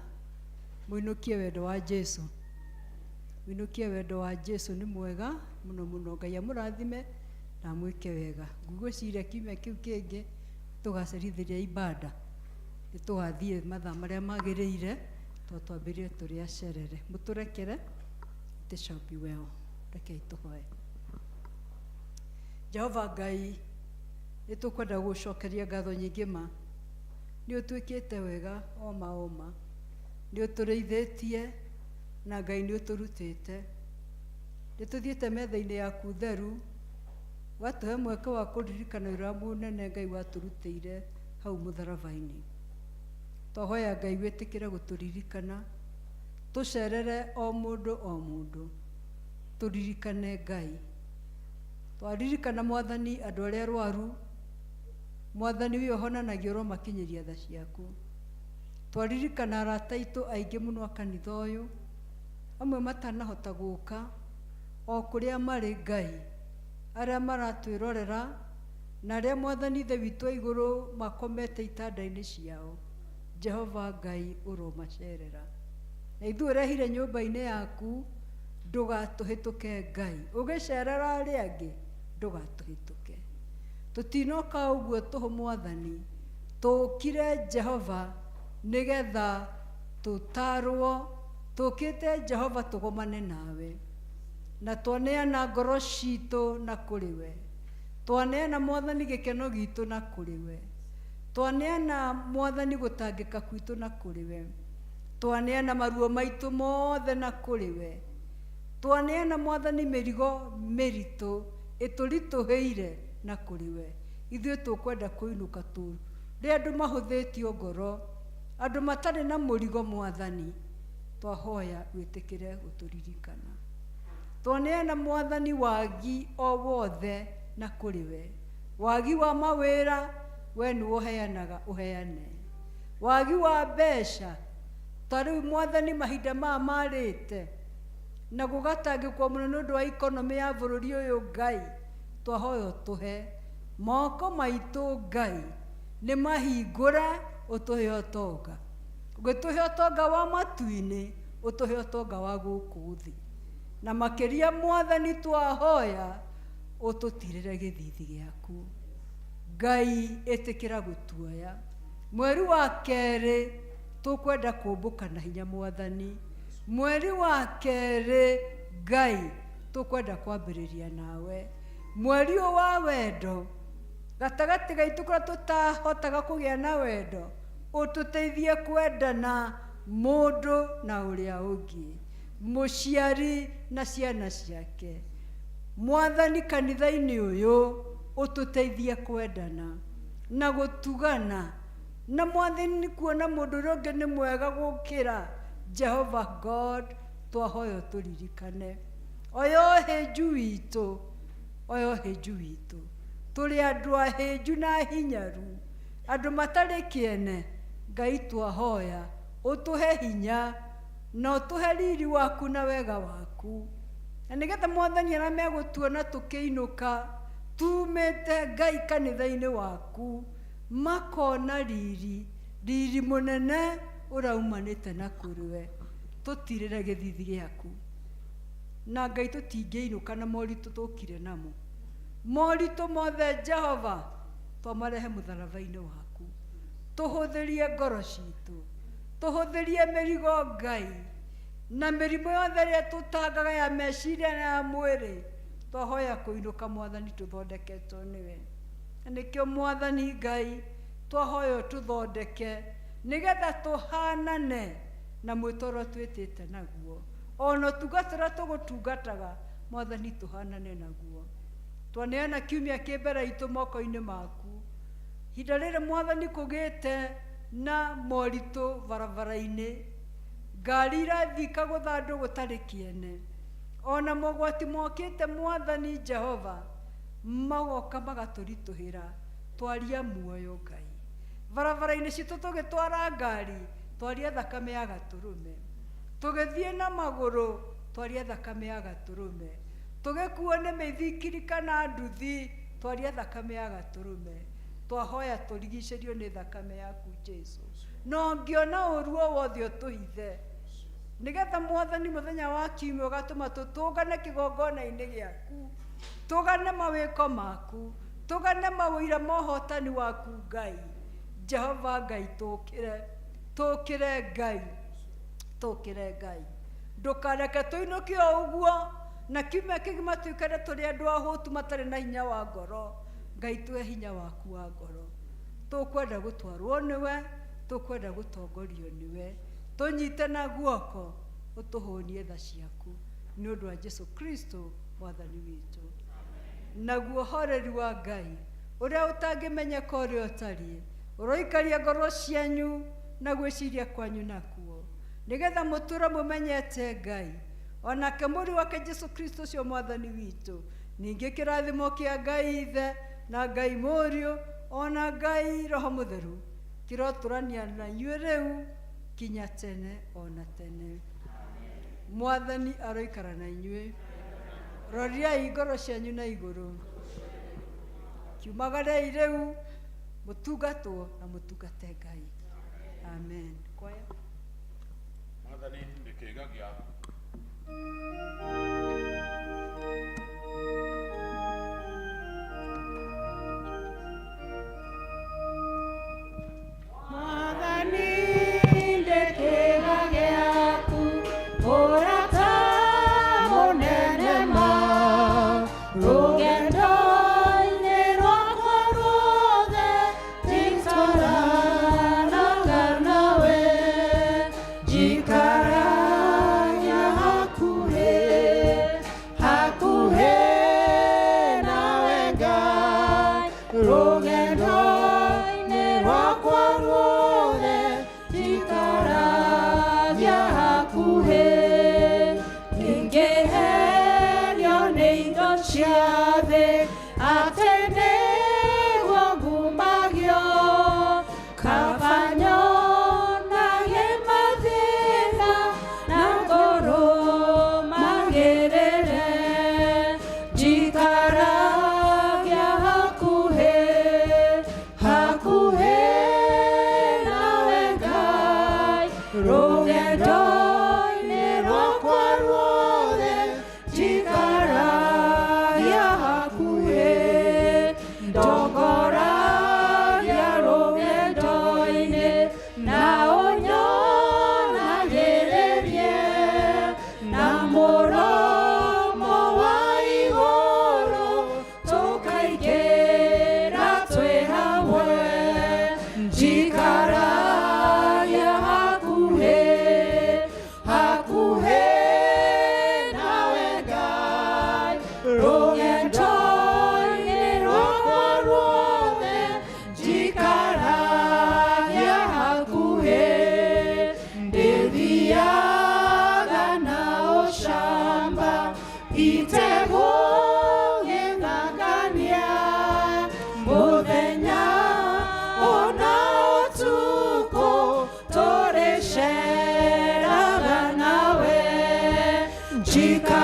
Mũinũkie wendo wa Jesu, mũinũkie wendo wa Jesu, nĩ mwega mũno mũno. Ngai amũrathime na amwĩke wega. Ngwĩciria kiumia kĩu kĩngĩ tũgacerithĩria ibada, nĩ tũgathiĩ mathaa marĩa magĩrĩire, tondũ twambĩrĩrie tũrĩ acerere. Mũtũrekere, it shall be well. Rekei tũhoe. Jehova Ngai, nĩ tũkwenda gũcokeria ngatho nyingĩ ma. Nĩ ũtwĩkĩte wega oma oma, nĩ ũtũrĩithĩtie na Ngai nĩ ũtũrutĩte. Nĩ tũthiĩte metha-inĩ yaku theru, watũhe mweke wa kũririkana wĩra mũnene Ngai watũrutĩire hau mũtharaba-inĩ. Twahoya Ngai wĩtĩkĩre gũtũririkana, tũcerere o mũndũ o mũndũ, tũririkane Ngai. Twaririkana mwathani andũ arĩa arwaru, mwathani ũyũ ũhonanagia ũromakinyĩria tha ciaku. Twaririkana arata aitũ aingĩ mũno a kanitha ũyũ, amwe matanahota gũka, o kũrĩa marĩ Ngai, arĩa maratwĩrorera na arĩa mwathani ithe witũ wa igũrũ makomete itanda-inĩ ciao, Jehova Ngai ũromacerera. Na ithuĩ ũrehire nyũmba-inĩ yaku, ndũgatũhĩtũke Ngai, ũgĩcerera arĩa angĩ ndũgatũhĩtũke. Tũtinoka ũguo tũhũ mwathani, tũkire Jehova nĩgetha Tũtarwo tũkĩte Jehova tũgomane nawe, na twaneana ngoro citũ na kũrĩ we, twaneana Mwathani gĩkeno gitũ na kũrĩ we, twaneana Mwathani gũtangĩka gwitũ na kũrĩ we, twaneana maruo maitũ mothe na kũrĩ we, twaneana Mwathani mĩrigo mĩritũ ĩtũritũhĩire na kũrĩ we. Ithuĩ tũkwenda kũinũka tũrĩ andũ mahũthĩtio ngoro, andũ matarĩ na mũrigo Mwathani, twahoya wĩtĩkĩre gũtũririkana. Twaneana Mwathani wagi o wothe na kũrĩ we, wagi wa mawĩra we nĩwe ũheanaga ũheane, wagi wa mbeca ta rĩu Mwathani mahinda maya marĩte na gũgatangĩkwo mũno nĩ ũndũ wa ikonomĩ ya bũrũri ũyũ Ngai, twahoya ũtũhe moko maitũ Ngai nĩ mahingũre ũtũhe ũtonga, ũgĩtũhe ũtonga wa matu-inĩ, ũtũhe ũtonga wa gũkũ thĩ, na makĩria Mwathani twahoya ũtũtirĩre gĩthithi gĩaku Ngai, ĩtĩkĩra gũtuoya. Mweri wa kerĩ tũkwenda kũmbũka na hinya Mwathani, mweri wa kerĩ Ngai tũkwenda kwambĩrĩria nawe, mweri ũyũ wa wendo gatagatĩ gaitũ kũrĩa tũtahotaga kũgĩa na wendo, ũtũteithie kwendana mũndũ na ũrĩa ũngĩ, mũciari na ciana ciake. Mwathani kanitha-inĩ ũyũ ũtũteithie kwendana na gũtugana, na Mwathani kuona mũndũ ũrĩa ũngĩ nĩ mwega gũkĩra Jehova God, twahoya ũtũririkane. Oya ũhĩnju witũ, oya ũhĩnju witũ, tũrĩ andũ ahĩnju na ahinyaru, andũ matarĩ kĩene. Ngai twahoya ũtũhe hinya na ũtũhe riri waku na wega waku, na nĩgetha Mwathani arĩa megũtuona tũkĩinũka tumĩte Ngai kanitha-inĩ waku makona riri, riri mũnene ũraumanĩte na kũrĩ we. Tũtirĩre gĩthithi gĩaku na Ngai, tũtingĩinũka na moritũ tũkire namo, moritũ mothe Jehova twamarehe mũtharaba-inĩ waku, tũhũthĩrie ngoro citũ, tũhũthĩrie mĩrigo Ngai, na mĩrimũ yothe ĩrĩa tũtangaga ya meciria na ya mwĩrĩ, twahoya kũinũka Mwathani tũthondeketwo nĩwe. Na nĩkĩo Mwathani Ngai twahoya ũtũthondeke nĩgetha tũhanane na mwĩto ũrĩa twĩtĩte naguo, ona ũtungata ũrĩa tũgũtungataga Mwathani tũhanane naguo. Twaneana kiumia kĩ mbere itũ moko-inĩ maku, ihinda rĩrĩ Mwathani kũgĩte na moritũ barabara-inĩ, ngari irathiĩ ikagũtha andũ gũtarĩ kĩene, ona mogwati mokĩte Mwathani Jehova magoka magatũritũhĩra, twaria muoyo Ngai. Barabara-inĩ citũ tũgĩtwara ngari twaria thakame ya gatũrũme, tũgĩthiĩ na magũrũ twaria thakame ya gatũrũme, tũgĩkuo nĩ mĩithikiri kana nduthi twaria thakame ya gatũrũme. Twahoya tũrigicĩrio nĩ thakame yaku Jesu, na ũngĩona ũru o wothe ũtũhithe, nĩgetha Mwathani mũthenya wa kiumia ũgatũma tũtũngane kĩgongona-inĩ gĩaku, tũgane mawĩko maku, tũgane mawĩira ma ũhotani waku Ngai. Jehova Ngai tũkĩre, tũkĩre Ngai, tũkĩre Ngai, ndũkareke tũinũke o ũguo na kiumia kĩgima tũikare tũrĩ andũ ahũtu matarĩ na hinya wa ngoro. Ngai tũhe hinya waku wa ngoro, tũkwenda gũtwarwo nĩwe, tũkwenda gũtongorio nĩwe, tũnyite na guoko ũtũhũnie tha ciaku nĩ ũndũ wa Jesu Kristo Mwathani witũ. Naguo horeri wa Ngai ũrĩa ũtangĩmenyeka ũrĩa ũtariĩ ũroikaria ngoro cianyu na gwĩciria kwanyu nakuo, nĩgetha mũtũre mũmenyete Ngai onake mũriũ wake Jesu Kristo ũcio Mwathani witũ. Ningĩ kĩrathimo kĩa Ngai Ithe na Ngai Mũriũ ona Ngai Roho Mũtheru kĩrotũrania na inyuĩ rĩu kinya tene ona tene. Mwathani aroikara na inyuĩ. Roriai ngoro cianyu na igũrũ, kiumagarei rĩu mũtungatwo na mũtungate Ngai. Amen. Kwaya. Mwathani nĩ kĩĩga gĩaku. Mwathani ndĩ kĩĩga hakuhĩ, ingĩherio nĩ indo cia thĩ, atĩ nĩguo ngumagio, kaba nyonage mathĩna na ngũrũmagĩrĩre, njikaragia hakuhĩ, hakuhĩ nawe Ngai, rũgendo-inĩ rwakwa ruothe, njikaragia hakuhĩ, ndongoragia rũgendo-inĩ, na ũnyonagĩrĩrie na mũromo wa igũrũ, tũkaingĩra twĩ hamwe, njikaragia hakuhĩ, hakuhĩ nawe Ngai, rũgendo-inĩ rwakwa ruothe, njikaragia hakuhĩ, ndĩthiaga na ũcamba, itegũgĩthangania, mũthenya ona ũtukũ, tũrĩceraga nawe, njikaragia